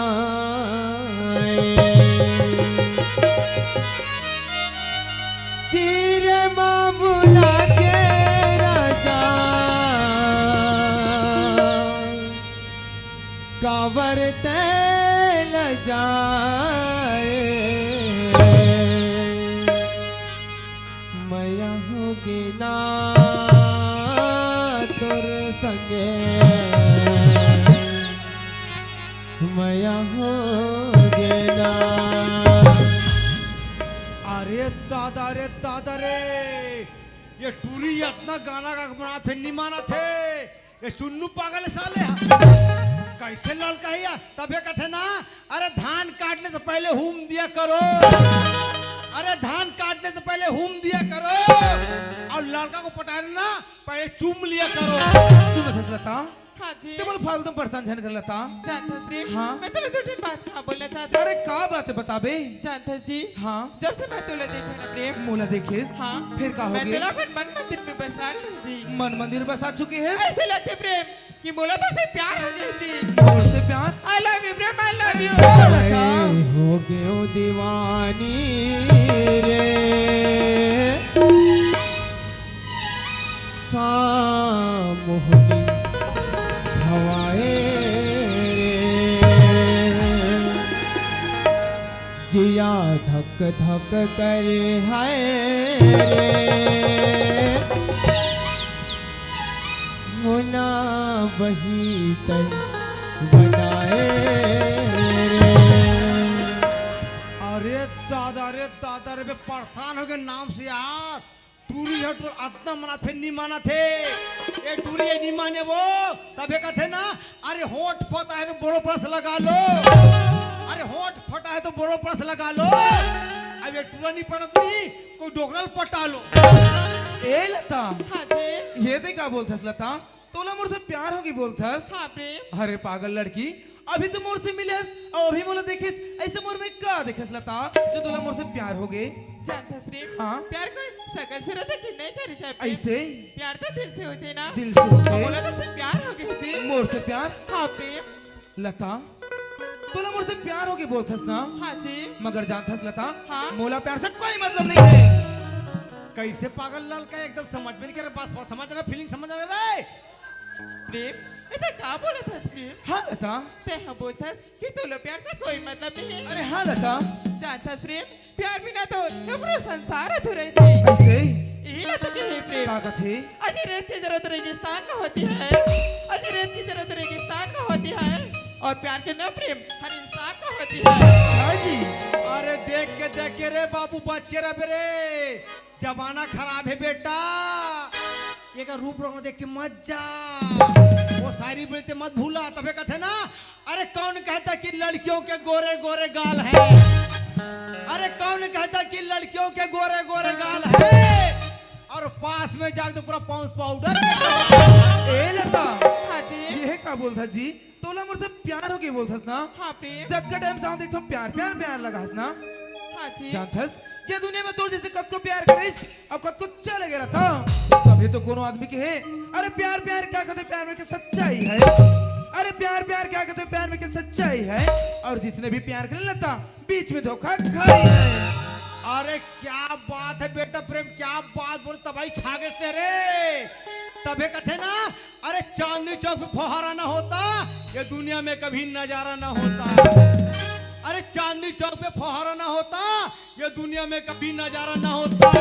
तीर मा बुला के राजा, काबर ते लजाए। मया होगे ना तोर संगे, मया होगे ना। अरे दादा रे दादा रे, ये टूरी अतना गाना गा के बनाथे, नी मानथे। ये चुन्नू पागल हे साले हा। कइसे ललकाही या? तभे कथे ना, अरे धान काटने से पहले हूम दिया करो, अरे धान काटने से पहले हूम दिया करो, अउ लड़का को पटाना ना, पहले चूम लिया करो। सुनत हस लता, हाँ जी। ते मोला फालतू परेशान झन कर लता। जानत हस प्रेम, हाँ। मैं तोला दू ठन बात कहा बोलना चाहत हूँ। अरे का बात हे बताबे? जानत हस जी, हाँ। जब से मैं तोला देखे ना प्रेम। मोला देखेस? हाँ। फिर का हो मैं गे? तोला अपन मन मंदिर में बसा लूँ जी। मन मंदिर बसा चुके हे? अइसे लगथे प्रेम कि मोला तोर से प्यार हो गे जी। मोर से प्यार? I love you Prem, I love you। अरे लता। हो गयो दीवानी रे। का मोहनी हवाए रे, जिया धक धक करे हाय रे, होना वही तय बनाए रे। अरे दादा रे दादा रे, मैं परेशान हो गे नाम से यार। टूरी हे, टूरी अतना मनाथे, नी मानथे। ए टूरी, ए नी माने वो, तभे कथे ना, अरे होंठ फटा हे तो बोरोप्लस लगा लो, अरे होंठ फटा हे तो बोरोप्लस लगा लो। अब ए टूरा नी पटत नी, कोई डोकरा ल पटा लो। ए लता, हाँ जी। ये दे का बोलथस लता? तोला मोर से प्यार होगे बोलथस? हाँ प्रेम। अरे पागल लड़की, अभी तो मोर से मिले हस अउ अभी मोला देखेस, अइसे मोर में का देखेस लता, जो तोला मोर से प्यार होगे? जानत हस प्रेम, हाँ। प्यार कोई सकल से रहिथे कि नहीं करे जाए प्रेम? अइसे? प्यार तो दिल से होथे ना। दिल से होथे। मोला तोर से प्यार होगे जी। मोर से प्यार? हाँ प्रेम। लता, तोला मोर से प्यार होगे बोलथस ना? हाँ जी। मगर जानथस लता, हाँ। मोला प्यार से कोई मतलब नहीं हे। कइसे पागल लड़का, एकदम समझ में नहीं आ रहा, बस, बस समझ रहा, फीलिंग समझ रहा रे। प्रेम, ए ते का बोलत हस प्रेम? हाँ लता। ते हा बोलत हस कि तोला प्यार से कोई मतलब नहीं हे। अरे हाँ लता। जानत हस प्रेम, प्यार बिना तो ये पूरा संसार अधूरा हे जी। अइसे? इही ला तो कहे प्रेम। का कथे? अजी रेत की जरूरत रेगिस्तान को होती है, अजी रेत की जरूरत रेगिस्तान को होती है, और प्यार के न प्रेम हर इंसान को होती है। हाँ जी। अरे देख के, देख के रे बाबू, बच के रह बे रे। जमाना खराब हे बेटा, एकर रूप रंग देख के मत जा, वो शायरी बोलते मत भूला। तभे कथे ना, अरे कौन कहता कि लड़कियों के गोरे गोरे गाल हैं? अरे कौन कहता कि लड़कियों के गोरे गोरे गाल हैं? और पास में जाके तो पूरा पाउंस पाउडर। ए लता, हाँ जी। ये का बोलथस जी? तोला मोर से प्यार होगे बोलथस ना? हाँ प्रेम। जतका टाइम साथ देखथों प्यार, प्यार, प्यार लगास ना? हाँ जी। जानथस, ये दुनिया में तोर जइसे कतको प्यार करिस अउ कतको चले गे लता। तभे तो कोनो आदमी कहे, अरे प्यार, प्यार क्या कहते प्यार में के सच्चाई है। अरे प्यार, प्यार क्या कहते प्यार में के सच्चाई है। अउ जिसने भी प्यार करे लता, बीच में धोखा खाई है। अरे क्या बात है बेटा प्रेम, क्या बात बोले, तबाही छा गे से रे। तभे कथे ना, अरे चांदनी चौक पे फुहारा ना होता, ये दुनिया में कभी नजारा ना होता। अरे चांदनी चौक पे फुहारा ना होता, ये दुनिया में कभी नजारा ना होता।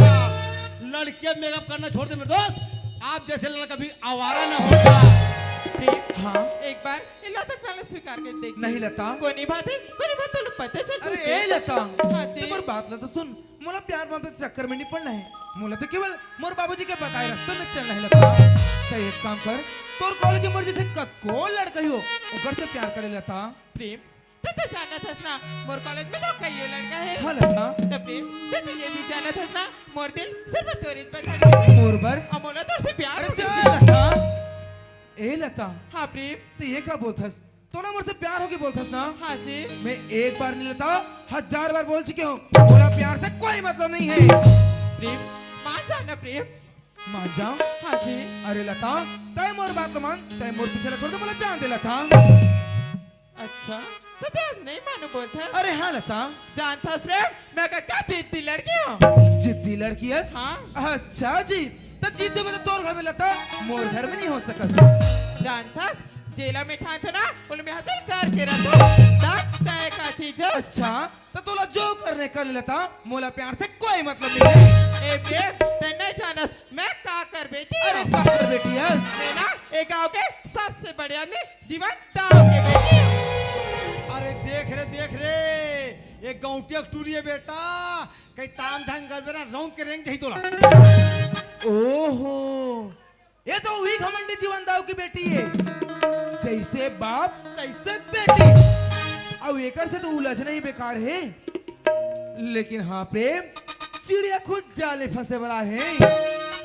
लड़कियां मेकअप करना छोड़ दे मेरे दोस्त, आप जैसे लड़का कभी आवारा ना होता। प्रेम, हाँ। एक बार ए लता के पहले स्वीकार कर देख। नहीं लता। कोई नहीं बात है, कोई नहीं बात, तो पता चल अरे चुके। ए लता, हाँ जी। ते मोर बात ला तो सुन, मोला प्यार मोहब्बत के चक्कर में नहीं पड़ना है। मोला तो केवल मोर बाबूजी के बताए रास्ते में चलना है लता। ते एक काम कर, तोर कॉलेज में मोर जइसे कतको लड़का हो, ओकर से प्यार करे लता। प्रेम, ते तो जानत हस ना, मोर कॉलेज में तो कइयो लड़का हे। हाँ लता। त प्रेम, ते तो ये भी जानत हस ना, मोर दिल सिर्फ तोरे पर धड़के। मोर बर? अउ मोला तोर से प्यार अरे हो जा गया। लता। ए लता। हाँ प्रेम। ते ये का बोलथस? तोला मोर से प्यार होगे बोलथस ना? हाँ जी। मैं एक बार नहीं लता, हजार बार बोल चुके हूँ, मोला प्यार से कोई मतलब नहीं है। प्रेम, मान जा ना प्रेम। मान जा? हाँ जी। अरे लता, तय मोर बात ल मान, तय मोर पीछे ला छोड़ दे, मोला जान दे लता। अच्छा, त ते आज नहीं मानू बोलथस? अरे हाँ लता। जानथस प्रेम, मैं कतका जिद्दी लड़की हूँ। जिद्दी लड़की हस? हाँ। अच्छा जी, त जिद्दी में तो तोर घर में लता, मोर घर में नहीं हो सकस। जानथस, जेला में ठान थे ना, ओला में हासिल करके रखो। तब तय का चीज हस? अच्छा, त तोला जो करने कर लता, मोला प्यार से कोई मतलब नहीं है। ए प्रेम, ते नहीं जानस, मैं का कर बेटी अरे हूँ। का कर बेटी हस? मैं ना, ए गाँव के सबसे बड़े आदमी जीवन दाव के बेटी हूँ। अरे देख रे, देख रे, ये गौंटिया टूरी है बेटा, कहीं ताम धाम कर बेटा, रौंद के रेंग जाही तोला। ओहो, ये तो उही घमंडी जीवन दाऊ की बेटी हे, जइसे बाप तइसे बेटी। अउ एकर से तो उलझना ही बेकार हे। लेकिन हाँ प्रेम, चिड़िया खुद जाल में फंसे वाला हे।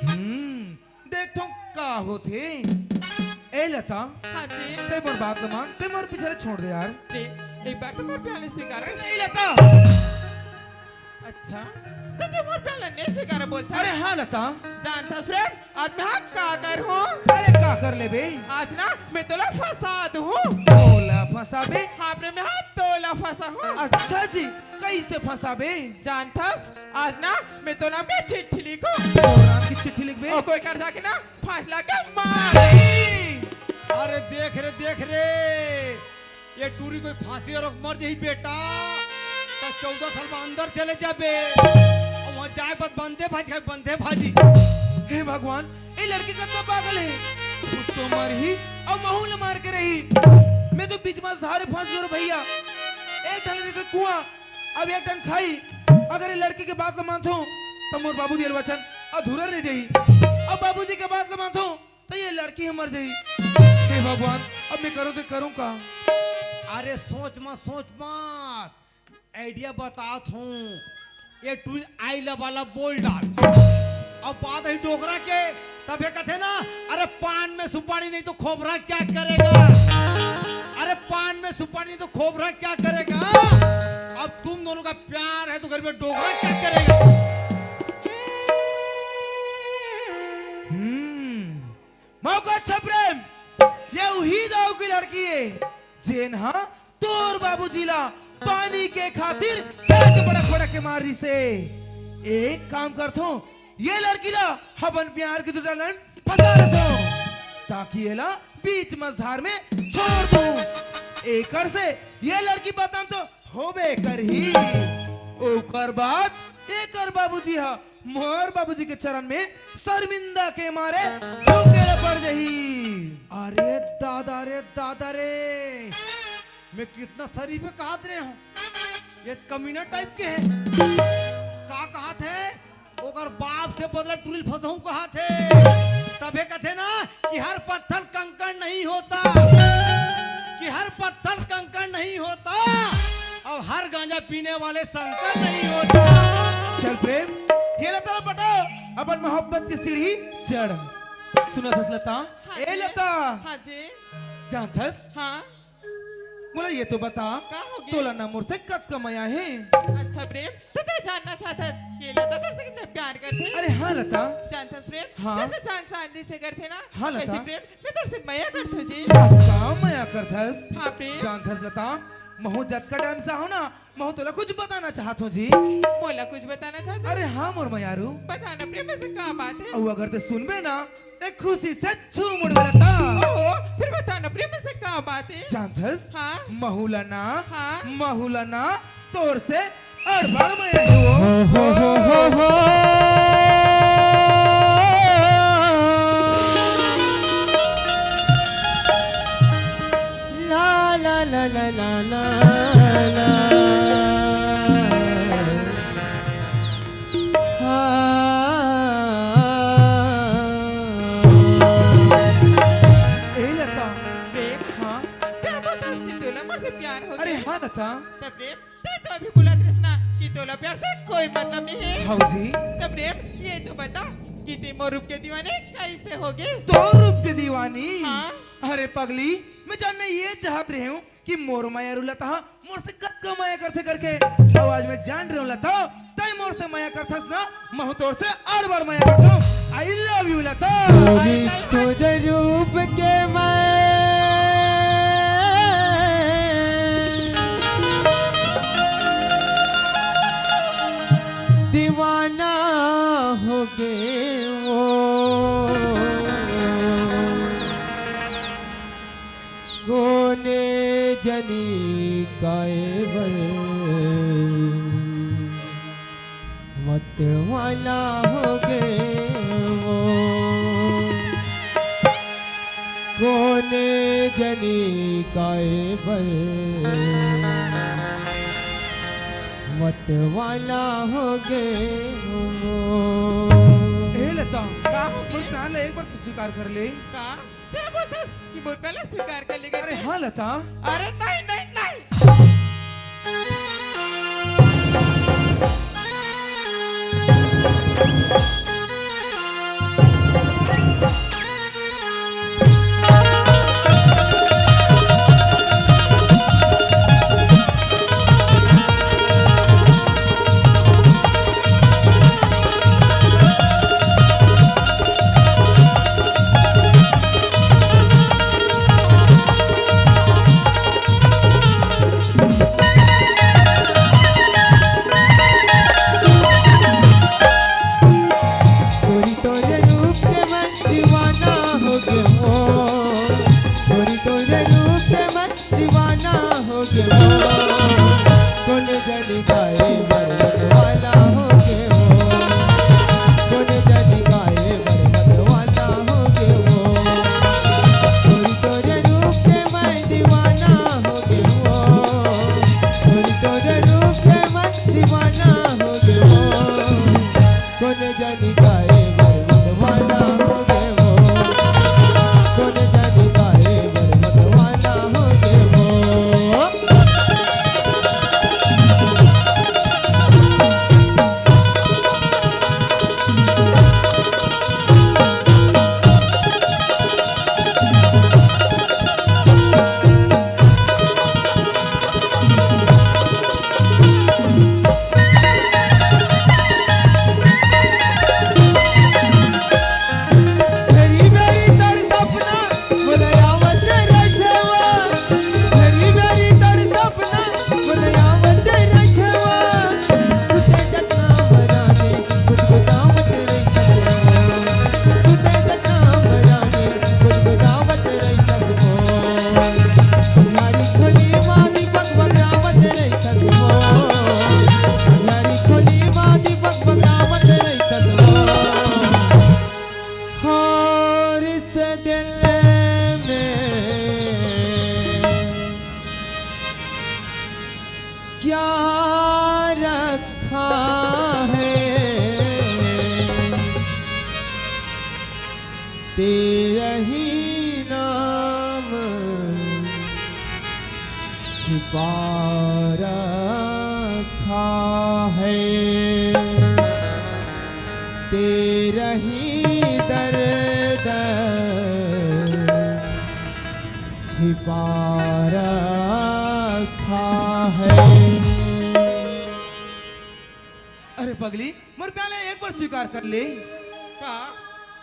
हम्म, देखथों का होथे। ए लता, हाँ जी। तैं मोर बात ल मान, तैं मोर पीछे छोड़ दे यार। प्रेम, एक बार तो मोर प्यार ल स्वीकार कर। ए लता। अच्छा, त तैं मोर प्यार ल नइ स्वीकार बोलथस? अरे हाँ लता। जानथस प्रेम, आज मैं हा का करहूँ? अरे का कर लेबे? आज ना मैं तोला फंसा दूँ। तोला फंसाबे? हाँ प्रेम, मैं हा तोला फंसाहूँ। अच्छा जी, कइसे फंसाबे? जानथस, आज ना मैं तोर नाम के चिट्ठी लिखहूँ। तोर नाम की चिट्ठी लिखबे? अउ कोई कर जाके ना फांस ला के मार। अरे देख रे, देख रे, ये टूरी कोई फांसी अउ मर जाही बेटा, त चौदह साल में अंदर चले जाबे। अउ वहाँ जाए के बाद बंदे भाजी खाए, बंदे भाजी। हे भगवान, ये लड़की कतना पागल हे। खुद तो मरही अउ महू ल मार के रही। मैं तो बीच में हार फंस गेंव रे भइया। एक ठन देथे कुआं, अब एक ठन खाई। अगर ये लड़की के बात ल मानथों, त मोर बाबूजी के वचन अधूरा रह जाही। अब बाबूजी के बात ल मानथों, त ये लड़की ह मर जाही। हे भगवान, अब मैं करूँ त करूँ का? अरे सोच मत, सोच मत, idea बतात हूँ। ये टूरी I love वाला बोल डाल। अब बात रही डोकरा के, तभे कथे ना, अरे पान में सुपारी नहीं तो खोपरा क्या करेगा? अरे पान में सुपारी नहीं तो खोपरा क्या करेगा? अब तुम दोनों का प्यार है तो घर में डोकरा क्या करेगा? हम्म, मौका अच्छा प्रेम, ये उही दाऊ की लड़की हे, जेन हा तोर बाबूजी ला पानी के खातिर फेंक के बड़क बड़क के मार रिसे। एक काम करथों, ये लड़की ला अपन प्यार के दुटालन फंसा लेथों, ताकि एला बीच मझधार में छोड़ दूँ। एकर से ये लड़की बदनाम तो होबे करही। ओकर बाद एकर बाबूजी हा मोर बाबूजी के चरण में शर्मिंदा के मारे झुके ल पड़ जाही। अरे दादा रे, दादा रे, मैं कितना शरीफ हे कहत रहे हूँ, ये कमीना type के हे। का कहत हे? ओकर बाप से बदला टूरी ल फंसहूँ कहत हे। तभे कथे ना कि हर पत्थर कंकड़ नहीं होता, कि हर पत्थर कंकड़ नहीं होता, अउ हर गांजा पीने वाले शंकर नहीं होता। चल प्रेम, ये लता ल पटा, अपन मोहब्बत के सीढ़ी चढ़। सुनथस लता? हाँ ए जी। लता। हाँ जी। जानथस? हाँ। मोला ये तो बता, का होगे? तोला ना मोर से कतका मया हे? अच्छा प्रेम, त तैं जानना चाहथस कि लता तोर से कितना प्यार करथे? अरे हाँ लता। जानथस प्रेम, हाँ। जैसे चांद चांदनी से करथे ना, हाँ लता। वैसे प्रेम, मैं तोर से मया करथों जी। का मया करथस? हाँ प्रेम। जानथस लता, महू जतका time से हूँ ना, महू तोला कुछ बताना चाहत हूँ जी। मोला कुछ बताना चाहत हस? अरे हाँ मोर मयारू। बता ना प्रेम, ऐसे का बात हे? अउ अगर तैं सुनबे ना, तैं खुशी से झूम उड़बे लता। ओहो, फिर बता ना प्रेम, ऐसे का बात हे? जानथस? हाँ। महू ला ना, हाँ। महू ला ना, तोर से अड़बड़ मया हे वो। हो, हो, हो, हो, हो। ला, ला, ला, ला, ला, ला, ला। हाँ। ए लता। प्रेम, हाँ? तैं बतास कि तोला मोर से प्यार होगे। अरे हाँ लता। त प्रेम, तैं तो अभी बोलत रहिस ना कि तोला प्यार से कोई मतलब नहीं हे। हाँ जी। त प्रेम, ये तो बता कि तैं मोर रूप के दीवानी कइसे होगेस? तोर रूप के दीवानी? हाँ। अरे पगली, मैं जानना ये चाहत रहे हूँ कि मोर मयारू लता हा मोर से कतका मया करथे करके। अउ आज मैं जान रहे हूँ लता, तैं मोर से मया करथस ना, महू तोर से अड़बड़ मया करथों। I love you लता। तोरे रूप के मैं दीवाना होगे वो। कोने जनी काय बर मत वाला होगे वो। कोने जनी काय बर मत वाला होगे वो। ए लता। हाँ, ले, एक बार तो स्वीकार कर ले। का? तें बोलथस कि मोर प्यार ला स्वीकार कर ले अरे कहिके? हाँ लता। अरे नहीं, नहीं, नहीं। तोरी तोरे रूप के मैं दीवाना हो गे हों। तोरी तोरे रूप के मैं दीवाना हो गे हों। कोन जनी काहे बर मतवाला हो गे हों। कोन जनी काहे बर मतवाला हो गे हों। तोरी तोरे रूप के मैं दीवाना हो गे हों। तोरी तोरे रूप के मैं दीवाना हो गे हों। कोन जनी काहे बर मतवाला हो गे हों। कोन जनी काहे बर मतवाला हो गे हों। और इस दिल में क्या रखा है, तेरा ही नाम छिपा रखा है, तेरा ही दर्द छिपा रखा है। अरे पगली, मोर प्यार ला एक बार स्वीकार कर ले। का?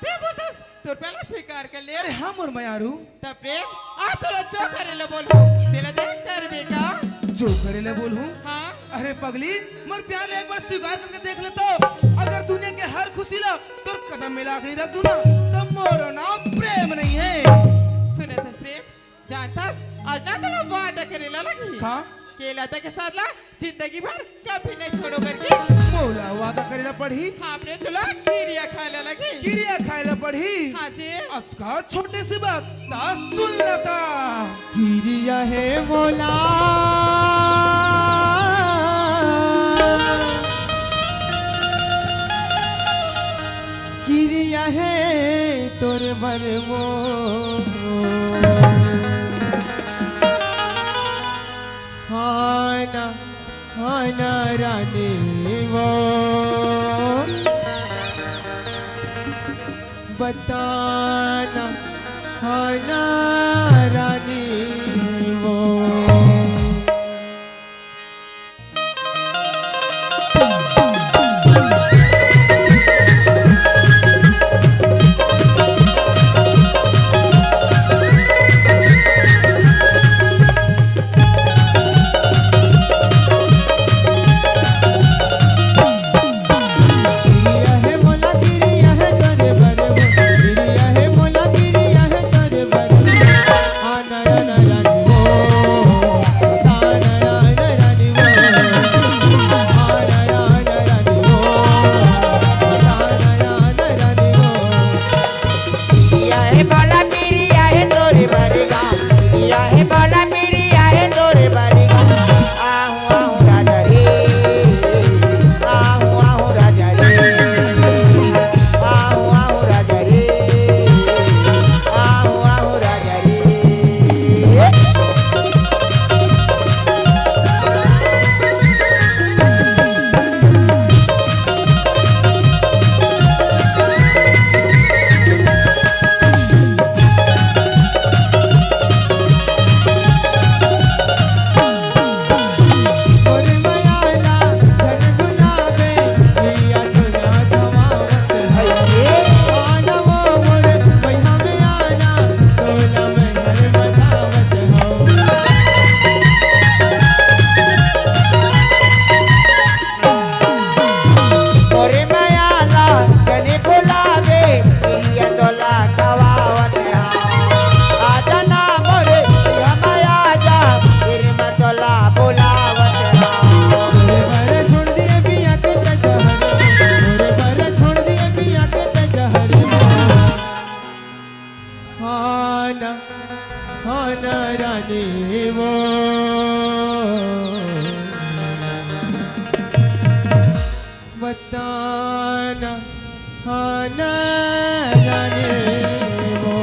तें बोलथस, तोर प्यार ला स्वीकार कर ले। अरे हाँ मोर मयारू। त प्रेम, आज तोला जो करे ला बोलहूँ, तेला देख करबे का? जो करे ला बोलहूँ? हाँ। अरे पगली, मोर प्यार ला एक बार स्वीकार करके देख ले तो। अगर दुनिया के हर खुशी ला तोर कदम में ला के नहीं रख दूँ ना, त मोरो नाम प्रेम नहीं है। सुनथस प्रेम, जानथस, आज ना तोला वादा करे ला लगही। का? के लता के साथ ला जिंदगी भर कभी नहीं छोड़ो करके। मोला वादा करे ला पड़ही। हाँ, प्रेम तोला किरिया खाए ला लगही। किरिया खाए ला पड़ही। हाँ जी। अतका छोटे से बात ला सुन लता। किरिया हे मोला, किरिया हे तोर बर मोर। हाँ ना, हाँ ना रानी वो, बता ना, हाँ ना रानी वो। पिया तोला खवावत हँव। आजा ना मोरे, हम आजा, फिर मैं तोला बुलावत हँव। मोरे बर छोड़ दिए पिया के तजहर, मोरे बर छोड़ दिए पिया के तजहर। हाँ ना, हाँ ना रानी वो। बताना, हाँ ना जाने वो।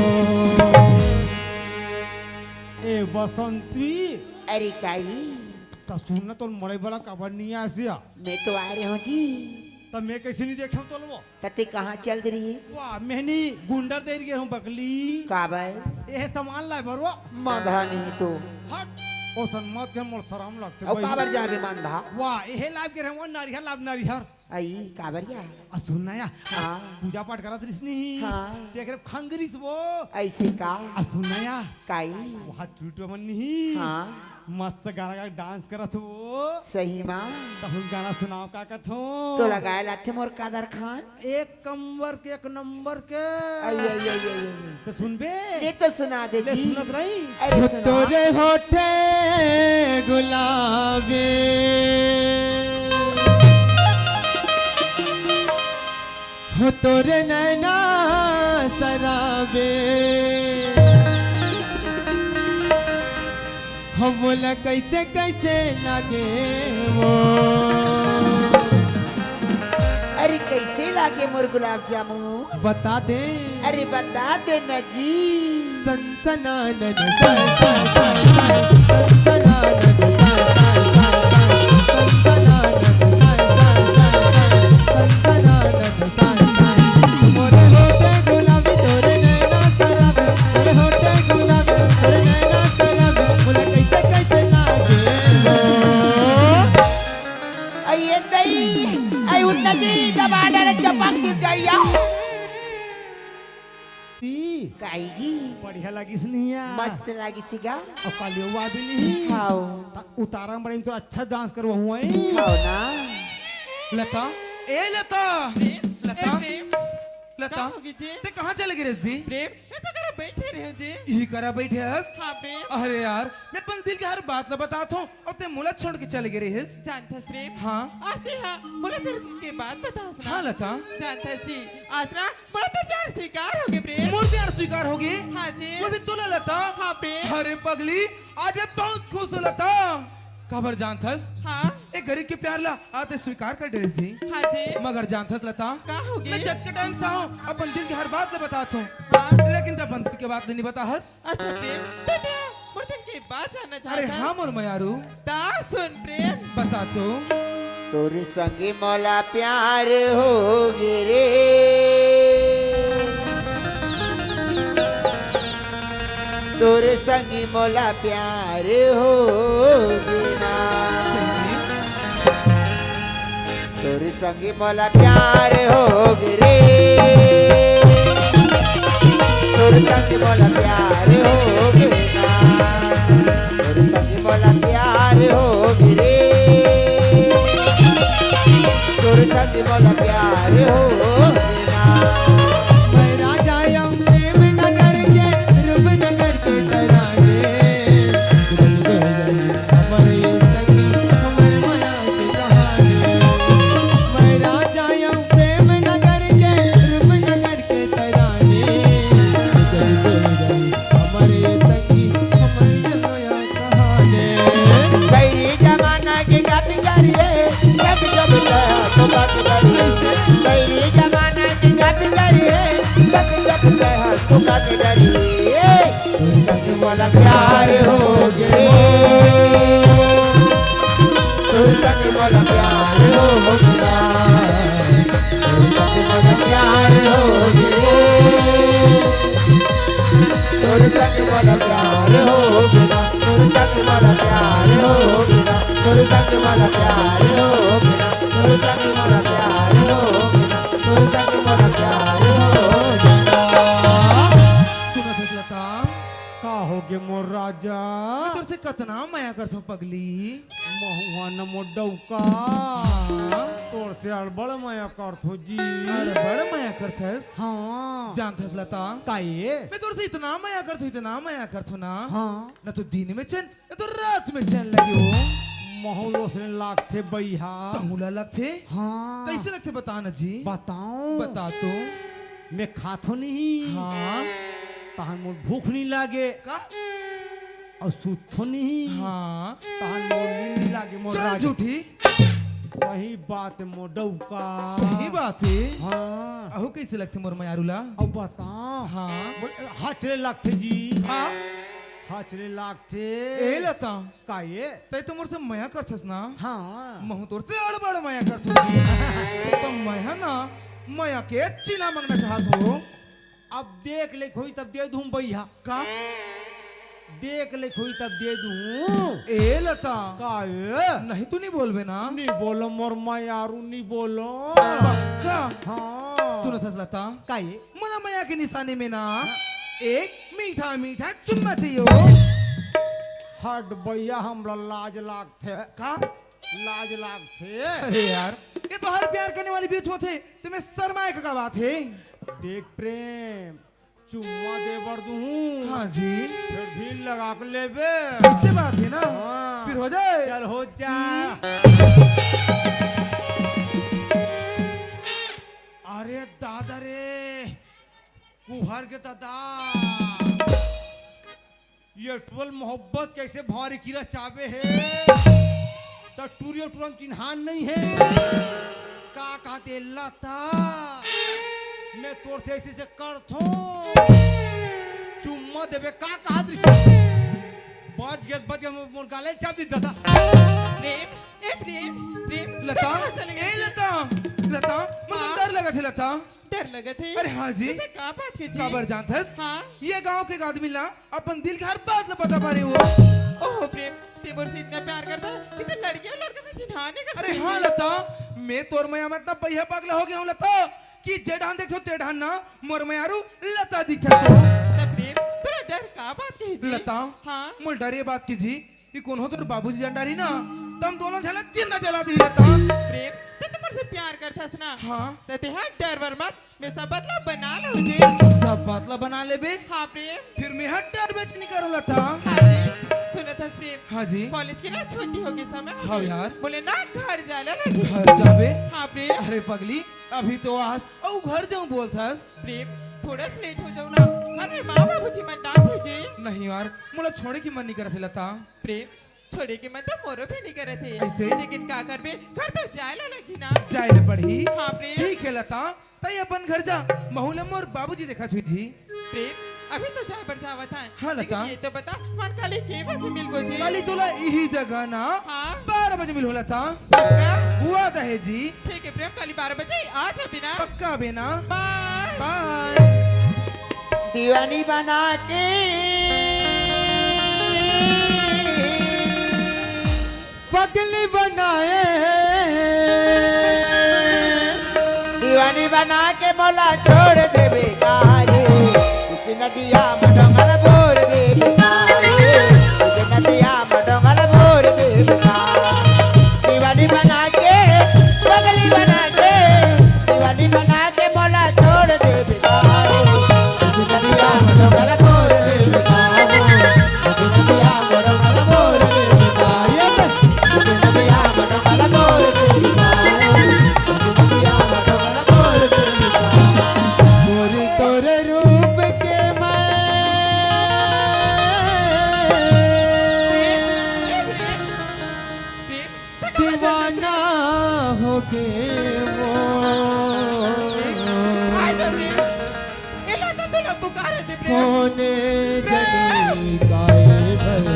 ए बसंती। अरे काई? त सुन ना, तोर मड़ई वाला काबर नहीं आसिया? मैं तो आ रहे हूँ जी। त मैं कैसे नहीं देखे हूँ तोल वो? त ते कहाँ चल दे रहिस? वाह, मैं नहीं गुंडर दे रही हूँ बकली। काबर? ये सामान लाए बर वो। माधा नहीं तो। हट, ओ सन मत के मोर शरम लगते अउ भाई। काबर जाबे माधा? वाह, ये लाभ के रहे वो नरिहर लाभ नरिहर। आई, काबर या? आ, सुन ना या। हाँ। पूजा पाठ करत रहिस नहीं। हाँ। देख रे खंगरिस वो। ऐसे का? आ, सुन ना या। काई? वहाँ टूटो मन नहीं। हाँ। मस्त गाना गा डांस करत हो वो। सही मा? त हम गाना सुनाओ का कथो। तो लगाए लाथे मोर कादर खान। एक कमर के, एक नंबर के। आई, आई, आई, आई, आई। त सुनबे? ले तो सुना दे ले जी। सुनत रही। अरे हो सुना। तोरे होठे गुलाबी, हो तोरे नैना शराबी, हो मोला कैसे कैसे लागे वो। अरे कैसे लागे मोर गुलाब जामुन? बता दे। अरे बता दे ना जी। सनसनानन सन सन सन सन, सनसनानन सन सन सन सन, सनसनानन सन सन सन सन, सनसनानन सन सन सन। मोरे होठे गुलाबी तोरे नैना शराबी, मोरे होठे गुलाबी तोरे नैना शराबी, मोला कैसे कैसे लागे वो। अये दई, अये उन्ना जी, दबा डाले चपक गिर जाइया। ती। काई जी? बढ़िया लागिस नहीं या? मस्त लागिस गा। अउ काली हुआ भी नहीं। हाओ। त उतारा बड़े तो अच्छा डांस करवा हुआ है। हाओ ना। लता, ए लता, लता, ए प्रेम। लता, का होगे जी? ते कहाँ चले गे रेहेस जी? प्रेम, मैं तो करा बैठे रहे हूँ जी। ई करा बैठे हस? हाँ प्रेम। अरे यार, मैं अपन दिल के हर बात ला बतात हूँ अउ ते मोला छोड़ के चले गे रेहेस। जानथस प्रेम? हाँ। आज ते हा मोला तेरे दिल के बात बतास ना। हाँ लता। जानथस जी, आज ना मोला तो प्यार स्वीकार होगे प्रेम। मोर प्यार स्वीकार होगे? हाँ जी। वो भी तोला लता? हाँ प्रेम। अरे पगली, आज मैं बहुत खुश हूँ लता। काबर जानथस? हाँ। ए गरीब के प्यार ला आज ते स्वीकार कर डरेस जी। हाँ जी। मगर जानथस लता? का होगे? मैं जतके टाइम से हूँ अपन दिल के हर बात ला बतात हूँ। हाँ। लेकिन ते अपन दिल के बात ला नहीं बताहस। अच्छा प्रेम, ते, ते मोर दिल के बात जानना चाहत हस? अरे हाँ मोर मयारू। त सुन प्रेम। बता तो। तोर संगी मोला प्यार होगे रे, तोर संगी मोला प्यार होगे ना। तोर संगी मोला प्यार होगे रे, तोर संगी मोला प्यार होगे ना, तोर संगी मोला प्यार होगे रे, तोर संगी मोला प्यार होगे ना। मैं राजा हूँ प्रेम नगर के, रूप नगर के तराने। हमर ये संगी, हमर माया के कहानी। मैं राजा हूँ प्रेम नगर के, रूप नगर के तराने। हमर ये संगी, हमर माया कहानी। बैरी जमाना के कापी करिए, जब जब तो बात करिए। बैरी जमाना के कापी करिए, जब जब तो बात करिए। तोर संग मोला प्यार होगे। तोर संग मोला प्यार होगे। तोर संग मोला प्यार होगे। तोर संग मोला प्यार होगे। तोर संग मोला प्यार होगे। तोर संग मोला प्यार होगे। तोर संग मोला प्यार होगे। तोर संग मोला प्यार होगे। सुनत हस लता? का होगे मोर राजा? मैं तोर से कतना मया करथों पगली। महुआ न मोर डउका। हाँ। तोर से अड़बड़ मया करथो जी। अड़बड़ मया करथस? हाँ। जानथस लता? काये? मैं तोर से इतना मया करथो, इतना मया करथो ना। हाँ। न तो दिन में चैन, न तो रात में चैन लगे हो। महू ल ओसने लागथे बइहा। तहूँ ला लगथे? हाँ। कइसे लगथे बता ना जी। बताओ। बता तो। मैं खाथो नहीं। हाँ। तहन मोर भूख नहीं लागे। का? अउ सुतथो नहीं। हाँ। तहन मोर नींद नहीं लागे, मोर चल राज। झूठी। सही बात हे, मोर डउका। सही बात हे। हाँ। अहू कइसे लगथे मोर मयारू ला? अउ बता। हाँ। बोल, हचरे लागथे जी। हाँ। हचरे लागथे। ए लता। काये? तैं तो मोर से मया करथस ना? हाँ। महू तोर से अड़बड़ मया करथस जी। त मैं ह ना, मया के चिन्हा मांगना चाहत हों। अब देख ले होही तब दे दूं बइहा। का? देख ले होही तब दे दूं। ए लता। काये? नहीं तू नहीं बोलबे ना? नहीं बोलों मोर मयारू, नहीं बोलों। पक्का? हाँ। सुनथस लता? काये? मोला मया के निशानी में ना एक मीठा मीठा चुम्मा चाहिए हो। हट बइहा, हमला लाज लागथे। का? लाज लागथे। अरे यार, ये तो हर प्यार करने वाली बीच होथे, तुम्हें शर्माए का बात है? देख प्रेम, चुम्मा दे बर दूं। हाँ जी। फिर दिल लगा के लेबे। ऐसे बात है ना? हाँ। फिर हो जाए। चल हो जा। हम्म। अरे दादा रे, कुहर के दादा, ये टुरल मोहब्बत कइसे भारी कीरा चाबे हे। त टूरी अउ टुरन चिन्हान नहीं हे। का कहते लता, मैं तोर से ऐसे से करथों। चुम्मा देबे का कहत रही? बच गेस, बच गेस, मोर गाले चाब दी दादा। प्रेम, ए प्रेम, प्रेम, लता, कहाँ चले गए? ए लता, लता, मुझे हाँ। डर लगथे लता। डर लगथे? अरे हाँ जी। ऐसे का बात के जी? काबर जानथस? हाँ। ये गांव के एक आदमी ला अपन दिल के हर बात ला बता पारे हो। ओहो प्रेम, तैं मोर से इतना प्यार करथस कि तैं लड़की अउ लड़का में चिन्हान नहीं कर अरे सकत हाँ जी। लता, मैं तोर मया में इतना बइहा पगला हो गया हूँ लता कि जे डहन देखथों ते डहन ना मोर मयारू लता दिखथे। त प्रेम, तोला डर का बात के जी? लता, हाँ। मोला डर ये बात के जी, ये कोनो तोर बाबूजी जान डारही ना, त हम दोनों झन ला जिंदा जला दिही लता। प्रेम, तैं तो मोर से प्यार करथस ना? हाँ। त तैं हा डर वर मत, मैं सब बात ला बना लूँ जी। सब बात ला बना लेबे? हाँ प्रेम। फिर मैं हा डरबे च नहीं करूँ लता। हाँ जी, सुनथस प्रेम? हाँ जी। कॉलेज के ना छुट्टी होगे समय होगे। हाँ यार। बोले ना घर जाए ला लगी। घर जाबे? हाँ प्रेम। अरे पगली, अभी तो आस अउ घर जाऊँ बोलथस। प्रेम, थोड़ा सा लेट हो जाऊँ ना, घर में माँ बाबूजी मन डांटही जी। नहीं यार, मोला छोड़े के मन नहीं करत हे लता। प्रेम, छोड़े के मन तो मोरो भी नहीं करत हे। ऐसे? लेकिन का करबे, घर तो जाए ला लगही ना। जाए ला पड़ही। हाँ प्रेम। ठीक हे लता, तैं अपन घर जा, महू ला मोर बाबूजी देखत हुई जी। प्रेम, अभी तो जाए बर जावत हन। हाँ, लेकिन लता। ये तो बता, मन काली के बजे मिलबो जी? काली तोला इही जगह ना, हाँ। बारह बजे मिलहूँ लता। पक्का? वादा हे जी। ठीक हे प्रेम, काली बारह बजे आ जाबे ना। पक्का आबे ना? बाय। बाय। दीवानी बना के पगली बनाए। दीवानी बना के मोला छोड़ देबे का रे। इस नदिया में डोंगर बोर देबे का रे। इस नदिया में डोंगर बोर देबे का। दीवानी बना के, पगली बना के, दीवानी बना के मोला छोड़ देबे का रे। इस नदिया में डोंगर बोर देबे का रे। तोरे रूप के मैं दीवाना हो गे वो। आ जा रे। एला तो तोला पुकारे दे प्रेम। कोने जनी काय भर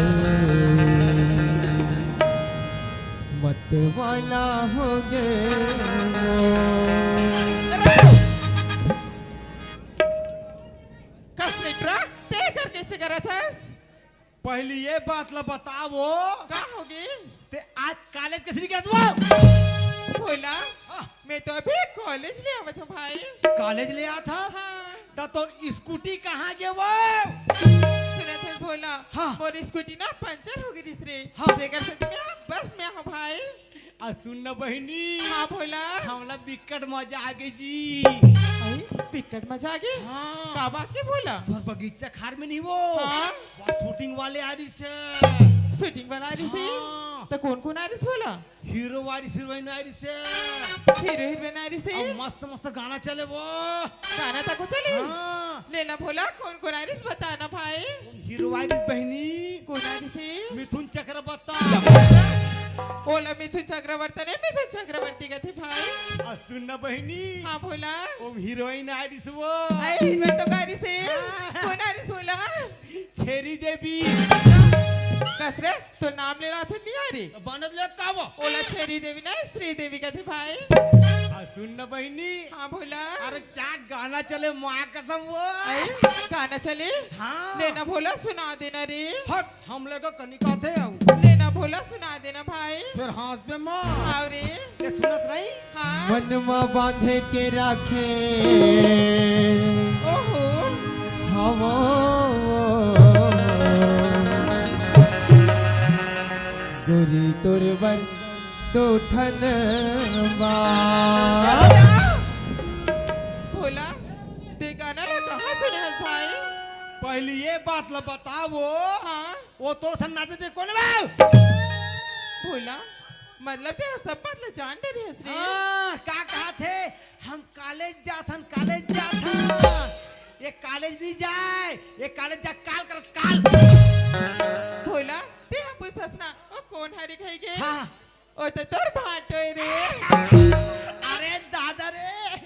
मत वाला हो गे वो। कस रे टुरा, तैं कर कैसे करत हस? पहली ये बात ला बताओ। का होगे? तैं आज कॉलेज कैसे नहीं गया वो? भोला, हाँ। मैं तो अभी कॉलेज ले आवत हूँ भाई। कॉलेज ले आवत हस? हाँ। त तोर स्कूटी कहाँ गे वो? सुनत हस भोला, हाँ। मोर स्कूटी ना पंचर हो गे रिहिस रे। हाँ। तेकर सेती मैं बस में हूँ भाई। आ सुन न बहिनी। हाँ भोला। हमला बिकट मजा आ गे जी। अई, बिकट मजा आ गे? हाँ। का बात के भोला? तोर बगीचा खार में नहीं वो। हाँ। वो शूटिंग वाले आ रिहिस हे। शूटिंग वाला आ रिहिस हे? हाँ। त कोन कोन आ रिहिस भोला? हीरो आ रिहिस, हीरोइन आ रिहिस हे। हीरो हीरोइन आ रिहिस हे? अउ मस्त मस्त गाना चले वो। गाना तको चले? हाँ। ले ना भोला, कोन कोन आ रिहिस बता ना भाई। हीरो आ रिहिस बहिनी। कोन आ रिहिस हे? मिथुन चक्रवर्ती। ओला मिथुन चक्रवर्ती नहीं, मिथुन चक्रवर्ती कथे भाई। आ सुन ना बहिनी। हाँ भोला। ओम हीरोइन आ रिहिस वो। अई हीरोइन तो का आ रिहिस हे? हाँ। कोन आ रिहिस भोला? छेरी देवी। कस रे? तो नाम ले रहा थे नहीं आ रे। बनत ले का वो? ओला छेरी देवी ना, श्री देवी कथे भाई। आ सुन ना बहिनी। हाँ भोला। अरे क्या गाना चले माँ कसम वो। अई, गाना चले? हाँ। ले ना भोला, सुना देना रे। हट, हम लोग कनिका थे आऊ। ले ना भोला, सुना देना भाई। फिर हाथ पे मार। आओ रे। ये सुनत रही? हाँ। मन म बांधे के राखे। ओहो। हवो। गोरी तोर बर दो ठन बात। भोला, ते गाना ला कहाँ सुने हस भाई? पहली ये बात ला बताओ। हाँ। वो तोर सन नाचे ते कोन बा? भोला, मतलब ते ह सब बात ला जान डरे हस रे। हाँ, का कहा थे? हम कॉलेज जाथन, कॉलेज जाथन। ये कॉलेज नहीं जाए, ये कॉलेज जा काल करत काल। भोला, ते ह पूछथस ना, ओ कोन हरे कहि के? हाँ। ओ तो तोर भांटो हे रे। अरे दादा रे,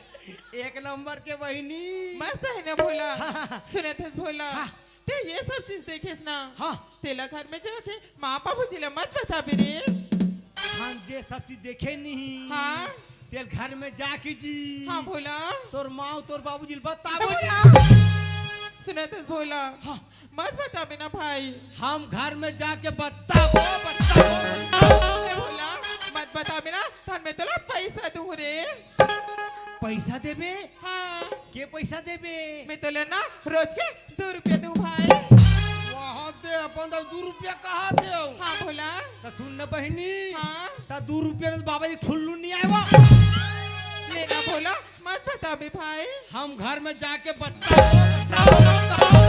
एक नंबर के बहिनी। मस्त हे ना भोला? हाँ। सुनत हस भोला? हाँ। ते ये सब चीज देखेस ना? हाँ। तेला घर में जाके माँ बाबूजी ला मत बताबे रे। हम जे सब चीज देखे नहीं। हाँ। तेल घर में जाके जी। हाँ भोला। तोर माँ तोर बाबूजी ला बताबो भोला। जी। सुनत हस भोला? हाँ। मत बताबे ना भाई। हम घर में जाके बताबो, बताबो। ए भोला, मत बताबे ना, तहन मैं तोला पैसा दूँ रे। पैसा देबे? हाँ। के पैसा देबे? मैं तोला ना रोज के दू रुपया दूँ भाई। वाह दे, अपन तो दू रुपया कहा दे। हाँ भोला। त सुन न बहिनी। हाँ। त दू रुपया में तो बाबा जी ठुल्लू नहीं आए वो। ले ना भोला, मत बताबे भाई। हम घर में जाके बताबो, बताबो, बताबो।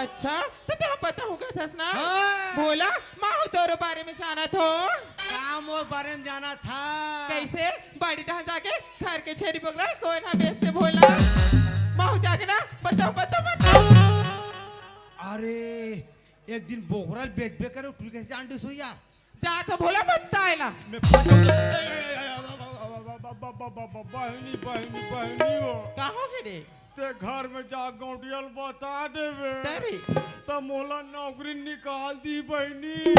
अच्छा, त ते पता होगा थस ना? हाँ। भोला, मैं तोरो बारे में जानत हों। का मोर बारे में जानत हस? कैसे? बाड़ी डहन जाके घर के छेरी बोकरा कोन ह बेचथे भोला? महू जाके ना बताओ, बताओ, बताओ। अरे, एक दिन बोकरा बेचबे करे, टुरी कैसे जान डिस हो यार? जा तो भोला बताए ला। मैं बहिनी, बहिनी, बहिनी हो। का हो गे रे? ते घर में जा गौंटिया ल बता देबे। तरी। त मोला नौकरी निकाल दी बहिनी।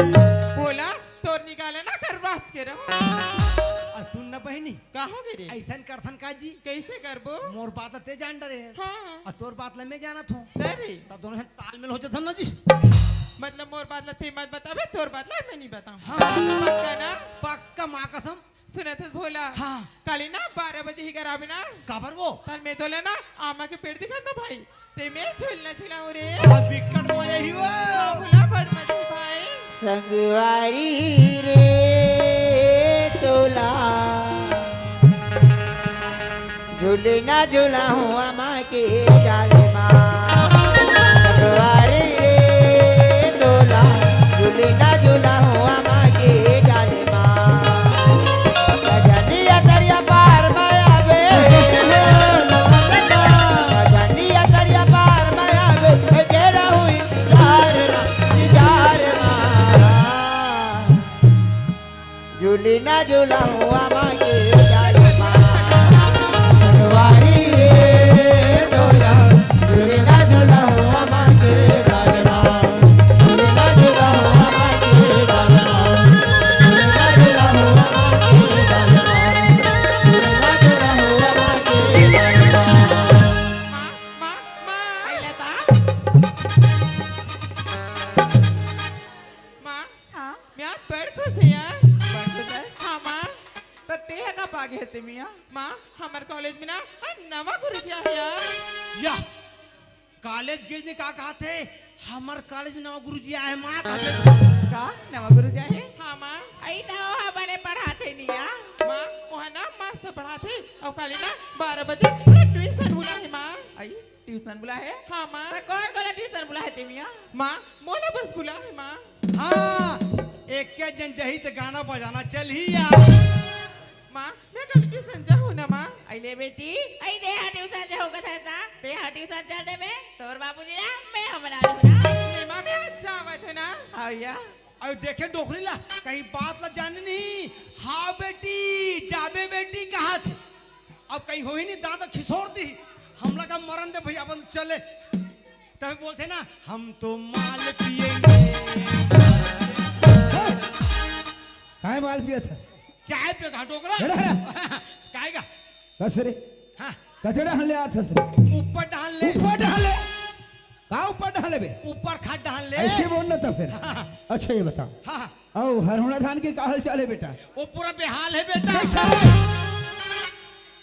भोला, तोर निकाले ना करवाच के रहो। आ सुन ना बहिनी। का हो गे रे? ऐसन करथन का जी? कैसे करबो? मोर बात ते जान डरे हे। हाँ। आ तोर बात ल मैं जानत हों। तरी। त दोनों झन तालमेल हो जाथन ना जी। मतलब मोर बात ल ते मत बताबे, तोर बात ल मैं नहीं बताऊँ। हाँ। पक्का ना? पक्का माँ कसम। सुनत हस भोला? हाँ। काली ना बारह बजे ही घर आबे ना। काबर वो? तहन मैं तोला ना आमा के पेड़ दिखा दो भाई। ते में झूलना झूलाऊं रे। हाँ, बिकट मजा ही हुआ। हाँ, भोला बड़ मजा ही भाई। संगवारी रे तोला झूलना झूलाऊं आमा के डाल मा। संगवारी रे तोला झूलना झूलाऊं आमा के डाल मा। रजनिया तरिया पार में आवे, रजनिया तरिया पार में आवे, तेरा हुई इंतजार मा, इंतजार मा। झूली ना झूला हुआ मांगे डाल मा। संगवारी रे तोला, झूली ना झूला हुआ मांगे डाल मा। माँ, माँ, माँ। आई लता। माँ, हाँ? मैं आज बड़ खुश हूँ यार। बड़ खुश है? हाँ, माँ। तो ते का पागे है ते मियाँ? माँ, हमारे कॉलेज में ना, आ, नवा गुरुजी आया है यार। या। कॉलेज के ने का कहा थे, हमर कॉलेज में नवा गुरुजी आए हे माँ, का? नवा गुरुजी आए हे? हाँ माँ। अई त ओहा बने पढ़ाथे निया। माँ, ओहा ना मस्त पढ़ाथे। अउ काली ना बारह बजे पूरा ट्यूशन बुला हे माँ। अई ट्यूशन बुला हे? हाँ माँ। त कोन कोन ला ट्यूशन बुला हे ते मिया? माँ, मोला बस बुला हे माँ। हाँ, एक के जन जही त गाना बजाना चलही यार। माँ, मैं कल ट्यूशन जाहूँ ना माँ। अई ले बेटी, अई दे हा ट्यूशन जाहूँ कथे ता, दे हा ट्यूशन चल देबे। तोर बाबूजी ला मैं हा बना लूँ ना। नहीं माँ, मैं आज जावत हूँ ना। हाँ भैया। अउ देखे डोकरी ला, कहीं बात ला जाने नहीं। हाँ बेटी, जाबे बेटी कहा थे। अब कहीं होही नहीं, दांत खिसोर दी। हमला का मरन दे भैया, अपन चले। तभी बोलते ना, हम तो माल पिएंगे। काय माल पियत हस? चाय पे कहा डोकरा। हेरा, हेरा। काय का? कस रे? हाँ। कचड़ा हले आत हस रे? ऊपर डाल ले। ऊपर डाल ले। का ऊपर डाल ले बे? ऊपर खाद डाल ले। ऐसे बोल ना तो फिर। हाँ। अच्छा ये बताओ। हाँ, हाँ। अउ हरहुना धान के का हाल चाल हे बेटा? वो पूरा बेहाल हे बेटा। कैसा?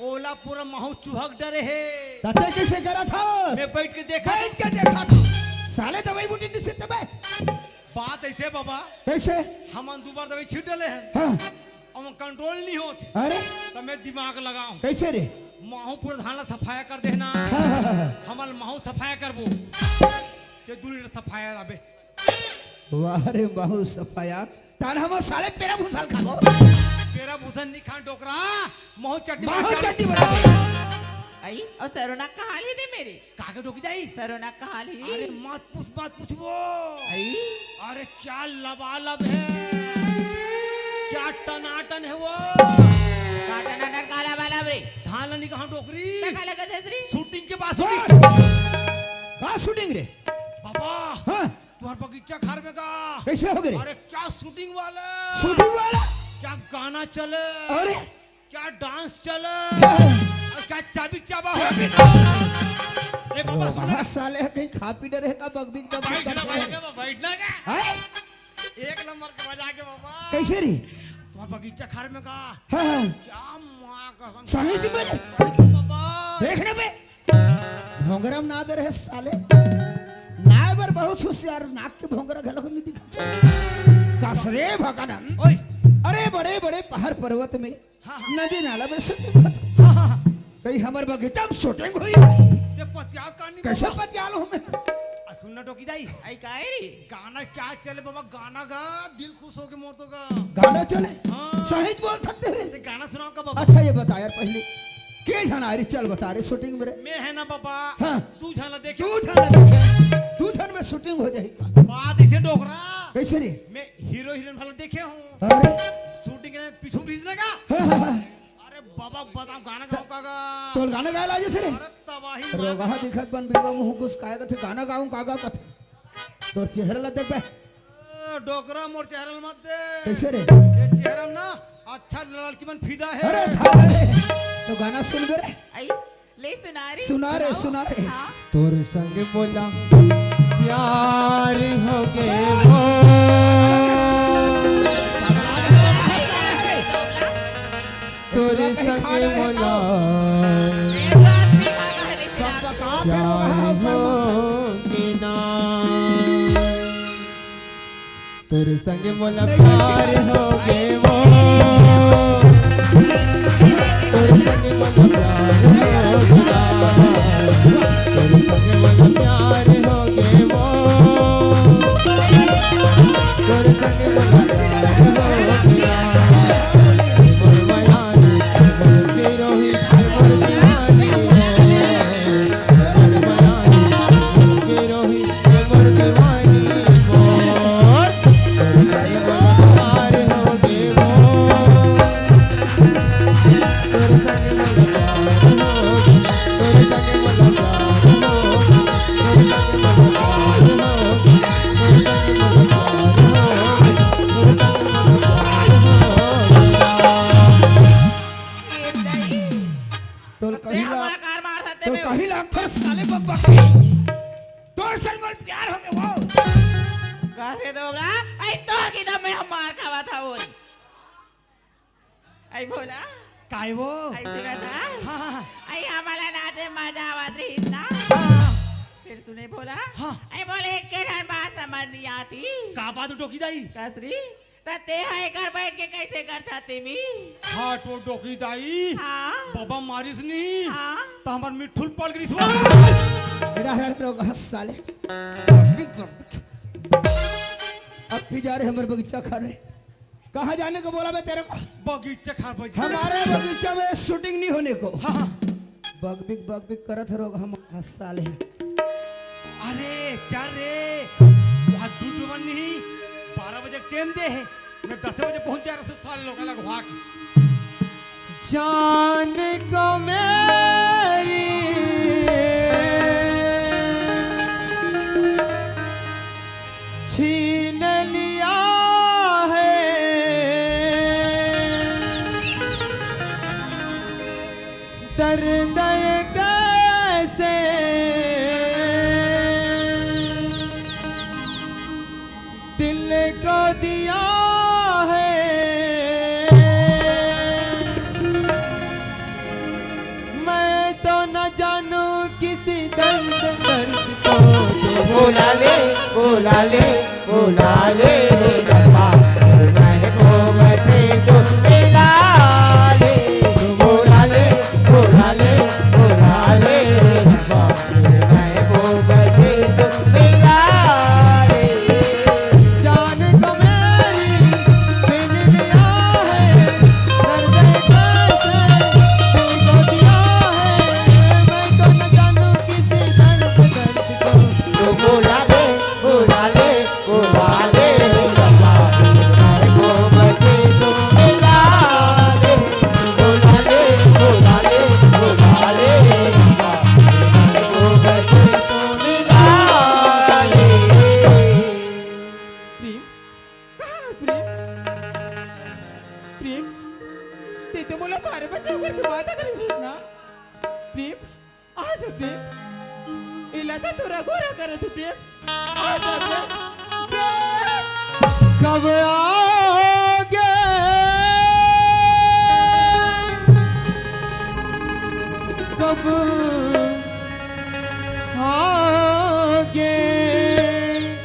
ओला पूरा महू चुहक डरे हे। तते कैसे करा था? मैं बैठ के देखा। बैठ के देखा था। साले दवाई बूटी नहीं सीते बे। बात ऐसे बाबा। कैसे? हमन दो बार दवाई छीट डले हैं। हाँ। अब कंट्रोल नहीं होत। अरे? त मैं दिमाग लगाऊं। कैसे रे? महू पूरा धान ला सफाया कर देना। हाँ, हाँ, हाँ, हाँ। हमन महू सफाया करबो। ते दू लीटर सफाया लाबे। वाह रे, महू सफाया। तान हम साले पेरा भूसा ल खाबो। पेरा भूसा नहीं खान डोकरा, महू चटनी महू बना के चटनी बना। अई, अउ सरोना कहाँ ले दे मेरे? काके डोकी दाई? सरोना कहाँ ले? अरे मत पूछ, मत पूछबो। अई? अरे क्या लबालब है, क्या टनाटन है वो। का टनाटन, का लबालब रे? धान ला नहीं कहाँ डोकरी? त का लगत हे रे? शूटिंग के बाद शूटिंग। का शूटिंग रे? बाबा। हाँ। तुम्हार बगीचा घर में का? कैसे हो गए? अरे क्या शूटिंग वाला? शूटिंग वाला? क्या गाना चले? अरे? क्या डांस चले? क्या? अउ क्या चाबी चाबा हो? ए बाबा, सुन ना। साले कहीं खा पी डरे का बगबीक दबा बैठ ना, बैठ ना, बैठ ना का? हैं? एक नंबर के बजा के बाबा। कैसे रे? तुम्हार बगीचा घर में का? हाँ, हाँ। क्या माँ कसम। सही जी बोले। सही जी बाबा। देख ना बे। भोंगरा में ना दे रहे साले। नाय बर बहुत होशियार, नाक के भोंगरा घलो नहीं दिखा। कस रे भगनन। ओए। अरे बड़े बड़े पहाड़ पर्वत में, हाँ, हाँ। नदी नाला में से हाँ, हाँ, हाँ। कहीं हमर बगीचा में शूटिंग होई। ये पतियास कहानी कैसे बाबा। पतियाल हूँ मैं? आ, सुन ना डोकी दाई। आई काहे रे? गाना क्या चले बाबा, गाना गा, दिल खुश हो के मोर तो गा। गाना चले? हाँ। सही बोल सकते रे। ते गाना सुनाओ का बाबा? अच्छा ये बता यार पहले, के झन आ रही? चल बता रे शूटिंग में रे। मैं है ना बाबा। हाँ। दू झन ला देखे। दू झन ला देखे। दू झन में शूटिंग हो जाही। बात ऐसे डोकरा। कैसे रे? मैं हीरो हीरोइन भला देखे हूँ। अरे। शूटिंग के पीछू भेज देगा। हाँ, हाँ, हाँ। अरे बाबा बताओ गाना गाऊं का गा? तोल गाना गाए ला जथे रे। अरे तबाही रोगहा मार दिखत बन बीबा मुँह घुस काय कथे गाना गाऊं का गा कथे। तोर चेहरा ला देख बे। ए, डोकरा मोर चेहरा ला मत दे। कैसे रे? ये चेहरा ना अच्छा लड़की मन फिदा है। अरे था रे। तो गाना सुन बे रे। आई, ले सुना रे। सुना रे, सुनाओ। सुना रे। हाँ। तोर संग मोला प्यार हो गए वो। तोर संग मोला प्यार हो गए ना। तोर संग मोला प्यार हो गए वो। तोर संग मोला प्यार हो गया। तोर संग मोला प्यार हो गए वो। तोर संग मोला प्यार हो गया। मोर मयारी, मोर बिरोही, मोर दीवानी हो। तोर कहीं ला, तोर कहीं ला अंतर साले बकबकी। तोर संग मोला प्यार हो गए वो। कसे तो बोला, आई तोर की तब मैं हम मार खावा था वो। आई बोला। काय वो? आई सुना था? हाँ, हाँ, हाँ। आई हमारा नाचे मजा आवत रही ना। हाँ, हाँ। सुने भोला। हाँ। अरे बोले, एक के ठन बात समझ नहीं आती। का बात डोकी दाई? कसरी, त ते ह एकर बैठ के कैसे करथा तेमी? हाँ, तो डोकी दाई। हाँ। बाबा मारिस नहीं। हाँ। त हमर मिट्ठुल पड़ गिरिस। इधर हर रोग हंस साले। Big bug. अब भी जा रहे हमर बगीचा खाने। कहाँ जाने को बोला मैं तेरे को? बगीचा खा बगीचा। हमारे बगीचा में शूटिंग नहीं होने को। हाँ, हाँ। बग बिग, बग बिग करत रहो हम साले। अरे, चल रे। वहाँ दूध बन नहीं, बारह बजे टाइम दे है। मैं दस बजे पहुँच जा रहा हूँ साले लोग अलग हुआ के। जान को मेरी छीन लिया है। दर्द ये कैसे दिल को दिया है। मैं तो न जानू किसी दर्द दर्द को। तू बुला ले, बुला ले, बुला ले रे रब्बा, महबूब से तू मिला ले। तू बुला ले, बुला ले, बुला ले रे रब्बा, महबूब से तू मिला ले। जान को मेरी छीन लिया है, दर्द कैसे दिल को दिया है। मैं तो न जानू किसी दर्द दर्द को। तो बुला ले, बुला ले, बुला ले रे रब्बा, महबूब से तू मिला ले। बुला ले, बुला ले, बुला ले रे रब्बा, महबूब से तू मिला ले। प्रेम, कहाँ हस प्रेम? प्रेम, ते तो मोला बारह बजे होकर के बात करेंगे ना। प्रेम, आजा प्रेम, इला तो तोरा गोरा करत हे प्रेम। आजा प्रेम, प्रेम। कब आओगे, कब आओगे,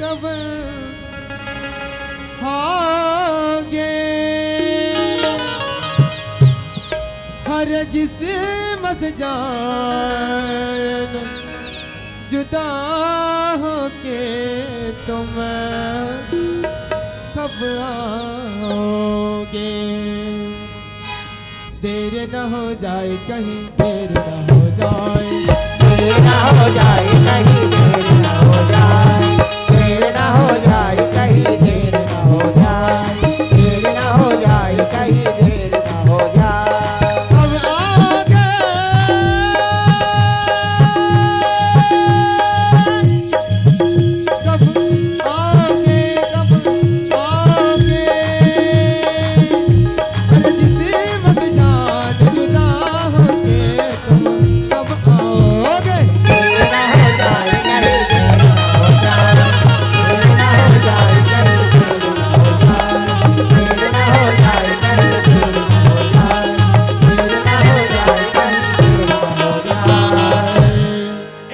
कब आओगे। हर जिस्म से जान जुदा होके तुम कब आओगे। देर न हो जाए कहीं, देर न हो जाए। देर न हो जाए कहीं, देर न हो जाए। देर न हो जाए कहीं, देर न हो जाए। देर न हो जाए कहीं, देर न हो जाए। अब आगे, कब आगे, कब आगे। अरे जिस वक्त जान जुदा होके तुम कब आओगे?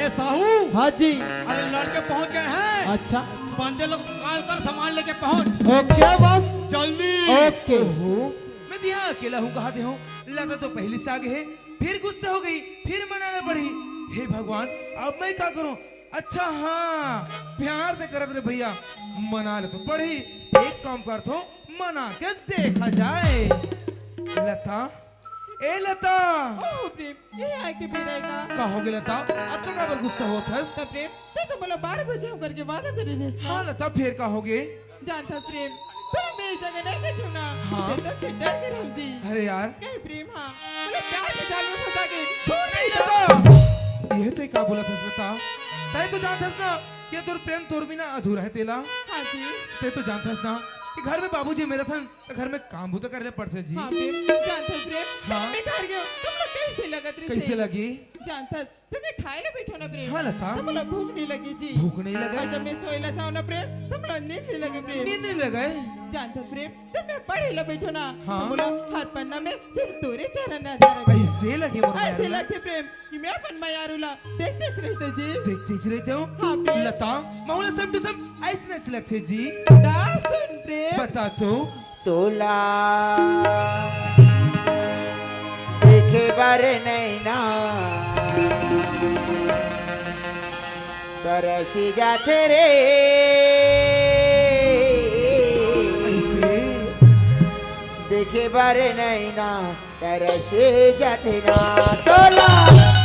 ए साहू। हाँ जी। अरे लड़के पहुंच गए हैं। अच्छा। बंदे लोग काल कर सामान लेके पहुंच। ओके बस। जल्दी। ओके। ओहो, मैं तो यहाँ अकेला हूँ, कहा थे हूँ। लता तो पहली से आगे है, फिर गुस्सा हो गई, फिर मनाना पड़ी। हे भगवान, अब मैं क्या करूँ? अच्छा हाँ, प्यार से करत रे भैया, मना ले तो पड़ी। एक काम कर तो, मना के देखा जाए। लता, ए लता। ओह प्रेम, ये आए के बेरा का? का हो गे लता? अब तो काबर गुस्सा होत हस? त प्रेम, ते तो मोला बारह बजे हम करके वादा करे रहिस ना। हाँ लता, फिर का हो गे? जानथस प्रेम, तोला मैं एक जगह नहीं देखे ना। हाँ। ते तब से डर के रह जी। अरे यार। कहे प्रेम, हाँ, मोला प्यार के जाल में फंसा के छोड़ दे ए लता। ये तो का बोलत हस लता? तय तो जानथस ना कि तोर प्रेम तोर बिना अधूरा है तेला। हाँ जी। तय तो जानथस ना कि घर में बाबूजी मेरा थन त घर में काम बूता करे ले पड़थे जी। हाँ प्रेम, जानथस प्रेम, हाँ। मैं घर गयो, तुम लोग कहीं कइसे लगत रहिस कइसे हे? लगी? जानथस, जब मैं खाए ला बैठो ना प्रेम, हाँ, लता। त मोला भूख नहीं लगी जी। भूख नहीं लगे? अउ जब मैं सोए ला जाओ ना प्रेम, त मोला नींद नहीं लगे प्रेम। नींद नहीं लगे? जानथस प्रेम, जब मैं पढ़े ला बैठो ना, हाँ। त मोला हर पन्ना में सिर्फ तोरे चेहरा नजर आवे। अइसे लगे मोर अइसे मयारू ला? लगथे प्रेम कि मैं अपन मयारू ला देखते ही रहितो जी। देखते ही रहिते हो? हाँ प्रेम। लता, मोला same to same अइसने लगथे जी। दा सुन प्रेम। बता तो। तोला देखे बर नैना तरसी जाथे रे। अइसे? देखे बर नैना तरसी जाथे ना। तोला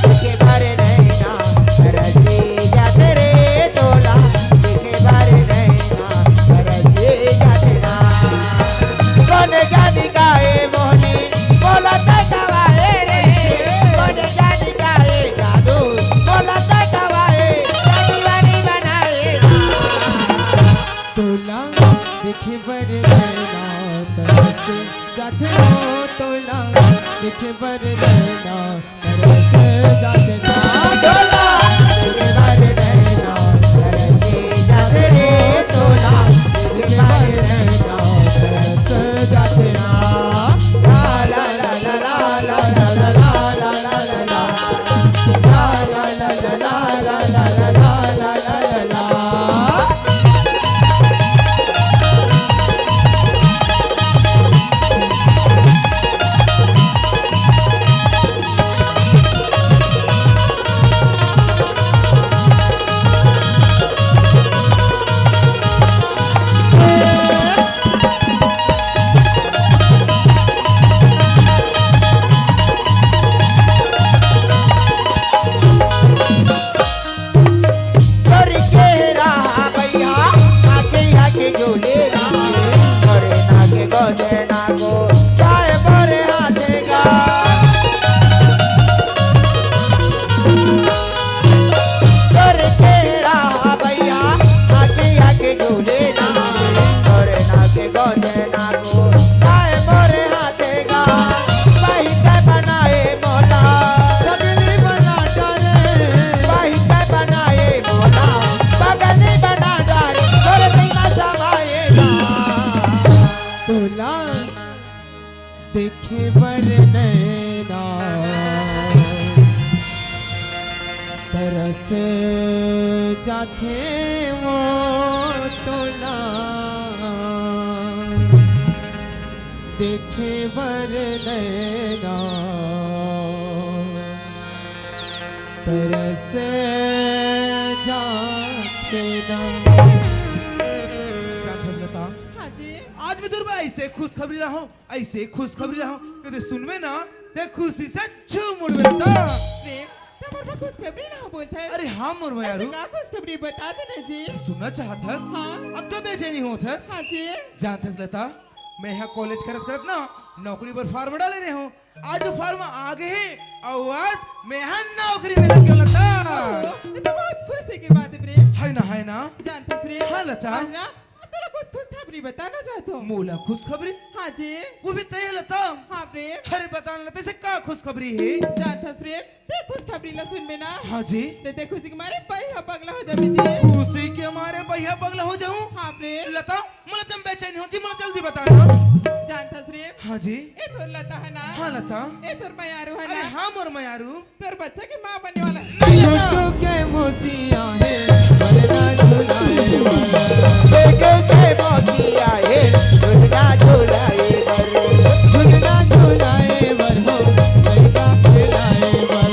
देखे बर नैना तरसी जाथे रे। तोला देखे बर नैना तरसी जाथे ना। कोन जानी काहे मोहनी बोलत गवाए रे। कोन जानी काहे जादू बोलत गवाए, जादू वाली बनाए ना। तोला देखे बर नैना तरस जाथे हो। तोला देखे बर नैना तरस जाथे ना। तोला देखे बर नैना तरस जाथे रे। तोला देखे बर नैना तरस जाथे ना। ला ला ला ला ला। तोरी के रहा भैया, आके आके झूले ना, तोरे ना के गोदे ना को, चाहे बोरे हाथे का। तोरी के रहा भैया, आके आके झूले ना, तोरे ना के गोदे ना को, चाहे बोरे हाथे का। पहिके बनाए मोला। पगली बना डारे। पहिके बनाए मोला। पगली बना डारे। तोरे बिना समाए ना। तोला देखे बर नैना तरस जाथे वो तोला। देखे बर नैना तरस जाथे ना। जानथस लता? हाँ जी। आज मैं तोर बर अइसे खुशखबरी लाहूँ, अइसे खुशखबरी लाहूँ, कदे सुनबे ना, ते खुशी से झूम उड़बे लता। प्रेम, ते मोर बर खुशखबरी लाहूँ बोलथस? अरे हाँ मोर मयारू। अइसे का खुशखबरी बता दे ना जी। सुनना चाहथस? हाँ। अतका बेचैनी होथस? हाँ जी। जानथस लता, मैं हा कॉलेज करत करत ना नौकरी बर फार्म डाले रहे हूँ। आज वो फार्म आ गे हे अउ आज मैं हा नौकरी में लग गेंव लता। ओहो, ये तो बहुत खुशी की बात है प्रेम। है ना, है ना? जानथस प्रेम। हाँ लता। आज ना मैं तोला कुछ खुशखबरी बताना चाहत हूँ। मोला खुशखबरी? हाँ जी। वो भी तय लता। हाँ प्रेम। अरे बता ना लता, अइसे का खुशखबरी हे? जानथस प्रेम, ते खुशखबरी ला सुनबे ना। हाँ जी। ते, ते खुशी के मारे बइहा पगला हो जाबे जी। खुशी के मारे बइहा पगला हो जाहूँ? हाँ प्रेम। लता, मोला तम बेचैनी होथे, मोला जल्दी बता ना। जानथस प्रेम। हाँ जी। ए तोर लता है ना? हाँ लता। ए तोर मयारू है अरे ना? हाँ मोर मयारू। तोर बच्चा के माँ बनने वाला है। नहीं लता। बेटू के मौसी आहे, बरना झुलाए बर। बेटू के मौसी आहे, झुलना झुलाए बर। झुलना झुलाए बर हो, लइका खेलाए बर।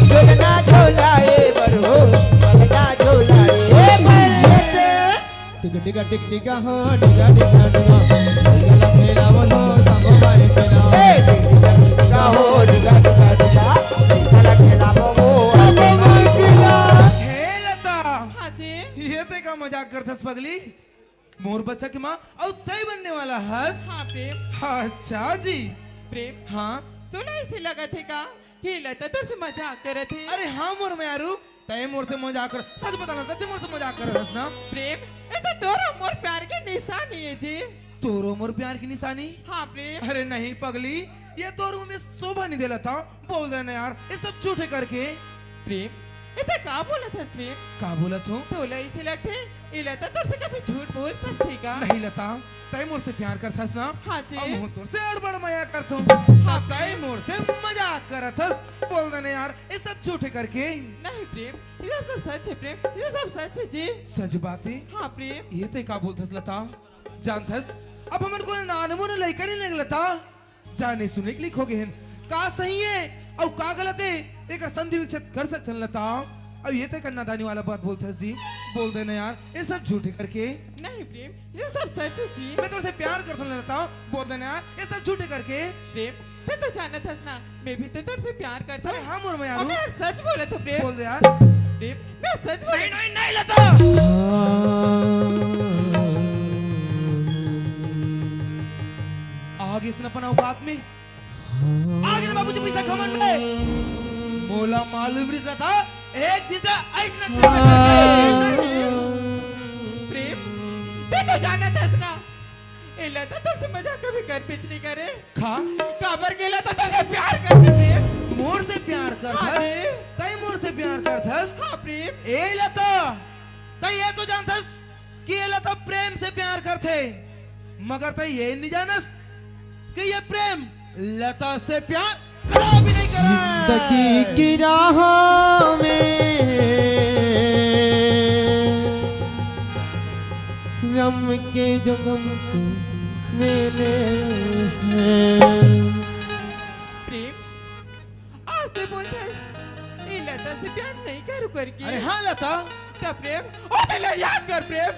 झुलना झुलाए बर हो, लइका झुलाए बर। टिक टिक टिक टिक हो, टिक टिक टिक। टिक टिक टिक हो, टिक टिक टिक। ए, टिक टिक टिक हो, टिक टिक टिक। हे लता। हाँ जी। ये ते का मजाक करथस पगली? मोर बच्चा के माँ अउ तय बनने वाला हस? हाँ प्रेम। अच्छा जी। प्रेम। हाँ। तोला अइसे लगत हे का कि लता तोर से मजाक करत हे? अरे हाँ मोर मयारू, तय मोर से मजाक कर, सच बता ना, तय मोर से मजाक करत हस ना? प्रेम, ये तो तोर अउ मोर प्यार के निशानी है जी। तोर अउ मोर प्यार की निशानी? हाँ प्रेम। अरे नहीं पगली, ये तोर मुंह में शोभा नहीं दे लता। बोल दे ना यार, ये सब झूठे करके। प्रेम, ये तैं का बोलत हस प्रेम? का बोलत हूँ? तोला ऐसे लगथे, ये लता तोर से कभी झूठ बोल सकथे का? नहीं लता, तैं मोर से प्यार करथस ना? हाँ जी। अब हूँ तोर से अड़बड़ मया करथूँ। हाँ। तैं मोर से मजाक करत हस। बोल दे ना यार, ये सब झूठे करके। नहीं प्रेम, ये सब, सब सच है प्रेम, ये सब सच है जी। सच बात है? हाँ प्रेम। ये तैं का बोलथस लता? जानथस, अब हमन कोनो नानमुन लइका नहीं लेंग लता। जाने सुने के लिख हो गए हैं। का सही है अउ का गलत है, एकर संधि विच्छेद कर सकथन लता। अब ये तैं कन्नादानी वाला बात बोलथस जी। बोल दे ना यार, ये सब झूठे करके। नहीं प्रेम, ये सब सच है जी। मैं तोर से प्यार करथूं लता। बोल दे ना यार, ये सब झूठे करके। प्रेम, तैं तो जानत हस ना, मैं भी तो तोर से प्यार करथूं। अरे हाँ मोर मयारू। अबे यार, सच बोलत हूँ प्रेम। बोल दे यार। प्रेम, मैं सच बोलत हूँ। नहीं, नहीं, नहीं लता। आ गिस ना अपन औकात में। आ गिस बाबूजी पैसा घमंड में। मोला मालूम रहिस लता, एक दिन तैं अइसनच करबे। प्रेम, तैं तो जानत हस ना, ये लता तोर से मजाक कभी करबेच नहीं करे। का? काबर के लता तोर से प्यार करथे प्रेम। मोर से प्यार करथस? हाँ जी। तैं मोर से प्यार करथस? हाँ प्रेम। ए लता, तैं ये तो जानथस कि ये लता प्रेम से प्यार करथे, मगर तैं ये नहीं जानस कि ये प्रेम लता से प्यार कभी नहीं करे। जिंदगी की राहों में रम के जो गम को मेले हैं। प्रेम, आज तैं बोलथस, ये लता से प्यार नहीं करूँ करके। अरे हाँ लता। त प्रेम, ओ तैं ला याद कर प्रेम।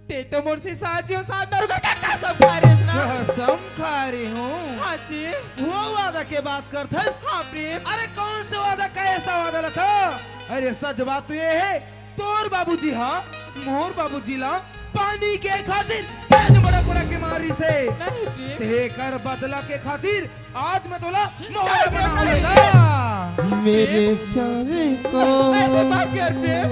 तैं तो मोर से साथ जियो साथ मरूँ करके कसम खा रहे ना। कसम खा रहे हूँ। हाँ जी। वो वादा के बात करथस? हाँ प्रेम। अरे कौन से वादा, कैसा वादा लता? अरे सच बात तो ये है, तोर बाबूजी हा मोर बाबूजी ला पानी के खातिर तेज बड़ा बड़ा के मारिस हे। नहीं प्रेम। तेकर बदला के खातिर आज मैं तोला मोहरा बनाऊंगा। मेरे प्यारे को ऐसे मत कर प्रेम।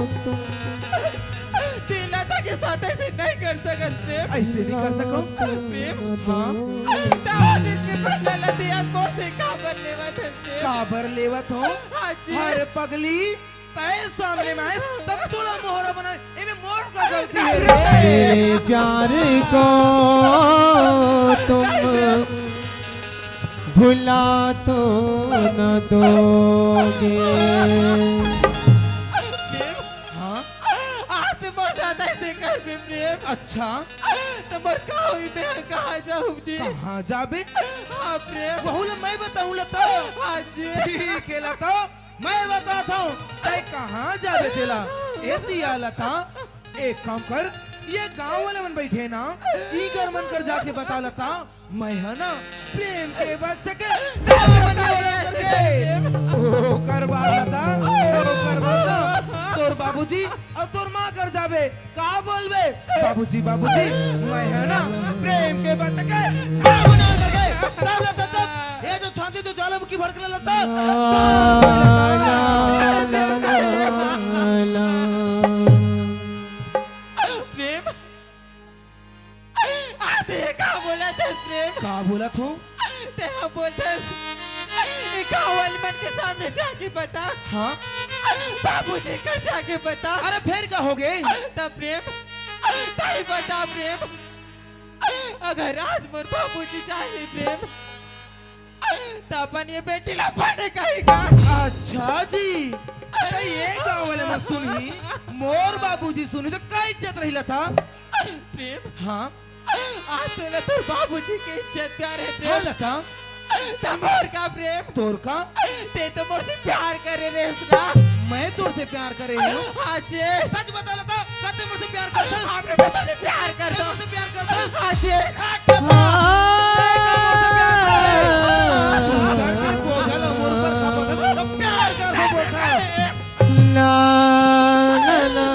तैं लता के साथ ऐसे नहीं कर सकत प्रेम। ऐसे नहीं कर सकूं? प्रेम। हाँ। तैं वो दिन के बदला ला तैं आज मोर से काबर लेवत हस प्रेम? काबर लेवत हूँ? हाँ जी। अरे पगली, तैं सामने में आइस, तब तोला मोहरा बना, एमे मोर का गलती है रे। मेरे प्यार को तुम भुला तो न दोगे। प्रेम, हाँ? आज तैं मोर साथ ऐसे करबे प्रेम। अच्छा। त मोर का होही, मैं कहाँ जाऊँ जी? कहाँ जाबे? हाँ प्रेम। वहू ला मैं बताऊँ लता। हाँ जी। ठीक है लता। मैं बताथंव, तैं कहाँ जाबे तेला। ए तिया लता, एक काम कर, ये गांव वाले मन बइठे ना, इकर मन कर जाके बता लता, मैं ह ना प्रेम के बच्चा के करके। ओकर बाद लता, ओकर बाद ना, तोर बाबूजी अउ तोर माँ कर जाबे, का बोलबे? बाबूजी, बाबूजी, मैं ह ना प्रेम के बच्चा के बना सके। तब ना तो तब, ये जो छाती जो ज्वालामुखी भड़कले लता। प्रेम, आ तैं का बोलत हस प्रेम? का बोलत हूँ? तैं हा बोलथस, ये गाँव वाले मन के सामने जाके बता। हाँ? बाबूजी कर जाके बता। अरे फेर का होगे? त प्रेम, तैं बता प्रेम, अगर आज मोर बाबूजी जान ले प्रेम, त अपन ये बेटी ला बने कही का? अच्छा जी, त ये गाँव वाले मन सुनही, मोर बाबूजी सुनही त का इज्जत रही लता? प्रेम, हाँ? आज तोला तोर बाबूजी के इज्जत प्यार हे प्रेम। हाँ लता। त मोर का प्रेम? तोर का? तैं तो मोर से प्यार करे रहेस ना। मैं तोर से प्यार करे हूँ? हाँ जी। सच बता लता, का तैं मोर से प्यार करथस? हाँ प्रेम, मैं तोर से प्यार करथंव। मोर से प्यार करथस? हाँ जी। हट लता। तैं का मोर से प्यार करे? घर के बोझा ला मोर ऊपर थपथप, प्यार करथंव बोलथस। ना, ना, ना।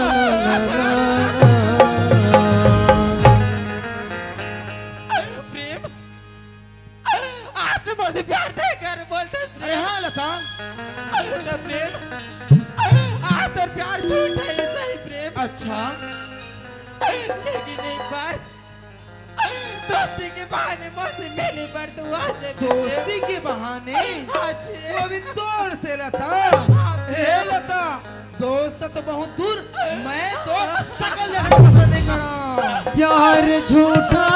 प्रेम, आज तैं मोर से प्यार नहीं करे बोलथस प्रेम। अरे हाँ लता। त प्रेम, आज तोर प्यार झूठ हे सही प्रेम। अच्छा। लेकिन एक बार तो दोस्ती के बहाने मोर से मिले बर तू आ जाबे। दोस्ती के बहाने? हाँ जी। वो भी तोर से, लता। हे लता, दोस्त तो बहुत दूर, मैं तो सकल देखना पसंद नहीं करंव। प्यार झूठा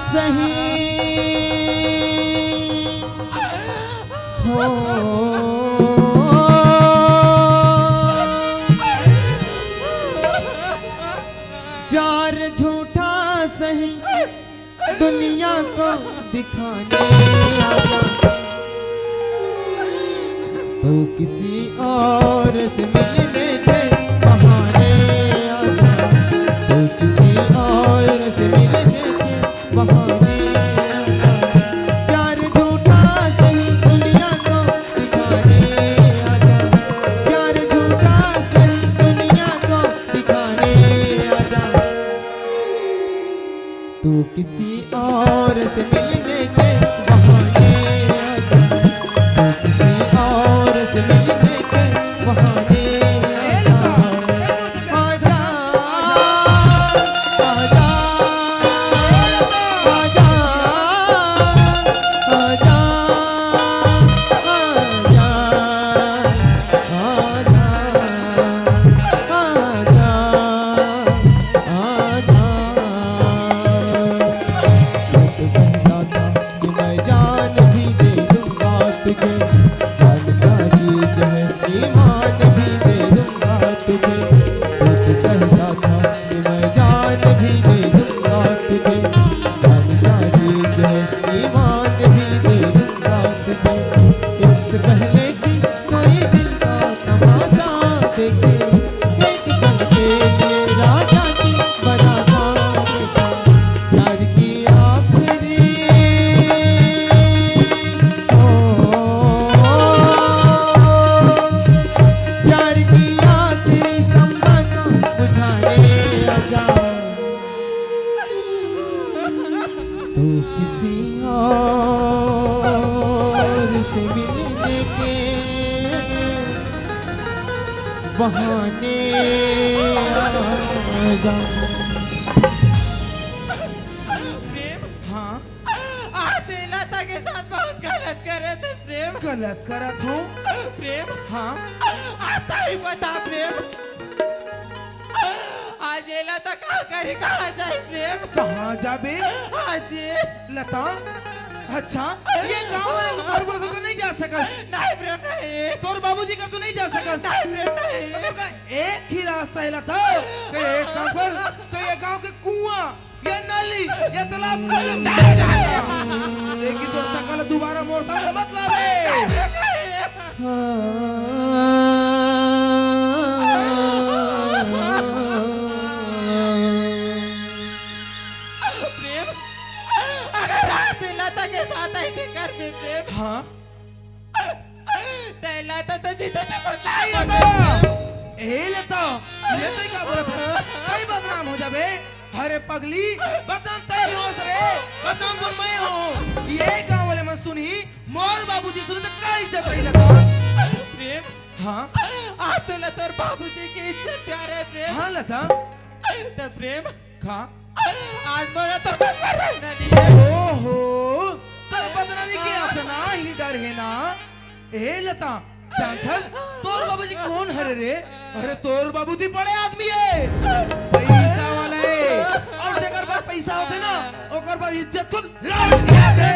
सही हो, प्यार झूठा सही, दुनिया को दिखाने आजा। तू किसी और से मिलने के बहाने आजा, तू किसी और से मिलने के बहाने आजा। प्यार झूठा सही, दुनिया को दिखाने आजा। प्यार झूठा सही, दुनिया को दिखाने आजा। तू किसी और से मिलने के बहाने आजा, तू किसी और से मिलने के बहाने आजा। आजा, आजा, आजा, आजा, आजा, आजा, आजा, आजा। मैं तो कहता था कि मैं जान भी दे दूंगा तुझे, जान का चीज है, ईमान भी दे दूंगा तुझे। मैं तो कहता था कि मैं जान भी दे दूंगा तुझे, जान का चीज है, ईमान भी दे दूंगा तुझे। इससे पहले कि कोई दिल का तमाशा देखे, एक पल के लिए राजा की बरात देखा, प्यार की आखिरी, ओ, प्यार की आखिरी तमन्ना बुझाने आजा। तू किसी और से मिलने के बहाने आजा। प्रेम, हाँ। आज तें लता के साथ बहुत गलत करत हस, प्रेम। गलत करत हंव? प्रेम, हाँ। आज तहीं बता, प्रेम। आज ये लता का करही, कहाँ जाही, प्रेम? कहाँ जाबे? आज ये लता, अच्छा, ये गाँव वाले ला बोलत हंव तो नहीं जा सकस? नहीं, प्रेम, नहीं। तोर बाबूजी करा तो नहीं जा सकस? नहीं, प्रेम, नहीं। तो तोर का एक ही रास्ता हे लता, तो एक काम कर, तो ये गाँव के कुआँ, ये नली, ये तालाब खोद दे। नहीं, नहीं। लेकिन तोर शक्ल दोबारा मोर सामने मत लाबे। प्रेम, अगर आज तें लता के साथ ऐसे करबे, प्रेम, हाँ। तें लता तो जीते जी बदनाम हो जाबे। ए लता, ये तैं का बोलत हस? तैं बदनाम हो जाबे। अरे पगली, बदनाम तैं नहीं होस रे, बदनाम तो मैं हों। ये गाँव वाले मन सुनही, मोर बाबूजी सुनही त का इज्जत रही लता? प्रेम, हाँ? आज तोला तोर बाबूजी के इज्जत प्यारा हे, प्रेम। हाँ लता। त प्रेम, का? आज मोला तोर घर में रहना नहीं हे। ओहो, तोला बदनामी के अतना ही डर हे ना? ए लता, जानथस, तोर बाबूजी कोन हरे रे? अरे, तोर बाबूजी बड़े आदमी हे, पैसा वाला हे। अउ जेकर पास पैसा होथे ना, ओकर पास इज्जत खुद राज होथे।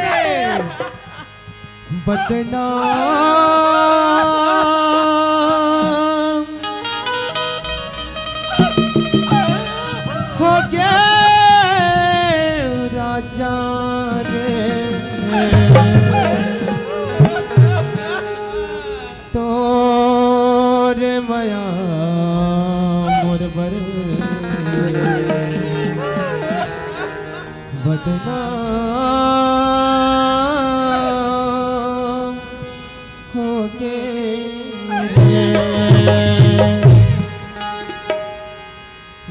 बदनाम हो गे राजा रे, तोर मया मोर बर बदनाम हो गे रे।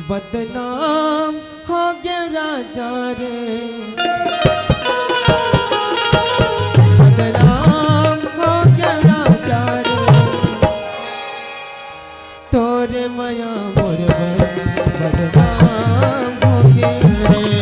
बदनाम हो गे राजा रे, बदनाम हो गे राजा रे, तोर मया मोर बर बदनाम हो गे रे,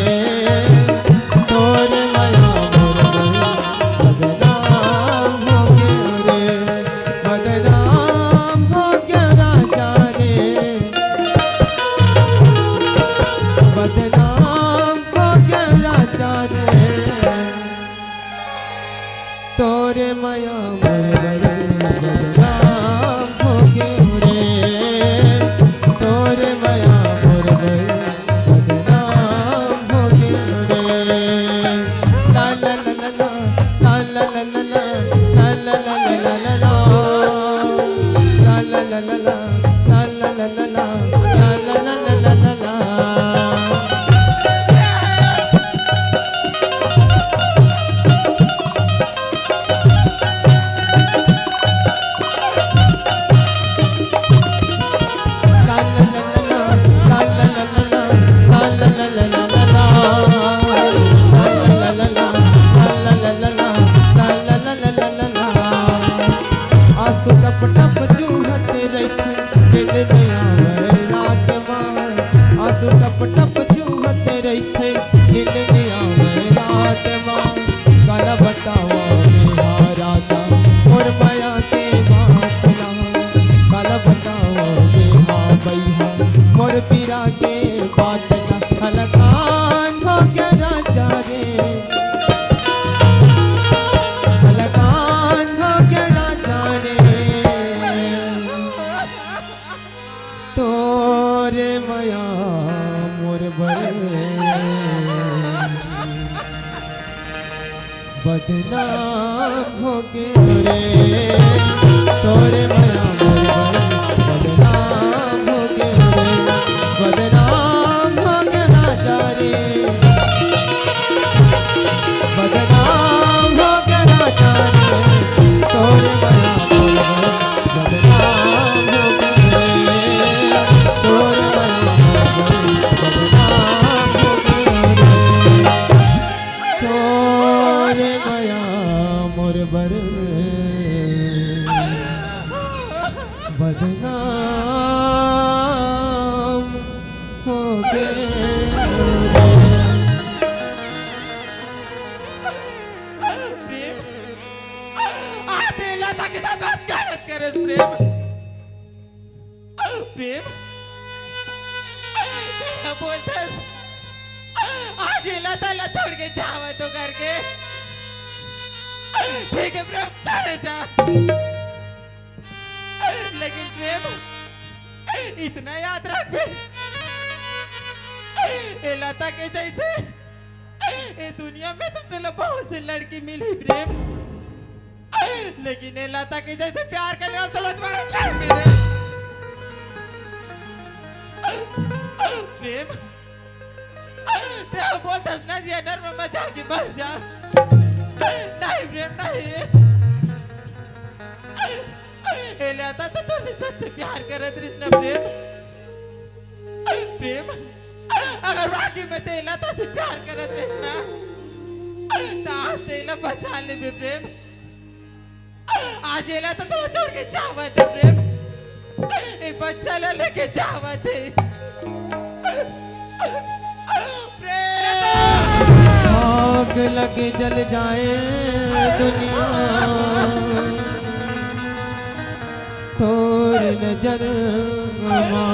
ला ला ला ला ला, ला ला ला ला ला ला। आंसू टप टप चूहत रहिथे, नींद नइ आवय रात मा। आंसू टप टप चूहत रहिथे, नींद नइ आवय रात मा। काला बतावं मेहा राजा, मोर मया के बात ला। काला बतावं मेहा बइहा, मोर पीरा के बात ला। हलकान हो गया राजा रे, हलकान हो गया राजा रे। तोरे मया मोर बर बदनाम हो गे रे। तोरे मया मोर बर बदनाम हो गे रे। बदनाम हो गे राजा रे। बदनाम हो गे राजा रे। तोरे मया मोर बर बदनाम हो गे रे। तोरे मया मोर बर बदनाम हो गे रे। तोरे मया मोर बर बदनाम हो गे। प्रेम, आ तेला तक सब बात गलत करे प्रेम। प्रेम, तें बोलथस, आज ये लता ला छोड़ के जावत हो करके। ठीक है प्रेम, चले जा। लेकिन प्रेम, इतना याद रखबे, ये लता के जैसे ये दुनिया में तो तेला बहुत से लड़की मिली प्रेम, लेकिन ये लता के जैसे प्यार करने वाला तो तुम्हारा नहीं मिले। प्रेम, तें बोलथस ना, ये नर में मजा के मर जा। नहीं प्रेम, नहीं। ये लता तो तुझसे सच से प्यार करत रहिस ना प्रेम। प्रेम, अगर वाकई में तें लता से प्यार करत रहिस ना, त आज तेला बचा लेबे प्रेम। आज ये लता तोला छोड़ के जावत हे प्रेम। ए बच्चा ला लेके जावत हे। प्रेम। आग लगे जल जाए दुनिया, तोर नजर मा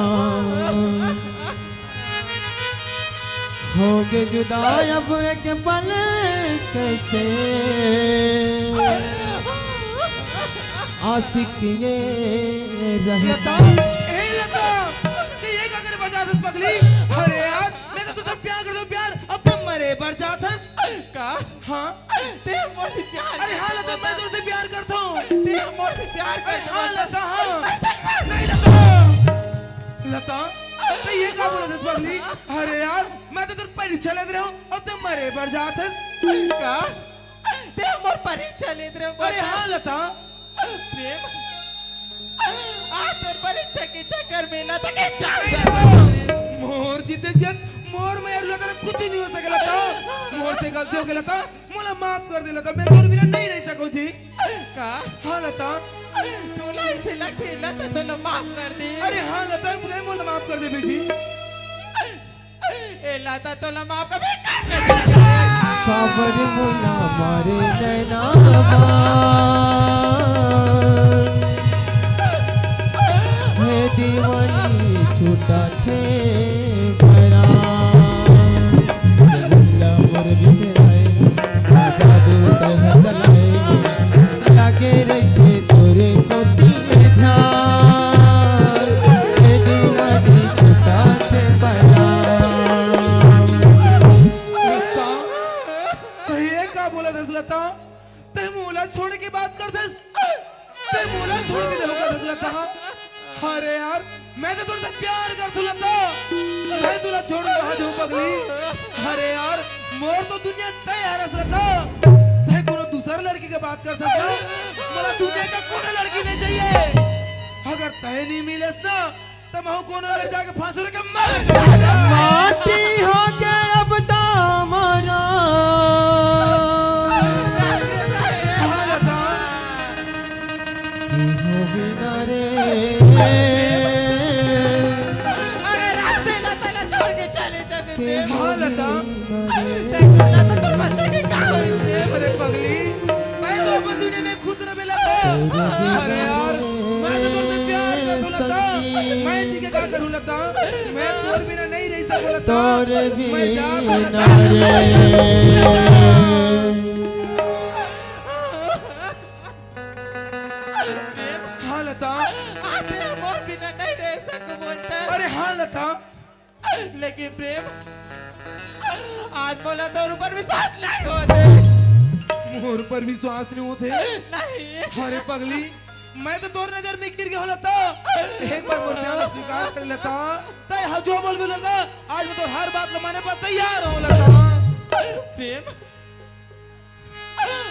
होगे जुदा अब एक पल कैसे आशिक ये रहे। लता, ए लता, तें ये का करे बजाथस पगली? अरे यार, मैं तो तुझसे प्यार करता हूँ, प्यार, अब तो मरे बर जाथस। का? हाँ। तें मोर से प्यार अरे हाँ लता, मैं तुझसे प्यार करता हूँ। तें मोर से प्यार अरे करता हाँ हस। लता, हाँ। अरे चल बे। नहीं लता। लता, तें ये का बोलथस पगली? अरे यार, मैं तो तोर परीक्षा लेत रहेंव अउ तें मरे बर जाथस। का? तें मोर परीक्षा लेत रहे अरे बता। हाँ लता। प्रेम, आज तोर परीक्षा के चक्कर में लता के जान दे। मोर जीते जियत, मोर मेर लता कुछ नहीं हो सके लता। मोर से गलती हो गई लता, मोला माफ कर दे लता, मैं तोर बिना नहीं रह सकूं जी। का? हाँ लता। तोला ऐसे लगथे लता तोला माफ कर दे। अरे हाँ लता, मुझे मोला माफ कर दे बेजी। ए लता तोला माफ कभी कर नहीं सकता। साबर मोला मारे नैना बा, हे दीवानी छूटा थे भरा। मोला मोर बिसराए, जादू तोह चलाए, लागे रहिथे तोरे कोती में ध्यान, ए दीवानी छूटा थे परान। लता, तें ये का बोलथस लता? तें मोला छोड़ के बात करथस? तें मोला छोड़ के देहू का लता? अरे यार, मैं तो तोर से प्यार करथों लता, मैं तुला छोड़ कहाँ जाऊँ पगली? अरे यार, मोर तो दुनिया तय हरस लता, तय कोनो दूसर लड़की के बात कर सकता। मोला दुनिया का कोनो लड़की नहीं चाहिए। अगर तय नहीं मिलेस ना, त महू कोनो मेर जाके फांसुर के मर जाहूं। माटी हो गए अब दामरा। हाँ लता। केहू बिना रे। अगर रास्ते लता ला छोड़ के चले जाबे प्रेम। हाँ लता। तय तो लता तोर बच्चा के का होई प्रेम? अरे पगली, मैं तो अपन दुनिया में खुश रहे लता। अरे यार, मैं तो तोर से प्यार करथों लता। मैं जी के का करूँ लता? मैं तोर बिना नहीं रह सकूँ लता। तोर मैं जा बिना रे। प्रेम, हाँ लता। आते मोर बिना नहीं रह सकूँ बोलता। अरे हाँ लता। लेकिन प्रेम, आज मोला तोर ऊपर विश्वास नहीं होत हे। मोर ऊपर विश्वास नहीं होत हे? नहीं। अरे पगली, मैं तो तोर नजर में गिर गया हूँ लता। एक बार मोर प्यार स्वीकार कर लता। तय ह जो बोलबे लता, आज मैं तोर हर बात ला माने पर तैयार हूँ लता। प्रेम,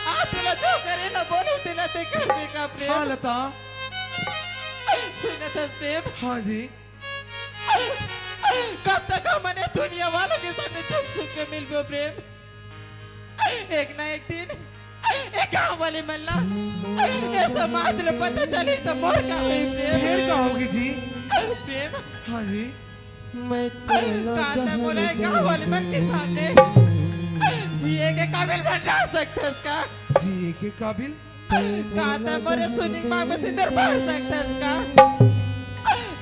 आ तेला जो करे ला बोलूं तेला तय करबे का प्रेम? हाँ लता। सुनत हस प्रेम? हाँ जी। कब तक हमन ए दुनिया वाला के सामने छुप छुप के मिलबो प्रेम? एक ना एक दिन ए गांव वाले मन ला, ए समाज ला पता चली त मोर का होई प्रेम? फिर का होगी जी? प्रेम। हाँ जी। मैं का तय मोला ए गांव वाले मन के सामने जिए के काबिल बन सकथस का? जिए के काबिल? का तय मोरे सुनी मांग में सिंदूर भर सकथस का?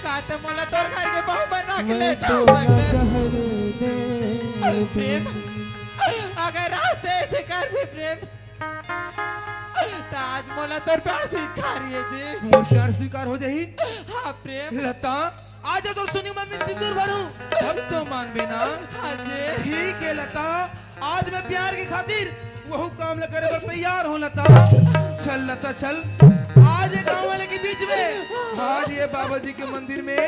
का तय मोला तोर घर के बहू बना के ले जा सकथस? प्रेम, अगर रास्ते ऐसे करबे प्रेम, त आज मोला तोर प्यार स्वीकार हे जी। मोर प्यार स्वीकार हो जाही? हाँ प्रेम। लता, आज तोर सुनी मांग में सिंदूर भरूं, तब तो मानबे ना? हाँ जी। ठीक हे लता, आज मैं प्यार के खातिर वहू काम ला करे बर तैयार हूँ लता। चल लता चल, आज ए गांव वाले के बीच में, आज ए बाबा जी के मंदिर में,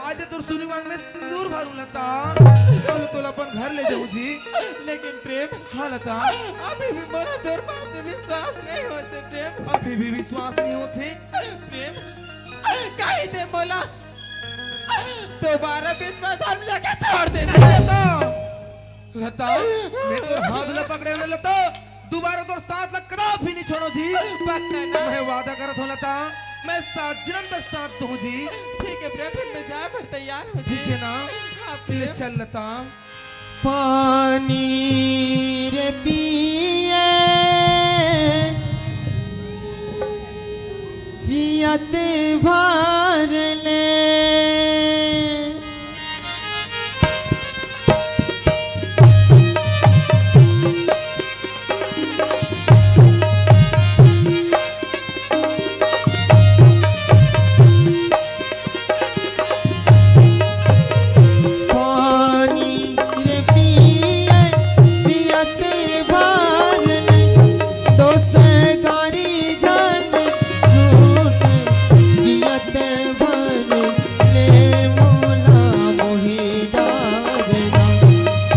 आज तोर सुनी मांग में सिंदूर भरूं लता। चल तोला अपन घर ले जाऊं जी। लेकिन प्रेम, हाँ लता। अभी भी मोला तोर बात में विश्वास नहीं होत हे प्रेम। अभी भी विश्वास नहीं होत हे? प्रेम, कही दे मोला दोबारा विश्वास हम लगे छोड़ दे। लता, लता, मैं तोर हाथ ला पकड़े हूँ लता, दोबारा तोर साथ ला कदापि नहीं छोड़ों जी। पक्का ना? मैं वादा करत हूँ लता, मैं सात जन्म तक साथ दूँ जी। ठीक हे प्रेम, फिर मैं जाए बर तैयार हूँ जी। ठीक हे ना? हाँ ले प्रेम। चल लता। पानी रे पिए पियत भर ले। पानी रे पिए पियत भर ले, दोस्त गारी झन झूठ जियत भर ले। मोला मोहि डारना,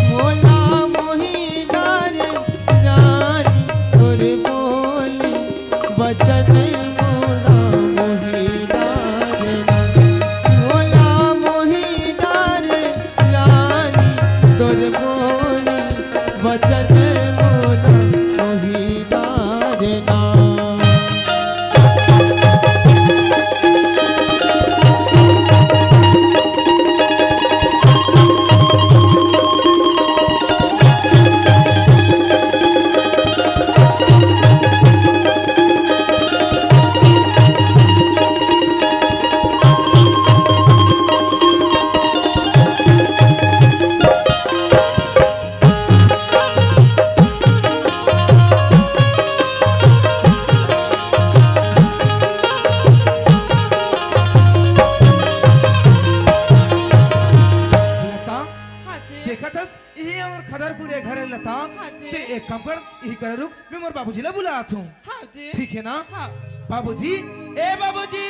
मोला मोहि डारना, तोर बोली वचन मोला मोहि डारना, मोला मोहि डारना, तोर बोली वचन मोला मोहि डारना। लता, हाँ जी। देखत हस, इही हमर खदरपुर ए घर हे लता। हाँ जी। ते एक काम कर, इही करा रुक, मैं मोर बाबूजी ला बुलात हूँ। हाँ जी। ठीक हे ना? हाँ। बाबूजी, ए बाबूजी।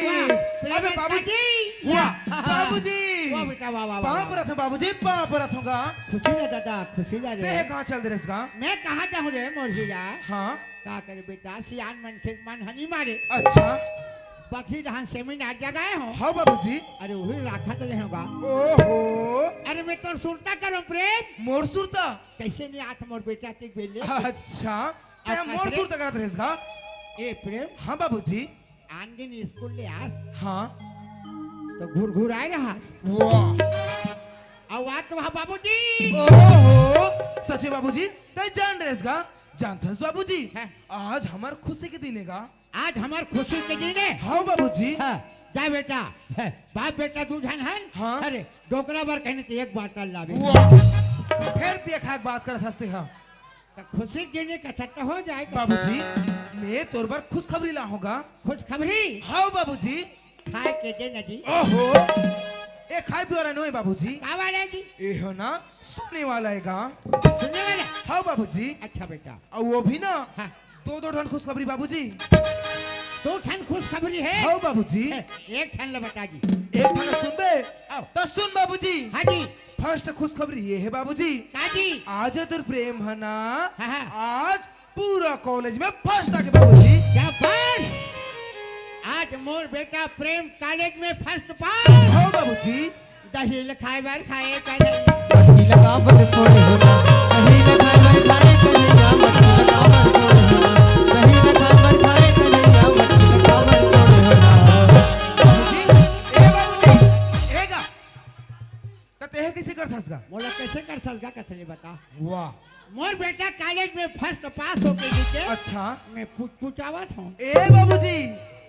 वाह, प्रेम अबे बाबूजी। जी। वाह, बाबूजी। वाह बेटा, वाह, वाह, वाह, पाँव वाह। परत हँव बाबूजी, पाँव परत हँव गा। खुशी ला दादा, खुशी ला रे। तें कहाँ चल दे रेहेस गा? मैं कहाँ जाहूँ रे मोर हीरा? हाँ। का करे बेटा, सियान मनखे के मन ह नी मारे। अच्छा। बखरी डहन सेमिनार जगाए हँव। हाँ बाबूजी। अरे उही राखत रेहेंव गा। ओहो। अरे मैं तोर सुरता करँव प्रेम। मोर सुरता? कइसे नी आत मोर बेटा के बेले? अच्छा। तें अब मोर कस रे? सुरता करत रेहेस गा? ए प्रेम। हाँ बाबूजी। आन दिन स्कूल ले आस। हाँ। त घुरघुराए रहस। वाह। अउ आज तो वहाँ बाबूजी। ओहो, सच्चे बाबूजी, तें जान रेहेस गा? जानथस बाबूजी, हाँ। आज हमर खुशी के दिन हे गा। आज हमर खुशी के दिन हे। हाँ बाबूजी। हाँ, जा बेटा। हाँ, बाप बेटा दू झन हन। हाँ। अरे, डोकरा बर कहिन त एक बाटल लाबे। वाह। फेर पिए खाए के बात करत हस तें हा। त खुशी के दिन हे, कछत हो जाए। बाबूजी, मैं तोर बर खुशखबरी लाए हँव गा। खुशखबरी? हाँ बाबूजी। खाए के दे ना जी। ओहो, ए खाए पिए वाला नोहे बाबूजी। का वाला जी? ए हो ना, सुने वाला हे गा। सुने वाला? हाँ बाबूजी। अच्छा बेटा। अउ वो भी ना, हाँ। दो दो ठन खुशखबरी बाबूजी। दो ठन खुशखबरी हे? हाँ बाबूजी। ए, एक ठन ला बता जी। एक ठन ला सुनबे? आओ। त सुन बाबूजी। हाँ जी। First खुशखबरी ये हे बाबूजी। का जी? आज तोर प्रेम ह ना, हाँ, हाँ। आज पूरा कॉलेज में first आगे बाबूजी। शाबाश। आज मोर बेटा प्रेम कॉलेज में first पास। हाँ बाबूजी। दही ल खाए बर खाए कन्हैया। दही ल काबर फोड़े हो ना, दही ल खाए बर खाए कन्हैया, मटकी ल काबर फोड़े हो ना, दही ल खाए बर खाए कन्हैया, मटकी ल काबर फोड़े हो ना। बाबूजी, ए बाबूजी, ए गा। त तें कइसे करथस गा? मोला कइसे करथस गा, कथले बता। वाह। मोर बेटा कॉलेज में first पास होके जीते। अच्छा। मैं पुचपुचावत हँव। ए बाबूजी,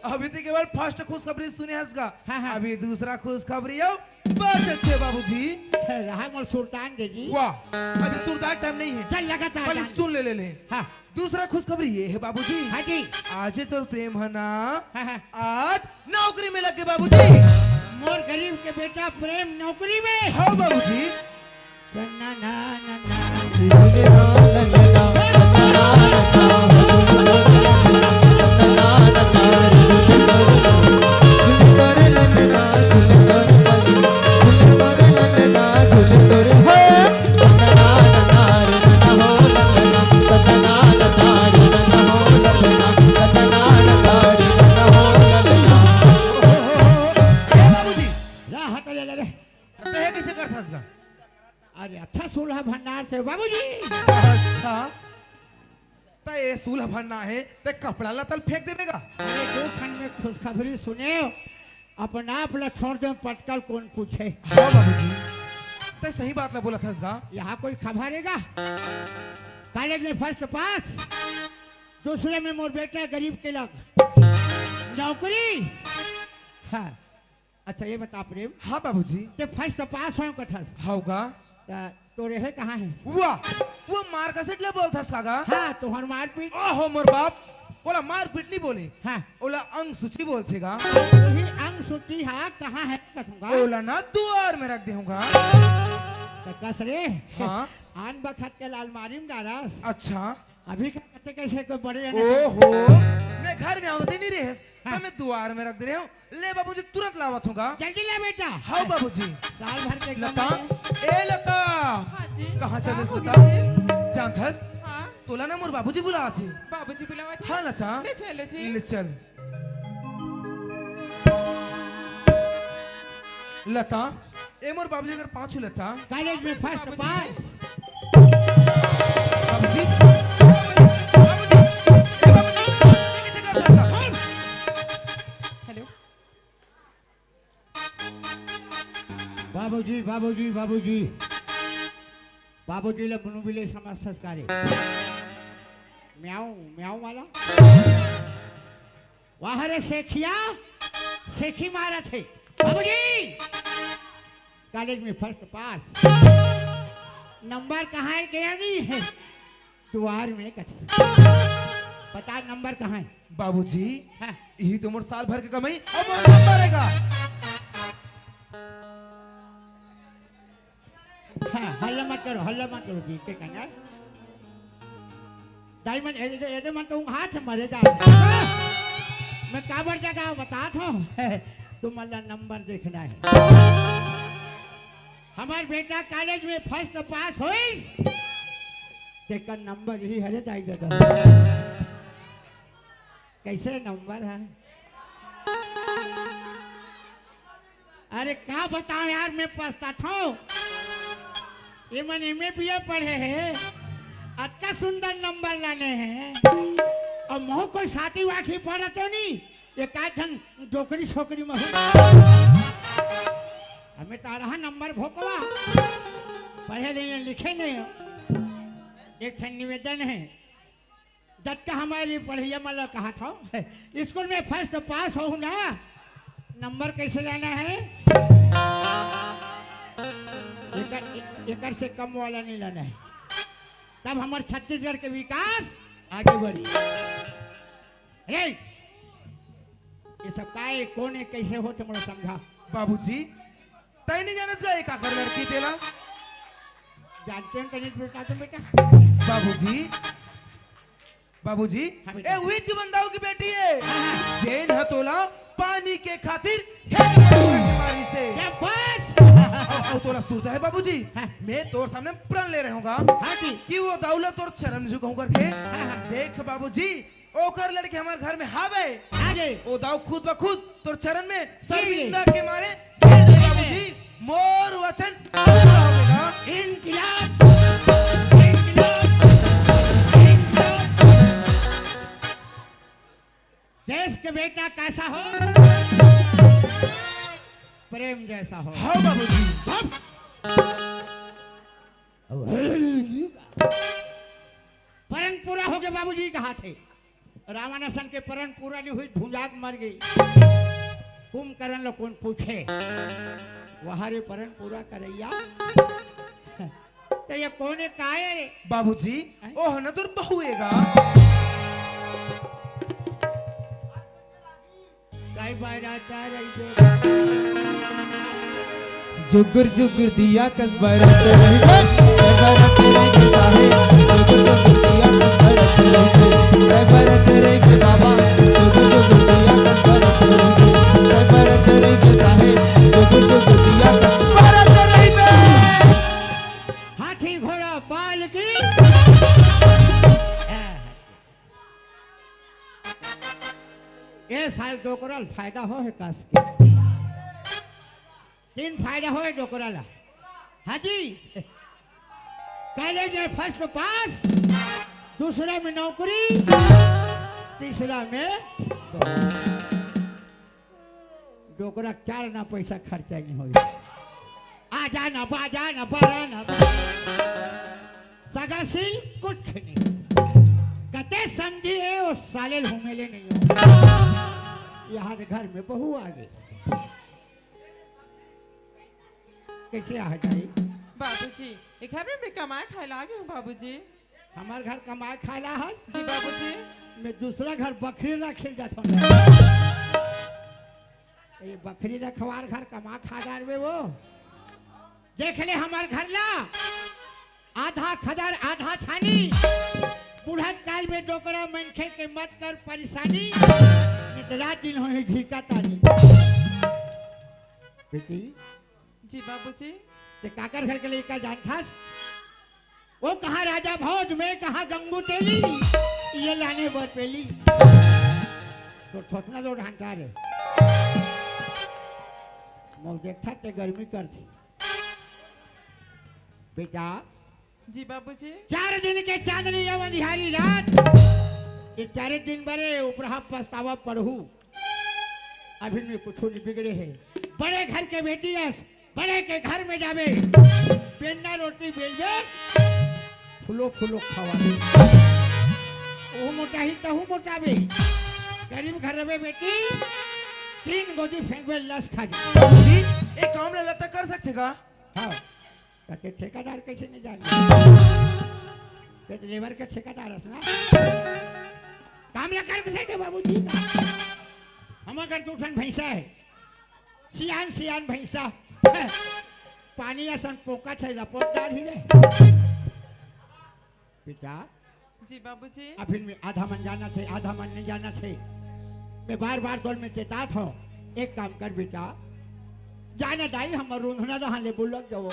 अभी तें केवल first खुशखबरी सुने हस गा। हाँ, हाँ। अभी दूसरा खुशखबरी अउ बस अच्छे बाबूजी। रहा मोर सुरतान दे जी। वाह, अभी सुरतान टाइम नहीं हे। चल लगातार खाली जान। सुन ले, ले, ले। हाँ। दूसरा खुशखबरी ये हे बाबूजी। हाँ जी। आज तोर प्रेम ह ना, हाँ, हाँ। आज नौकरी में लग गे बाबूजी। मोर गरीब के बेटा प्रेम नौकरी में। हाँ बाबूजी। सन्ना ना ना ना। ए बाबूजी, ला हाथ ले ले रे। तें कइसे करथस गा? अरे अच्छा सूल्हा भंडार से बाबूजी। अच्छा, त ए सूल्हा भंडार हे, तें कपड़ा लत्ता ल फेंक देबे गा। अरे दो ठन में खुशखबरी सुने, अपन आप ला छोड़ दे पटकल कोन पूछे। हाँ बाबूजी, तें सही बात ला बोलत हस गा। यहाँ कोई खबर हे गा? कॉलेज में first पास, दूसरे में मोर बेटा गरीब के लग नौकरी। हाँ। अच्छा, ये बता प्रेम। हाँ बाबूजी। तें first पास होय कथस। हव गा। त तोर हे कहाँ हे? वाह, वो मारकासीट ल बोलथस का गा? हाँ, तोहर मारपीट। ओहो मोर बाप, ओला मारपीट नहीं बोले। हाँ। ओला अंग सूची बोलथे गा। वही अंग सूची हा कहाँ हे कथूँ गा? ओला ना दुवार में रख दे हँव गा। त कस रे। हाँ। आन बखत के ला अलमारी में डारस। अच्छा। अभी का कथे कइसे कोई बड़े जने ओहो, मैं घर में आँव त तें नइ रहेस, हाँ। त मैं दुवार में रख दे रहेंव। ले बाबूजी, तुरंत लावत हँव गा। जल्दी ला बेटा। हव बाबूजी। साल भर के लता, कमाई। ए लता। हाँ जी। कहाँ चलेस लता? जानथस? हाँ। तोला ना मोर बाबूजी बुलावत हे। बाबूजी बुलावत हे? हाँ लता। ले चलो जी। ले चल। लता, ए मोर बाबूजी कर पाँव छू लता। कॉलेज में first पास। बाबूजी, बाबूजी, ए बाबूजी, ये कैसे कर सकता? हेलो। बाबूजी, बाबूजी, बाबूजी। बाबूजी ल बुनु बिले समझ संस्कारी। म्याऊ, म्याऊ वाला। वाह रे सेखिया, सेखी मारत हे। बाबूजी, कॉलेज में first पास। नंबर कहाँ हे गया नहीं हे? दुवार में कथे। बता नंबर कहाँ हे? बाबूजी, हाँ। यही तो मोर साल भर के कमाई, अब मोर नंबर हे गा। हाँ, हल्ला मत करो, हल्ला मत करो, बीच के कहना। दाई मन, एदे, एदे मन तो हाथ से मरे जा। मैं काबर जगाव बतात हंव। तुमन ला नंबर देखना हे। हमर बेटा कॉलेज में फर्स्ट पास होइस, तेकर नंबर ही हरे दाई ददा। कइसे नंबर हे? अरे का बतावं यार, मैं पछताथंव। एमन एमए बीए पढ़े हे, अतका सुंदर नंबर लाने हे, अउ महूं कोई साथी वाथी पढ़त तो नहीं, एकाध झन डोकरी छोकरी महूं। हमें तो रहा नंबर भोकवा, पढ़े नहीं हे, लिखे नहीं हे। एक ठन निवेदन हे, जतका हमर ये पढ़इया मन ला कहत हंव, स्कूल में फर्स्ट पास होहू ना, नंबर कइसे लाना हे? एकर, एकर से कम वाला नहीं लाना हे, तब हमर छत्तीसगढ़ के विकास आगे बढ़ी। अरे, ये सब का हे, कोन हे, कइसे होथे, मोला समझा। बाबूजी, तैं नहीं जानस का, ये काकर लड़की तेला? जानते हैं, तनिक बेटा, तुम बेटा। बाबूजी, बाबूजी, हाँ बेटा। ए उही जीवन दाऊ की बेटी हे, हाँ, हाँ। जेन ह तोला पानी के खातिर खेत में मारिस हे। शाबाश। अउ, अउ तोला सुरता हे बाबूजी, हाँ। मैं तोर सामने प्रण ले रहेंव गा हाँ जी। कि वो दाऊ ला तोर चरण में झुकाहूं करके। हाँ, हाँ। देख बाबूजी, ओकर लड़की हमर घर में हावे। आ गे। ओ दाऊ खुद ब खुद तोर चरण में शर्मिंदा के मारे गिर जाही बाबूजी। मोर वचन पूरा होगे गा। इंकलाब, इंकलाब, इंकलाब। देश के बेटा कइसा हो? प्रेम जइसा हो। हाँ बाबूजी। परन पूरा होगे बाबूजी, कहाथे। रावण असन के परन पूरा नहीं होइस, भुंजा के मर गे। कुंभकर्ण ला कोन पूछे, वहा रे परन पूरा करइया। त ये कोन हे, काय हे? बाबूजी, हैं? ओह न तोर बहू हे गा। काय बारात रहिबे। जुगुर जुगुर दिया कस बरत रहिबे, ए बरत रहिबे साहेब। जुगुर जुगुर दिया कस बरत रहिबे, ए बरत रहिबे बाबा। जुगुर जुगुर दिया कस बरत रहिबे, ए बरत रहिबे साहेब। जुगुर जुगुर दिया कस बरत रहिबे। हाथी घोड़ा पालकी। ए साल डोकरा ल फायदा होहे कस के। तीन फायदा होहे डोकरा ला। हाँ जी, कॉलेज में फर्स्ट पास, दूसरा में नौकरी, तीसरा में डोकरा चार ना पैसा खर्चा नहीं होई। आ जाना, बा जाना, बरा ना, बा। सगासील कुछ नहीं। कते समझी हे, वो साले घूमेले नहीं हो। यहाँ से घर में बहू आ गई। कइसे आ जाई? बाबूजी, ये घर में मैं कमाए खाए ला आ गई हूँ बाबूजी। हमर घर कमाए खाए ला हस? जी बाबूजी। मैं दूसरा घर बखरी रखे जात हूँ। ये बखरी रखवार घर कमा खा डारबे वो। देख ले हमर घर ला, आधा खदर आधा छानी। बुढ़त काल में डोकरा मनखे के मत कर परेशानी। इतना दिन होही झीका तानी। बेटी, जी बाबूजी। ते काकर घर के लइका जानथस? वो कहाँ राजा भोज, मैं कहाँ गंगू तेली, ये लाने बर पेली। तो थोथना दो ढांटा रे। मोल देखथस ते गर्मी करथे। बेटा, जी बाबूजी। चार दिन के चांदनी अउ अंधियारी रात, ये चारे दिन बरे उपरहा पछतावा पड़हू। अभी में कुछ नहीं बिगड़े हे। बड़े घर के बेटी अस, बड़े के घर में जाबे, बेलना रोटी बेलबे, फुलो फुलो खवाबे। ओहू मोटाही तहू मोटाबे। गरीब घर रहे बेटी, तीन गोदी फेंकबे लस खा जाबे। बाबूजी, एक काम ला लता कर सकथे का? हाँ। कते ठेकेदार कइसे नहीं जाने? ते लेबर के ठेकेदार हस ना? काम ला कर कइसे के बाबूजी का? हमर घर दू ठन भैंसा हे। सियान, सियान भैंसा। पानी असन पोकत हे, लपोट डारही रे। बेटा, जी बाबूजी। अभी में आधा मन जानथे, आधा मन नहीं जानथे। मैं बार बार तोर में चेतात हूँ। एक काम कर बेटा, जाना दाई, हमर रोंधना दहा ले बुलक जाओ।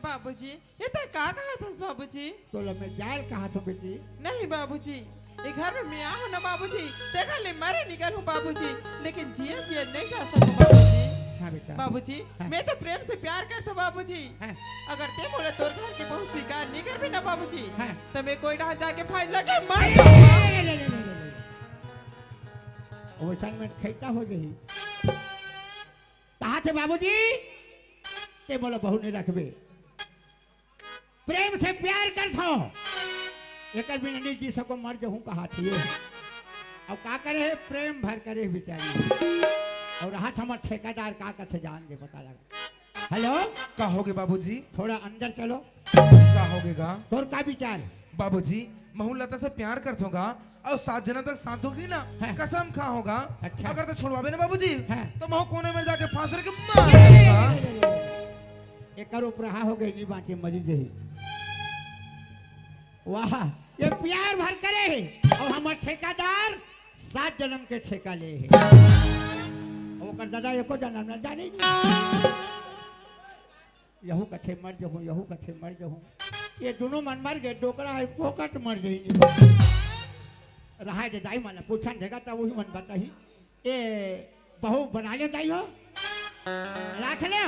बाबूजी, ये तैं का कहत हस बाबूजी? तोला मैं जायल कहत हूँ बेटी। नहीं बाबूजी, ये घर में मैं आहूँ ना बाबूजी, तेखर ले मरे निकलहूँ बाबूजी, लेकिन जिए जिए नहीं जा सकूँ बाबूजी। हाँ बेटा। बाबूजी, हाँ। मैं तो प्रेम से प्यार करत हूँ बाबूजी। हाँ। अगर तैं मोला तोर घर के बहू स्वीकार नहीं करबे ना बाबूजी, हाँ। तो मैं कोई डहर जाके फांस लगा के मर जाहूँ। वइसन में खैता हो जाही। कहा थे बाबूजी, तैं मोला बहू नहीं रखबे। प्रेम से प्यार करथों, एकर बिना नहीं जी सकों, मर जहूँ कहा थे। अब का करे हे, प्रेम भर करे बेचारी। अउ हाथ हमर ठेकेदार का कथे जान दे, पता लगा। हेलो, का होगे बाबूजी? थोड़ा अंदर चलो। का होगे गा? तोर का विचार? बाबूजी, महूँ लता से प्यार करथों गा, अउ सात जनम तक साथ होगी ना, हाँ। कसम खाहूँ गा। अच्छा। अगर तैं छोड़वाबे ना बाबूजी, हाँ। तो महूँ कोने में जाके फांस लगा के मर जाहूँ गा। एकर उपराहा हो गई, नहीं बाँचे, मरी जाही। वाह, ये प्यार भर करे हे, अउ हमर ठेकेदार सात जनम के ठेका ले हे। अउ ओकर दादा एको जनम न जाने। यहू कथे मर जहूँ, यहू कथे मर जहूँ। ये दुनों मन मर गे, डोकरा हे फोकट मर जाही। रहा दे दाई, मन पूछन देगा त उही मन बताही। ए, बहू बना ले दाई हो, राख ले।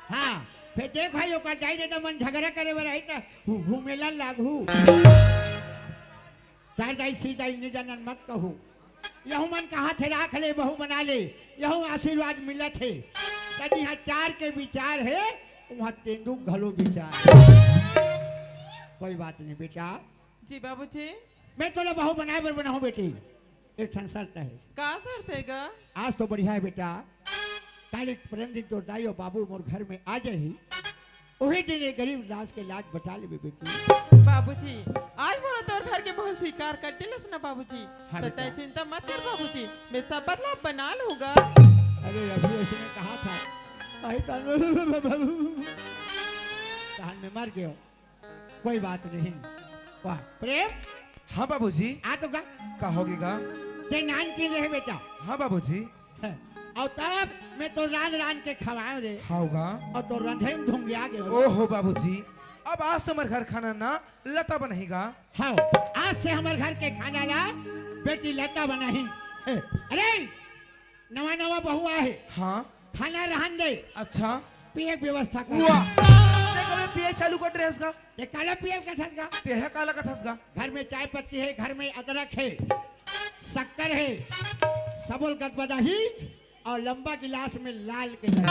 हाँ, फेर देख भाई, ओकर दाई ददा मन झगड़ा करे बर आही त घू-, घूमे ला लागहू। चार दाई, सी दाई, नहीं जानन मत कहू। यहू मन कहा थे राख ले, बहू बना ले, यहू आशीर्वाद मिलत हे। त जिहाँ चार के विचार हे, उहाँ तेंदू घलो विचार हे। कोई बात नहीं बेटा। जी बाबूजी। मैं तोला बहू बनाए बर बनाहूँ बेटी, एक ठन शर्त हे। का शर्त हे गा? आज तो बढ़िया हे बेटा, काली परन दिन तोर दाई अउ बाबू मोर घर में आ जाही, उही दिन ये गरीब दास के लाज बचा लेबे बेटी। बाबूजी, आज मोला तोर घर के बहू स्वीकार कर डरेस ना बाबूजी, हाँ त बेटा। तैं चिंता मत कर बाबूजी, मैं सब बदला बना लूँगा। अरे अभी अइसने कहा था, अही तहन में मर गयो। कोई बात नहीं। वाह, प्रेम। हाँ बाबूजी। आ तो गा। का होगे गा? तैं नान किन रहे बेटा। हाँ बाबूजी। अउ तब मैं तोर रांध रांध के खवाएँव रे। हाँ गा। अउ तोर रंधे में धुंगिया गेंव। ओहो बाबूजी, अब आज से हमर घर खाना ना लता बनाही गा। हाँ, आज से हमर घर के खाना ला बेटी लता बनाही। ए, अरे, नवा नवा बहू आहे। हाँ। खाना रहन दे। अच्छा। पिए के व्यवस्था कर। वाह। तैं कब ले पिए चालू कर डरेस गा? तैं काला पिए ल कथस गा? तैं ह काला कथस गा? घर में चाय पत्ती हे, घर में अदरक हे, शक्कर हे, सबो ल गदगदाही अउ लंबा गिलास में लाल के लाही।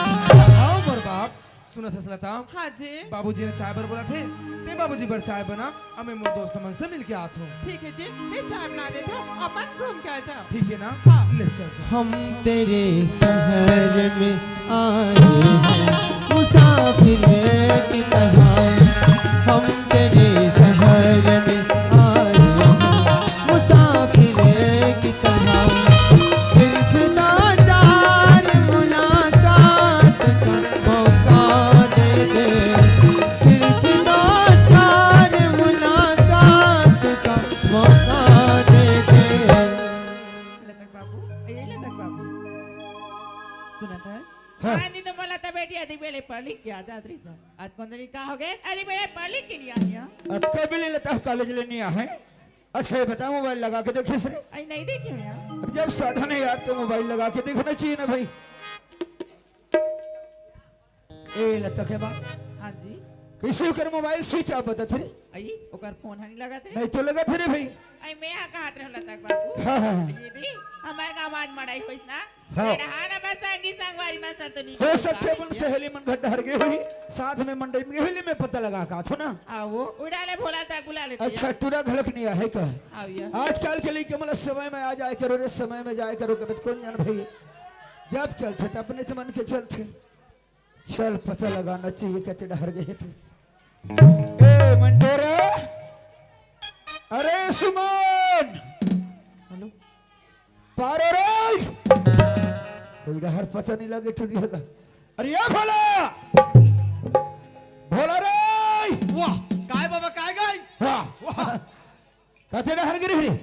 हाँ मोर बाप, सुनत हस लता? हाँ जी। बाबूजी ने चाय बर बोलाथे, तैं बाबूजी बर चाय बना, अउ मैं मोर दोस्त मन से मिल के आथों। ठीक हे जी, मैं चाय बना देथों, अपन घूम के आ जाओ। ठीक हे ना? हाँ। ले चल। हम तेरे शहर में आए हैं मुसाफिर की तरह, हम तेरे शहर में आए हैं मुसाफिर की तरह। सिर्फ दो चार मुलाकात का मौका दे दे, सिर्फ दो चार मुलाकात का मौका दे दे। लतक बाबू, ए लतक बाबू, सुनत हस? हाँ। आज तो मोला त बेटी अतेक बेर ले पढ़ लिख के आ जात रहिस ना। आज कोन दिन का होगे? अतेक बेर ले पढ़ लिख के नइ आय। अतेक बेर ले त कॉलेज ले नइ आय। अच्छा, ये बता, मोबाइल लगा के देखिस रे? अई, नइ देखे हँव। अब जब साधन हे यार, त मोबाइल लगा के देखना चाहिए ना भाई। ए लता के बा। हाँ जी। कइसे ओकर मोबाइल स्विच ऑफ बतात रे? अई, ओकर फोन ह नइ लगत हे। नइ तो लगत हे रे भाई। अई, मैं हा कहत रहेंव लता के बाबू। हाँ, हाँ, हाँ। ये भी हमर गाँव आज मड़ई होइस ना। हाँ। ये रहा ना बस संगी संगवारी मन संग तो नइ हो सकथे अपन सहेली मन घर डहर गे होही, साथ में मंडई में गे होही, ले मैं पता लगा के आथों ना। हाँ, वो उड़ा ले भोला तक बुला लेते अच्छा, हैं। टूरा घलोक नइ आहे का? हाँ भैया। आजकल के लइका मन ला समय में आ जाए करो रे, समय में जाए करो, कभी कोन जान भाई। जब चलथे त अपने मन के चलथे। चल, पता लगाना चाहिए, कते डहर गे हे ते। ए, मंटोरा! अरे, सुमन! हेलो। पारो रे! कोई डहर पता नइ लगे, टुरिया का। अरे, ए भोला! भोला रे! वाह, काय बाबा, काय गाय? वाह! वाह! कते डहर गे रहे रे?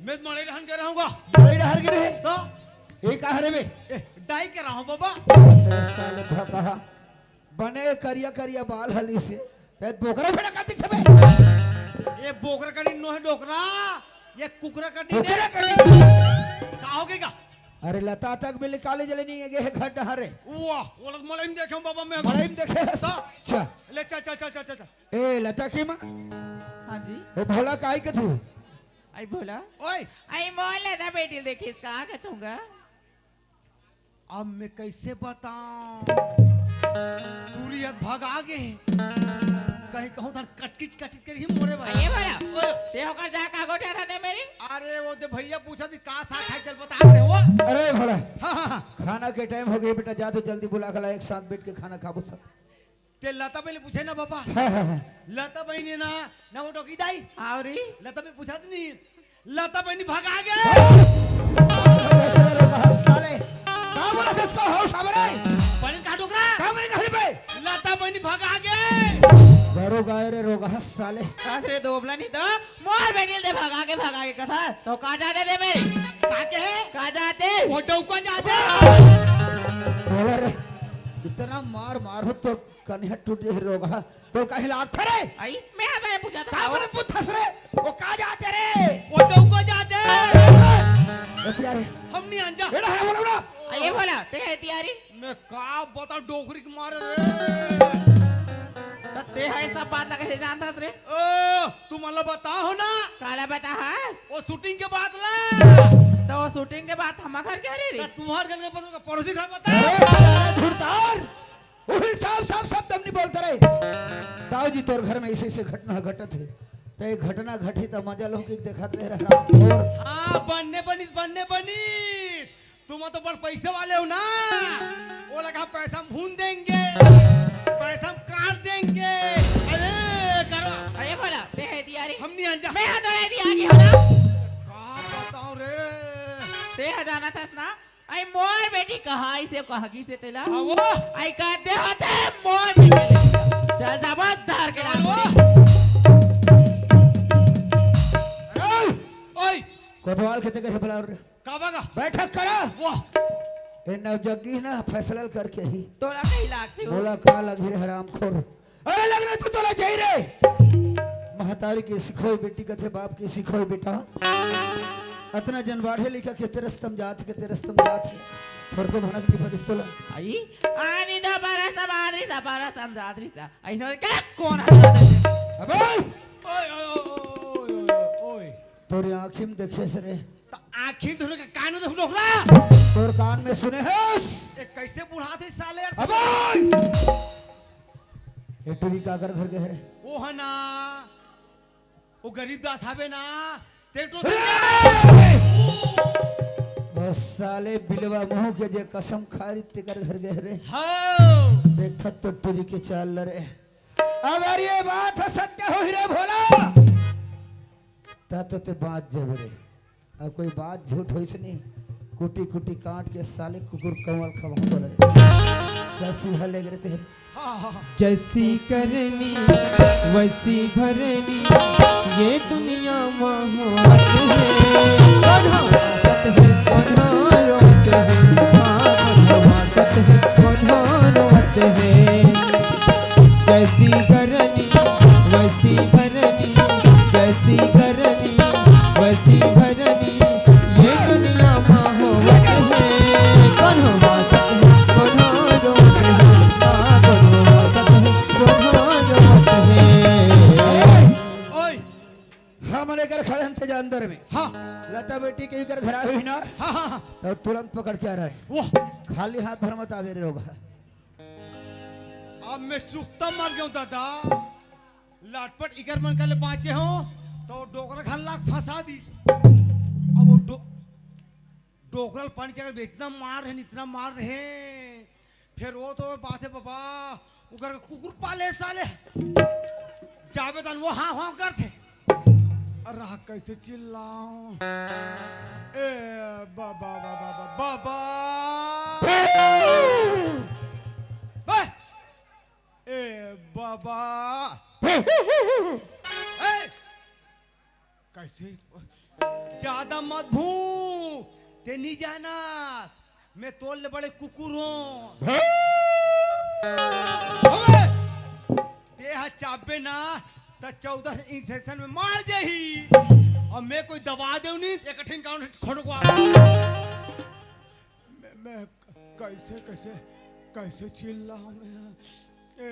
मैं तो मड़ई रहन गे रहूंगा। मड़ई रहन गे रहे? तो ये का हरे बे? ए, डाई के रहूं बाबा। अरे साले भकहा, बने करिया करिया बाल हली से, ते बोकरा भेड़ा का दिखबे? ये बोकरा कटी नो है डोकरा, ये कुकरा कटी बोकरा है। कटी। का हो गया? अरे लता तक मिले काले जले नहीं गे है घर डहारे। वाह, वो लोग मड़ई में देखे हूं बाबा मैं। मड़ई में देखे है? तो? अच्छा। ले चल चल चल चल चल चल। ए लता की माँ, हाँ जी। वो भोला काई कथी? आई भोला। ओए, आई मोर लता बेटी देखिस का कथूंगा। अब मैं कैसे बताऊं? दूरी अब भगा गे। कहीं कहूं था कटकिट कटकिट कर ही मोरे भाई। ये भोला। ओए, ते होकर जा का गोठिया था ते मेरी। अरे वो दे भैया पूछा थी का साग खाई चल बता रहे हो। अरे भोला, हाँ हाँ हाँ। खाना के टाइम हो गया बेटा, जा तो जल्दी बुला के ला, एक साथ बैठ के खाना खाबो सब। ते लता बहनी पूछे ना बाबा। हाँ, हाँ, हाँ। लता बहनी ना, ना वो डोकी दाई। आवरी। लता बहनी पूछा तो नहीं। लता बहनी भगा गे। साले, का बोला इसको हो सामने? बहन का डोकरा। का मेरे घर पे? लता बहनी भगा गे। घरो गाय रे रोगा साले। सासरे दोबला नहीं तो मोर बेटी दे भगा के भगा के कथा तो का जाते दे मेरी। का के है? का जाते। वो डौका जाते। बोला रे, इतना मार मार हो तो कन्या टूट जाए रोगा। तो कहीं लाग रे। आई मैं मैंने पूछा था का बोले पुत हंस रे? वो का जाते रे? वो डौका जाते। बतिया रे। हम नहीं आंजा। बेटा है बोलो ना। आई ये भोला ते है तैयारी। मैं का बता डोकरी के मारे रे। तो ते है सब बात लगे से जानता रे। ओ, तुम मला बताओ ना। काला बता हस। वो शूटिंग के बाद ला। तो वो शूटिंग के बाद हम घर के रे रे। ना तुम्हारे घर के पड़ोसी, पड़ोसी घर बता। अरे साला झूठदार। वही साफ साफ शब्द हम नहीं बोलते रहे। दाऊ जी तोर घर में ऐसे ऐसे घटना घटत है। तो एक घटना घटी तो मजा लो कि देखत रहे रामचोर। हाँ, बनने बनी, बनने बनी। तुम तो बड़ पैसे वाले हो ना। वो लगा पैसा हम भून देंगे, पैसा हम काट देंगे। अरे करो। अरे भोला ते है तैयारी। हम नहीं आंजा। मैं तो नहीं तैयारी हो ना। का बताओ रे। ते है जाना था ना। आई मोर बेटी कहा इसे कहा की से तेला। हाँ, वो। आई का दे होते मोर बेटी। चल जाबो धार के चल लाओ। वो। अरे, ओए, कोतवाल के तेरे बुला रे। काबा का? बैठक करा। वाह। ए नवजग्गी ना फैसला करके ही। तोरा कहीं लागते हो। बोला का लगी रे हरामखोर। अरे लग रहा तू तोला जाई रे। महतारी के सिखोई बेटी कथे बाप के सिखोई बेटा। अतना जन बाढ़े लिखा के तेरस्तम जात के तेरस्तम जात के। थोर को भनक नहीं फरिस तोला। आई आनी दा बारा सा बादरी सा बारा सा जादरी सा। ऐसा क्या कौन है? अबे ओए, ओए, ओए, ओए, ओए। तोरी आँखी में देखे से रे। तो आखिर दोनों के कान में तो डोकरा। तोर कान में सुने हस। ये कैसे बुढ़ा थे साले यार? अबे ये टूरी काकर घर के रे। वो है ना, वो गरीब दास हवे ना, ते तो ओ साले बिलवा मुंह के जे कसम खा रही तेकर घर गए रे। हाँ। देखत तो टूरी के चाल रे। अगर ये बात सत्य हो ही रे भोला, ता तो ते बात जब रे। अब कोई बात झूठ होइस नहीं। कुटी कुटी काट के साले कुकुर कमल खवाऊं बोले। चल सीधा ले गए तेरे। हाँ, हाँ, हाँ। जैसी करनी वैसी भरनी, ये दुनिया माहौल है। कोन्हा हंसत है, कोन्हा रोत है, हाँ, कोन्हा हंसत है, कोन्हा रोत है। जैसी करनी वैसी भरनी, जैसी करनी वैसी भरनी, ये दुनिया माहौल है। कोन्हा हंसत है, कोन्हा रोत है, हाँ, कोन्हा हंसत है, कोन्हा रोत है। ओए। हम लेकर खड़े हैं तेजा अंदर में। हाँ। लता बेटी के कर घर आई हुई ना, हाँ, हाँ, हाँ। तो तुरंत पकड़ के आ रहा है। वाह। खाली हाथ भर मत आवे रे रोगा। अब मैं चुकता मर गया दादा। लटपट इकर मन कर ले बाँचे हो, तो डोकरा घर लाग फंसा दी। अब वो डो-, डोकरा ल पानी चढ़ा, इतना मार रहे, इतना मार रहे। फिर वो तो बात है बाबा, उकर कुकुर पाले साले। जाबे तन वो हाँ हाँ करथे। अरे रहा कैसे चिल्लाऊं? ए बाबा, बाबा, बाबा, बाबा। बे! ए बाबा। ए! कैसे? जादा मत भू, ते नी जानस, मैं तोर ले बड़े कुकुर हों। अबे, ते ह चाबे ना, त चौदह इंजेक्शन में मार जाही। अउ मैं कोई दवा देव नी, एक ठिन कान खोटकवा। मैं, मैं कैसे, कैसे, कैसे चिल्लाऊं मैं? ए,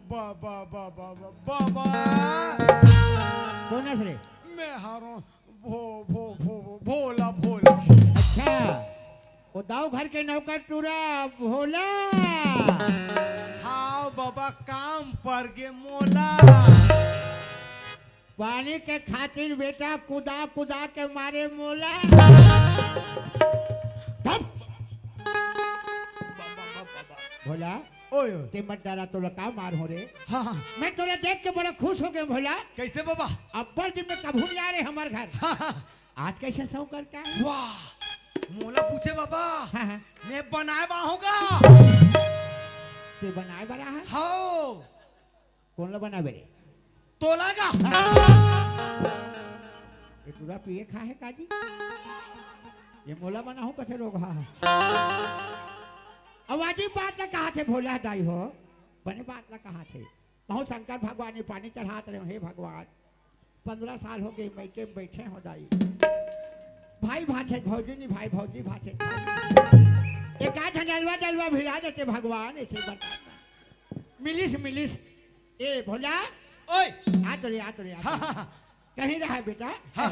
बा, बा, बा, बा, बा, बाबा। कोन हस रे? मैं हारों भो, भो, भो, भो, भोला, भोला। अच्छा, वो दाऊ घर के नौकर टूरा भोला। हाव बाबा, काम पर गे मोला। पानी के खातिर बेटा कुदा कुदा के मारे मोला। हप! भोला, ओए, ओए। ते मत डरा, तोला का मार हो रे? हाँ, हाँ। मैं तोला देख के बड़ा खुश हो गया भोला। कैसे बाबा? अब्बड़ दिन में कभू नहीं आ रहे हमारे घर। हाँ, हाँ। आज कैसे सौ करके आए? वाह, मोला पूछे बाबा। हाँ, हाँ। मैं बनाए बा होगा। ते बनाए बा रहा है? हाँ। कोन ला बनाबे रे? तोला का? ये पूरा पिए खा है काजी? ये मोला बनाहूं कथे लोग हा। अब अजीब बात ला कहा थे भोला दाई हो, बने बात ला कहा थे। बहुत शंकर भगवान ने पानी चढ़ात रहे, हे भगवान, पंद्रह साल हो गए, मइके में बैठे हो दाई। भाई भाछे, भौजी नहीं भाई, भौजी भाछे। एक आध जलवा जलवा भिड़ा देते भगवान, ऐसे बता। मिलिस, मिलिस। ए भोला। ओए। आ तो रे, आ तो रे, आ तो हाँ, रे। हाँ, हाँ। कहीं रहा बेटा? हाँ।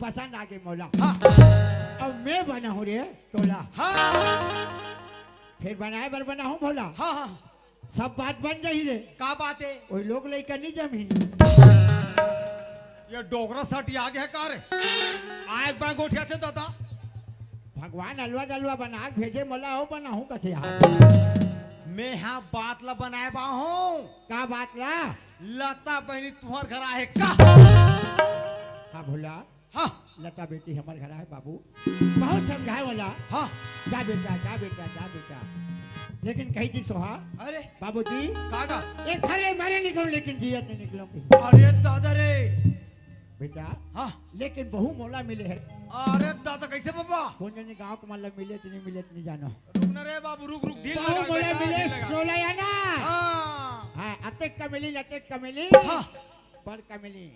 पसंद आ गए मौला। हाँ। अब मैं बना हूँ रे टोला। हाँ। फिर बनाए बर बना हूँ भोला। हाँ, हाँ। सब बात बन जाही रे। का बात है? वही लोग लइका नहीं जमी। ये डोकरा सटी आ गया का रे? आए एक बार गोठिया थे दादा। भगवान अलवा जलवा बना के भेजे, मोला हो बना हूँ कथे यार। मैं हाँ बात ला बनाए बा हूँ। का बात ला? लता बहनी तुम्हार घर आहे का? हाँ भोला। हाँ। लता बेटी हमर घर आहे बाबू। बहुत समझाए वाला। हाँ। जा बेटा, जा बेटा, जा बेटा। लेकिन कही थी सोहा। अरे। बाबूजी। का का? एक घरे मरे निकलो लेकिन जियत नहीं निकलो। अरे दादा रे। बेटा। हाँ। लेकिन बहू मोला मिले है। अरे दादा कैसे बाबा? कौन जाने गाँव को मतलब मिले तो नहीं मिले तो नहीं जानो। रुक ना रे बाबू, रुक, रुक, धीर बहू लगा, मोला बेटा, मिले धीर लगा। सोलह आना। हाँ। हाँ, अतेक का मिली, अतेक का मिली। हाँ। बड़ का मिली।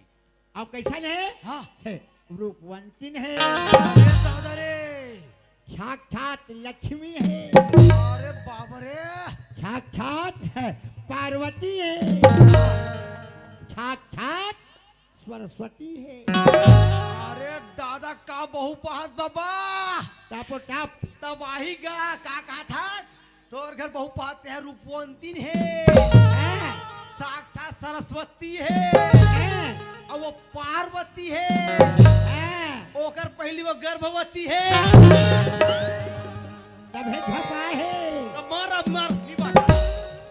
अब कैसन है? हाँ। है, रूपवंतिन है। अरे दादा रे। साक्षात लक्ष्मी है। अरे बाबा रे। साक्षात है, पार्वती है। साक्षात सरस्वती है। अरे दादा, का बहू पाहत बाबा। टापो टाप। तब आही गा, का कहा था? तोर घर बहू पाते हैं, रूपवंतिन है। हाँ। साक्षात सरस्वती है। हाँ। और वो पार्वती है। हाँ। ओकर पहली वो गर्भवती है। तब है झपा है। अब मार, अब मार, नहीं बात।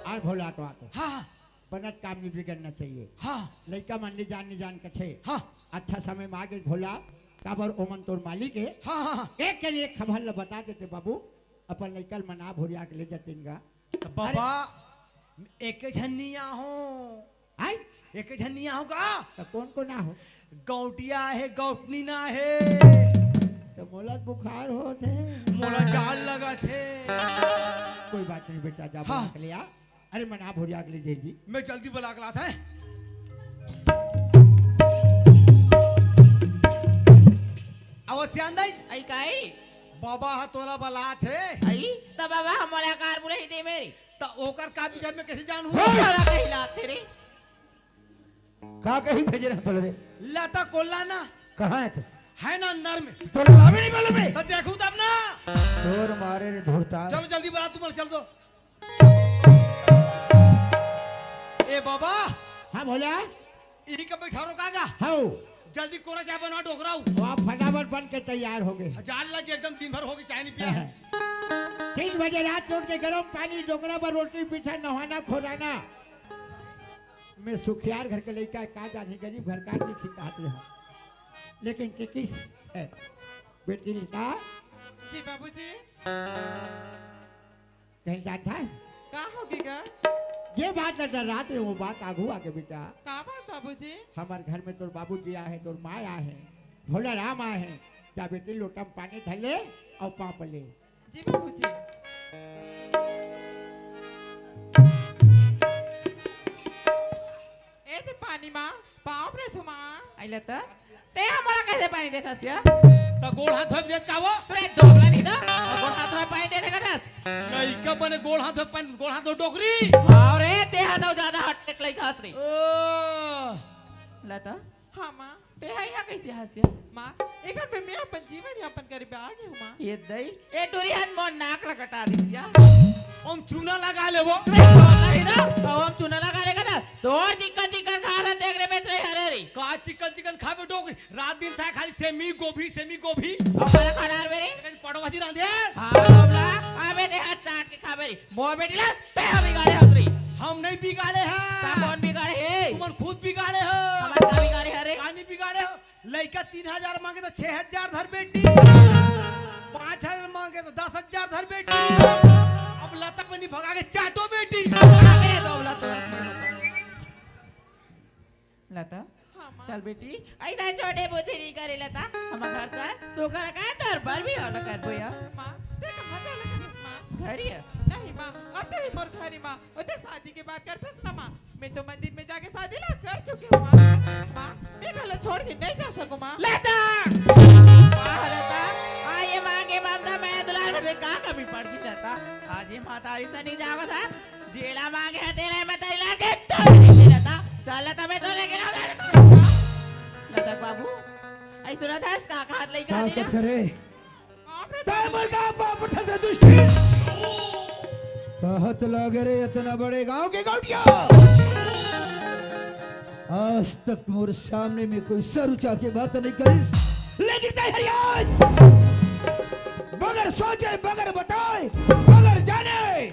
और भोला तो आते। हाँ, हाँ। बनत काम नहीं बिगड़ना चाहिए। हाँ। लइका मन निजान निजान कथे। हाँ। अच्छा समय में आगे भोला, काबर ओमन तोर मालिक है। हाँ, हाँ, हाँ। एक के लिए खबर ल बता देते बाबू। अपन लइका ल मना भोरिया के ले जतिन गा। त बाबा, अरे। एक झन नी आहो। आय? एक झन नी आहो का? त कोन कोन आहो? गौटिया हे, गौटनी ना हे। त मोला बुखार होत हे। मोला जाड़ लगत हे। कोई बात नहीं बेटा, जा हाँ। बुला के ले आ। अरे मना भोरिया के ले जाएगी। मैं जल्दी बुला के लात है। अवश्यान दाई। आई काई? बाबा ह तोला बलात हे। आई? त बाबा ह मोला कार बुलाई दे मेरी। त ओकर का बिगड़ में कैसे जानहूं? तोला कही लात हे रे। का कही भेजे रहा तोला रे? लता कोल्ला ना। कहाँ है तू? है ना अंदर में। तोला लावे नहीं मालूम है? त देखू तब ना। तोर मारे रे धुरता। चलो जल्दी बुला, तुम चल दो। ए बाबा। हाँ भोला। इही का बैठा रो कागा? हाउ। जल्दी कोरा चाय बनवा डोकराऊ। वाह, फटाफट बन के तैयार हो गए। जान लग एकदम दिन भर हो गए चाय नहीं पिया। तीन बजे रात लौट के गरम पानी, डोकरा पर रोटी, पीछा नहाना खोराना। मैं सुखियार घर के लइका का जानी, गरीब घर का नहीं खिलाते हैं। लेकिन चिकिस है। बेटी लिखा। जी बाबूजी। कहीं जात हस? का होगे गा? ये बात ल डर्रात रहे, वो बात आगू आगे बेटा। का बात बाबूजी? हमर घर में तोर बाबूजी आहे, तोर माय आहे। भोला राम आए हे। जा बेटी, लोटा म पानी धर ले अउ पाँव परे ले। जी बाबूजी। ए दे पानी माँ, पाँव परथों माँ। अइला त, तें हमला कइसे पानी देथस या? त गोड़ हाथ धोए देत का वो? तोर एक दोगला नहीं त, गोड़ हाथ धोए पानी दे देथस। लइका बने गोड़ हाथ धोए पानी, गोड़ हाथ धोए डोकरी। हाँ रे, तें हा त जादा हटके लइका हस रे। ओ। ला त। हाँ माँ। तें हा इहाँ कइसे हस या? माँ, ए घर में मैं अपन जीवन यापन करे बर आ गे हूँ माँ। ए दई, ए टूरी हा त मोर नाक ला कटा दिस या। हम चूना लगा लेबो। नहीं ना, अब हम चूना लगा लेगा ना। तोर चिकन चिकन खा रहा देख रे, बेच रहे हरे रे। का चिकन चिकन खाबे डोकरी? रात दिन था खाली सेमी गोभी, सेमी गोभी। अब खाना खाना रे मेरे। पड़वा जी रांधे। हाँ, बाबला, अबे दे हाथ चाट के खाबे रे। मोर बेटी ला, तें हा बिगाड़े हस रे। हम नहीं बिगाड़े हैं। का कौन बिगाड़े हे? तुमन खुद बिगाड़े हो। हमन का बिगाड़े हरे? का नहीं बिगाड़े हो? लइका तीन हजार मांगे त छह हजार धर बेटी, पाँच हजार मांगे त दस हजार धर बेटी। अब लता बनी भगा के चाटो बेटी। अबे दो लता। लता, हाँ, माँ। चल बेटी, अइसे छोटे बुद्धि नहीं करे लता, हमर घर चल, सुग्घर का तोर बर बिहाव करबो या। माँ, तें कहाँ जाना चाहत हस माँ? घर ही है। नहीं माँ, अब तो ही मोर घर ही माँ, ओते शादी के बात करथस ना माँ, मैं तो मंदिर में जाके शादी ला कर चुके हूँ माँ। माँ, मैं घलो छोड़ के नहीं जा सकूँ माँ। लता! वाह लता, आ ये माँ के ममता मया दुलार में से का कमी पड़ गे लता? आज ये महतारी से नहीं जावत हे, जेला मांगे हे तेला महतारी लान के तो नहीं लता। चल लता, मैं तो लेके जाऊँ लता। लता बाबू, अइसे सुनत हस का कहत लइका का दे रे? कथे रे? बाप रे, तैं मोर का बाप उठा से दुष्टी। कहत लागे रे इतना बड़े गांव के गौटिया। आज तक मोर सामने में कोई सर उठा के बात नहीं करिस। लेकिन तैं हरियाय बगैर सोचे, बगैर बताए, बगैर जाने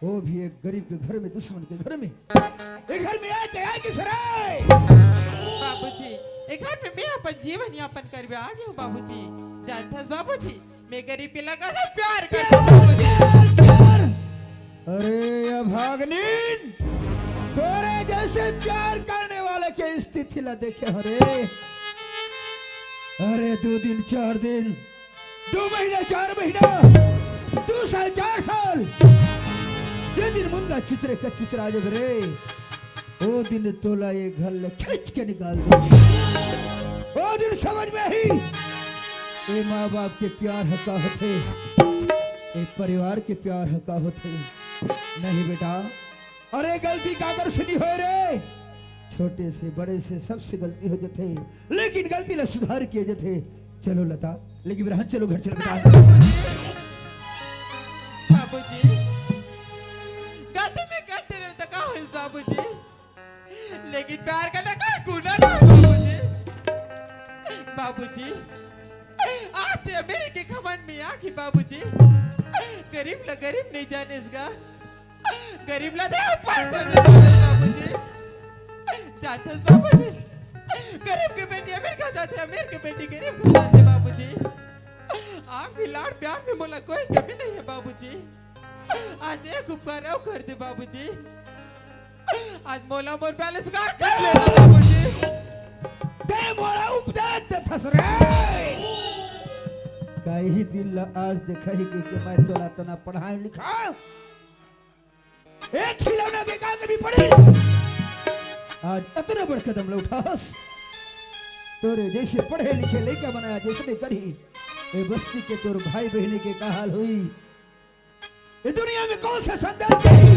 वो भी एक गरीब के घर में, दुश्मन के घर में, ए घर में आए ते आए किस रे? बाबूजी, ए घर में मैं अपन जीवन यापन करबे आ गे हूँ बाबूजी। जानथस बाबूजी, मैं गरीब के लड़का से प्यार करता हूँ बाबूजी। अरे अभागनीन, तोरे जैसे प्यार करने वाले के स्थिति ला देखे हो रे। अरे दो दिन, चार दिन, दो महीना, चार महीना, दो साल, चार साल, जे दिन मुनगा चिचरे का चिचरा जब रे, ओ दिन तोला ये घर ले खींच के निकाल दे। ओ दिन समझ में ही ये माँ बाप के प्यार ह का होथे, ये परिवार के प्यार ह का होथे। नहीं बेटा, अरे गलती काकर से नहीं होय रे, छोटे से बड़े से सबसे गलती हो जाथे। लेकिन गलती ला सुधार के जथे। चलो लता, लेकिन रहा चलो घर चलो बेटा। बाबूजी, गलती मैं करते रहे तो का होइस बाबूजी? लेकिन प्यार करना कोई गुनाह ना है बाबूजी। बाबूजी, आज ते अमीरी के घमंड में आके बाबूजी, गरीब ला गरीब नहीं जानेस गा। गरीब ला दे ऊपर से दे बाबूजी। जानथस बाबूजी, गरीब के बेटी अमीर का जाथे, अमीर के बेटी गरीब का जाथे बाबूजी। आपके लाड़ प्यार में मोला कोई कमी नहीं है बाबूजी। आज एक उपकार अउ कर दे बाबूजी, आज मोला मोर प्यार ले स्वीकार कर लेना बाबूजी। ते मोला उपदेश देथस रे। कई दिन ला आज देखही के, के मैं तोला तना पढ़ाए लिखा एक खिलौना के काम भी पड़िस। आज अतना बड़ कदम ला उठास। तोरे जैसे पढ़े लिखे लइका बनाया जैसने करही, ए बस्ती के तोर भाई बहिनी के का हाल होई? ए दुनिया में कौन सा संदेश देही?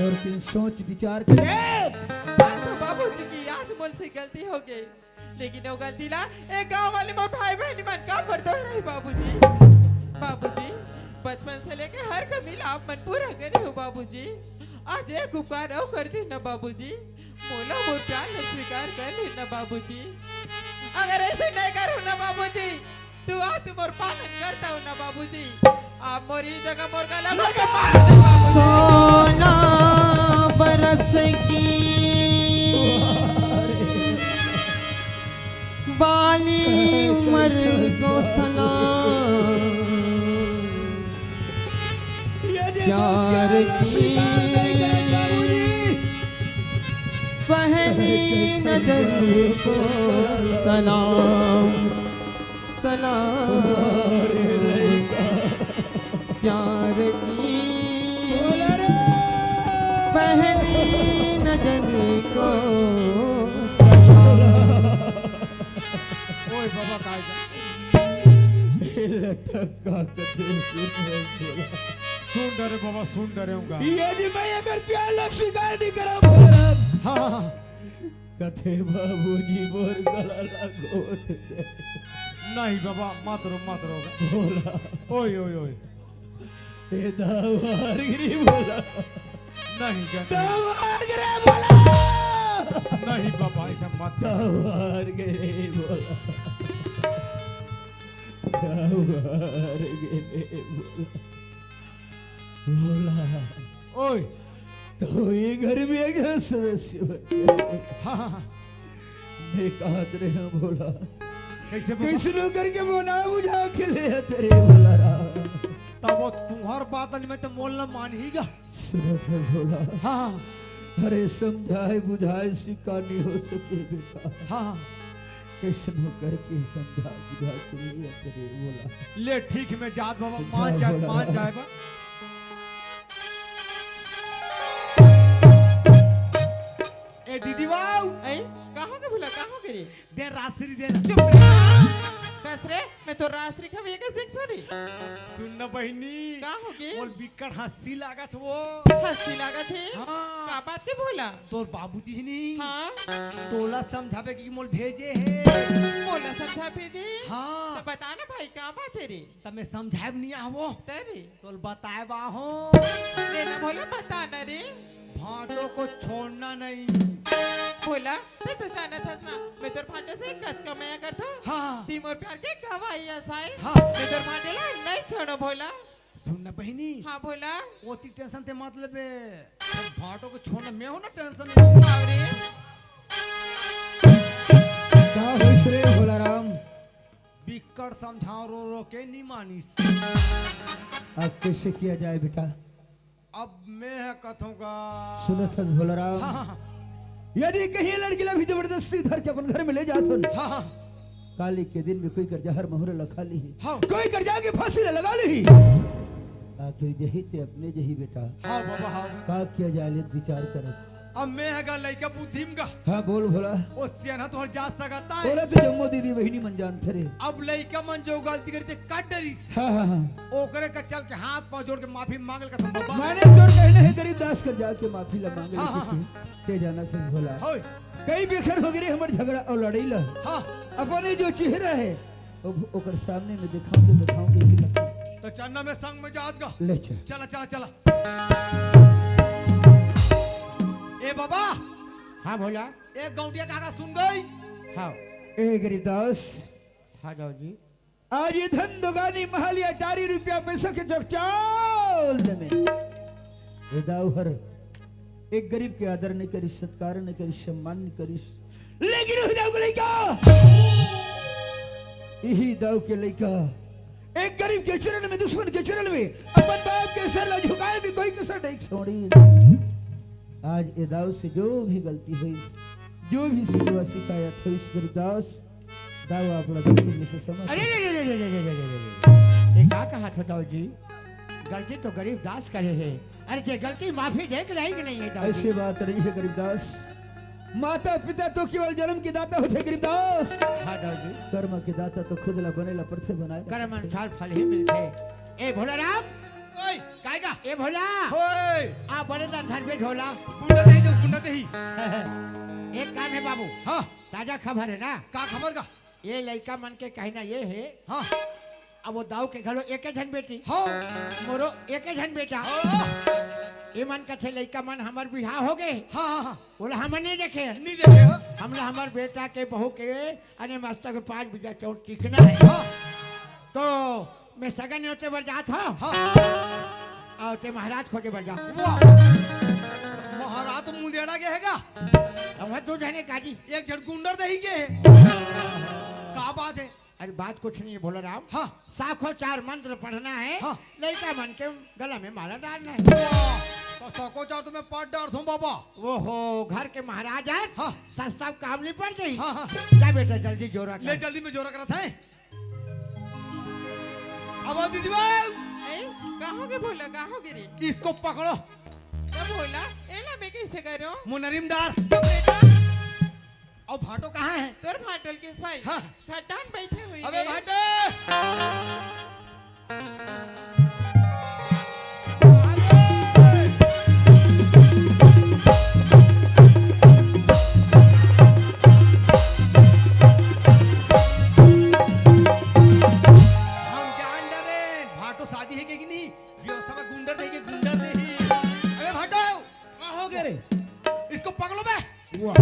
और दिन सोच विचार के देख। बात तो बाबूजी की आज मोर से गलती हो गई। लेकिन वो गलती ला ए गांव वाले मोर भाई बहिनी मन का पर दोहराही बाबूजी। बाबूजी, बचपन से लेके हर कमी ला आप मन पूरा करे हो बाबूजी। आज एक उपकार अउ कर दे ना बाबूजी, मोला मोर प्यार ला स्वीकार कर ले ना बाबूजी। अगर ऐसे नहीं करो ना बाबूजी, तू आप तो मोर पालन करता हो ना बाबूजी। आप मोर ई जगह मोर गला मोर के मार दे बाबूजी। सोना बरस की बाली उम्र को सलाम। प्यार की पहली नजर को सलाम, सलाम प्यार की, पहली नजर को सलाम। ओए बाबा, काय का? ए लता का कथे सुन रे भोला। सुन डरे बाबा, सुन डरे हूँ गा। ये जी मैं अगर प्यार ला स्वीकार नहीं करा भोला। हाँ, हाँ, हाँ। कथे बाबूजी मोर गला ला घोट दे। नहीं बाबा, मत रो, मत रो। भोला। ओए, ओए, ओए। ए दाऊ हार गे रे भोला। नहीं गा, नहीं। दाऊ हार गे रे भोला। नहीं बाबा, ऐसा मत कर। दाऊ हार गे रे भोला। दाऊ हार गे रे भोला। भोला। ओए। तो ये घर में एक सदस्य बन गया। हाँ, हाँ, हाँ। मैं कहत रहे हूँ भोला। कैसे बाबा? कैसनो करके मोला बुझा के ले आ तेरे भोला राम। तब वो तुम्हार बात नहीं, मैं तो मोल न मान ही गा। सुनत है भोला। हाँ, हाँ। अरे समझाए बुझाए से का नहीं हो सके बेटा। हाँ, हाँ। कैसनो करके समझा बुझा के ले आ तेरे भोला। ले ठीक, मैं जात बाबा, जा मान जाए, भोला। मान जाए बा। ए दीदी बाऊ। ए, का हो गे भोला, का हो गे रे? दे राजश्री दे। चुप रे। कस रे, मैं तो राजश्री खा वेगस देखथो रे। सुन ना बहिनी। का हो गे? मोल बिकट हंसी लागत वो। हंसी लागत हे? हाँ। का बात हे भोला? तोर बाबूजी ही नहीं। हाँ। तोला समझावे कि मोल भेजे हे। मोला समझा भेजे हे? हाँ। तो बता ना भाई, का बात हे रे? त मैं समझाए नहीं आवो। तरे। तोल बताए बा हो। ले ना भोला, बता ना रे। भांटो को छोड़ना नहीं। भोला, ते तो जानत हस ना, मैं तोर भांटो से कतका मया करथो। हाँ। ती मोर प्यार के गवाही अस भाई। हाँ। मैं तोर भांटो ला नहीं छोड़ो भोला। सुन ना बहिनी। हाँ भोला। ओती tension ते मत लेबे। भांटो को छोड़ना मैं हो ना tension। हाँ रे। का होइस रे भोला राम? बिक्कट समझाओ, रो रो के नी मानिस। अब कैसे किया जाए बेटा? अब मैं ह कथों का। सुनत हस भोला राम? हाँ, हाँ, हाँ। यदि कहीं लड़की ला भी जबरदस्ती धर के अपन घर में ले जात हन, हाँ, हाँ। काली के दिन में कोई कर जहर महुरा ला खा ली, हाँ। कोई कर जाके फांसी ला लगा ली, आखिर यही ते अपने जही बेटा। हाँ बाबा, हाँ। का किया जाए, ले विचार कर। अब मैं ह गा लइका बुद्धि म गा। हाँ, बोल भोला। ओ सियान ह तोहर जात सकत हे। ओला तो जम्मो दीदी बहिनी मन जानथे रे। अब लइका मन जो गलती करी ते काट डरिस। हाँ, हाँ, हाँ। ओकरे का चल के हाथ पाँव जोड़ के माफी मांग ले कथों बाबा। माने तोर कहना हे गरीब दास कर जाके माफी ला मांग ले हाँ, हाँ, कथे। हाँ। ते जानत हस भोला। होय। कई बेखर हो गे रे हमर झगड़ा अउ लड़ई ला। हाँ। अपने जो चेहरा हे, अब ओकर सामने में देखाऊं तो देखाऊं कैसे लगता? तो चन्ना में संग में जात गा। ले चल। चला, चला, चला। ए बाबा। हाँ भोला। एक गौंटिया काका सुन गई। हाँ। ए गरीबदास। हाँ दाऊ जी। आज ये धन दुगानी महल या अटारी रुपया पैसा के चकचाल में ए दाऊ हर एक गरीब के आदर नहीं करिस, सत्कार नहीं करिस, सम्मान नहीं करिस, लेकिन उही दाऊ के लइका, इही दाऊ के लइका एक गरीब के चरण में, दुश्मन के चरण में अपन बाप के सर ला झुकाए में कोई कसर नहीं छोड़िस। आज ए दाऊ से जो भी गलती होइस, जो भी शिकवा शिकायत होइस, गरीबदास, दाऊ आप ला दसवीं में से समझ अरे रे रे रे रे रे रे रे रे रे। ये का कहा था दाऊ जी? गलती तो गरीबदास करे हे। अरे ये गलती माफी दे के लायक नहीं है दाऊ जी। ऐसे बात नहीं है गरीबदास। माता पिता तो केवल जन्म के दाता होथे गरीबदास। हाँ दाऊ जी। कर्म के दाता तो खुद ला बने ला परथे बनाए ला कर्म परथे। अनुसार फल ही मिलथे। ए भोला राम। ओए, काय का? ए भोला। ओए। आ बड़े दा धर बे झोला। गुंडा देही जो, गुंडा देही। एक काम हे बाबू। हाँ। ताजा खबर हे ना? का खबर का? ये लइका मन के कहना ये हे। हाँ। अब वो दाऊ के घलो एके झन बेटी। हाँ। मोरो एके झन बेटा। हाँ। ये मन कथे लइका मन हमर बिहाव हो गे। हाँ, हाँ, हाँ। बोला हमन नहीं देखे। नहीं देखे, हाँ। हमला हमर बेटा के बहू के अने मस्तक में पाँच बीघा चौर टिकना हे। हाँ। तो मैं सगा नेवते बर जात हंव। हाँ। अउ ते महाराज खोजे बर जा। वाह। महाराज तो मुंदेड़ा गे हे गा। अब वह दू झने काजी। एक झन गुंडर देही गे हे। का बात हे? अरे बात कुछ नहीं है भोला राम। हाँ। साखो चार मंत्र पढ़ना है। हाँ। लइका मन के गला में माला डालना है। वाह। तो तको चार तो मैं पाट डारथों बाबा। ओहो, घर के महाराज हस। हाँ। सब, सब काम निपट जाही। हाँ, हाँ। जा बेटा, जल्दी जोरा कर। ले, जल्दी में जोरा करत हे। अब दीदी भाई। ए, का होगे भोला, का होगे रे? इसको पकड़ो। का भोला, एला मैं कइसे करों? मुनरी म डार। तो बेटा। अउ भाटो कहाँ हे? तोर भाटो ल किस भाई? हाँ। खट्टा म बइठे होही अबे रे। भाटो! हम जान डरेन, भाटो शादी हे के कि नहीं? व्यवस्था में गुंडर देही के गुंडर देही। अबे भाटो! का होगे रे? इसको पकड़ो बे। वाह।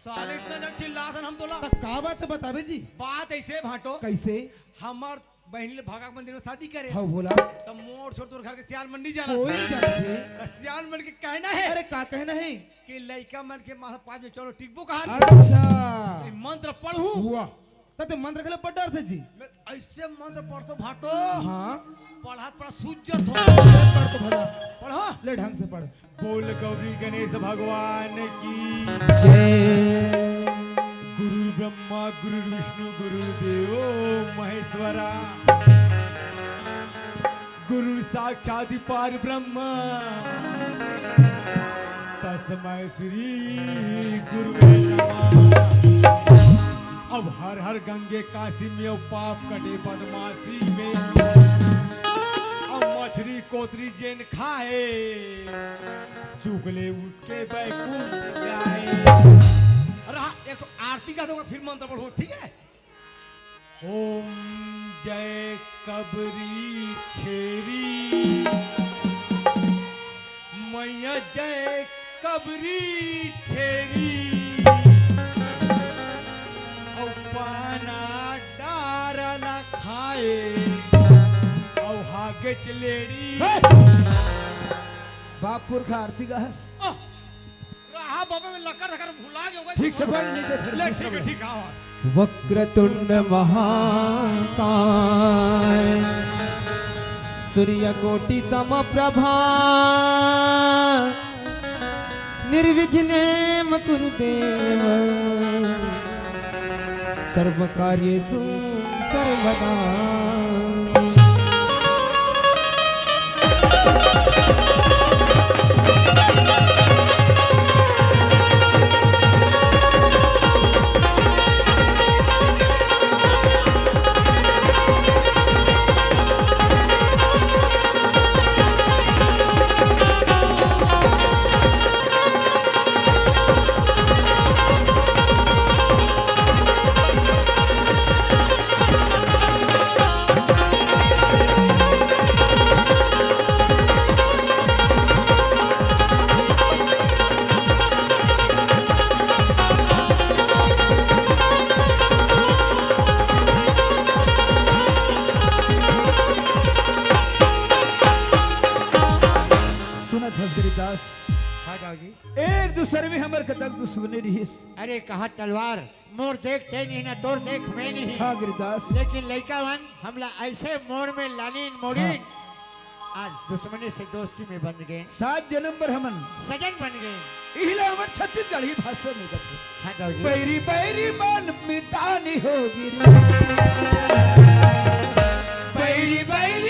साले इतना जन चिल्लाथन हम तोला। त का बात हे बताबे जी? बात अइसे भाटो। कइसे? हमर बहिनी ल भगा के मंदिर में शादी करे। हाँ भोला। त मोर छोड़ तोर घर के सियान मन नइ जानय। कोई नइ जानय। त सियान मन के कहना हे। अरे का कहना हे? कि लइका मन के माथा पाँच में चलो टिकबो कहा। अच्छा। ए मंत्र पढ़हूँ। वाह। त ते मंत्र घलो पढ़ डरथे जी। मैं अइसे मंत्र पढ़थों भाटो। हाँ। पढ़त पढ़त सूझ जाथों। पढ़ तो भला। पढ़ो। ले ढंग से पढ़। बोल गौरी गणेश भगवान की जय। गुरु ब्रह्मा गुरु विष्णु गुरु देवो महेश्वरा। गुरु साक्षात परब्रह्म तस्मै श्री गुरुवे नमः। अब हर हर गंगे काशी में अब पाप कटे बदमाशी में। अब मछरी कोतरी जेन खाए चुगले उठ के बैकुंठ जाए। रहा, एक ठो आरती गा दूंगा, फिर मंत्र पढ़ो, ठीक है? ओम जय कबरी छेरी, मैया जय कबरी छेरी, अउ पाना डारा ला खाए, अउ हागे चलेड़ी। हे! बाप पुरखा आरती गाहस। आह! रहा बाबा, मैं लकर धकर भुला गया हूँ। ठीक से बोल, नहीं तो फिर ले, दूसरा ठीक है, बोल। ठीक है, हाँ। वक्रतुंड महाकाय, सूर्यकोटि समप्रभा, निर्विघ्नेम कुरु देव, सर्वकार्येषु सर्वदा। सुनत हस गिरिदास? हाँ जाओ जी। एक दूसर में हमर कतक दुश्मनी रहिस। अरे कहा तलवार, मोर देख ते नहीं ना तोर देख मैं नहीं। हाँ गिरिदास। लेकिन लइका मन हमला अइसे मोड़ में लानिन मोड़िन। हाँ। आज दुश्मनी से दोस्ती में बंध गेन। सात जनम बर हमन सजन बन गेन। इहिला हमर छत्तीसगढ़ी भाषा में कथे। हाँ जाओ जी। बैरी बैरी मन मितानी होगे रे। बैरी बैरी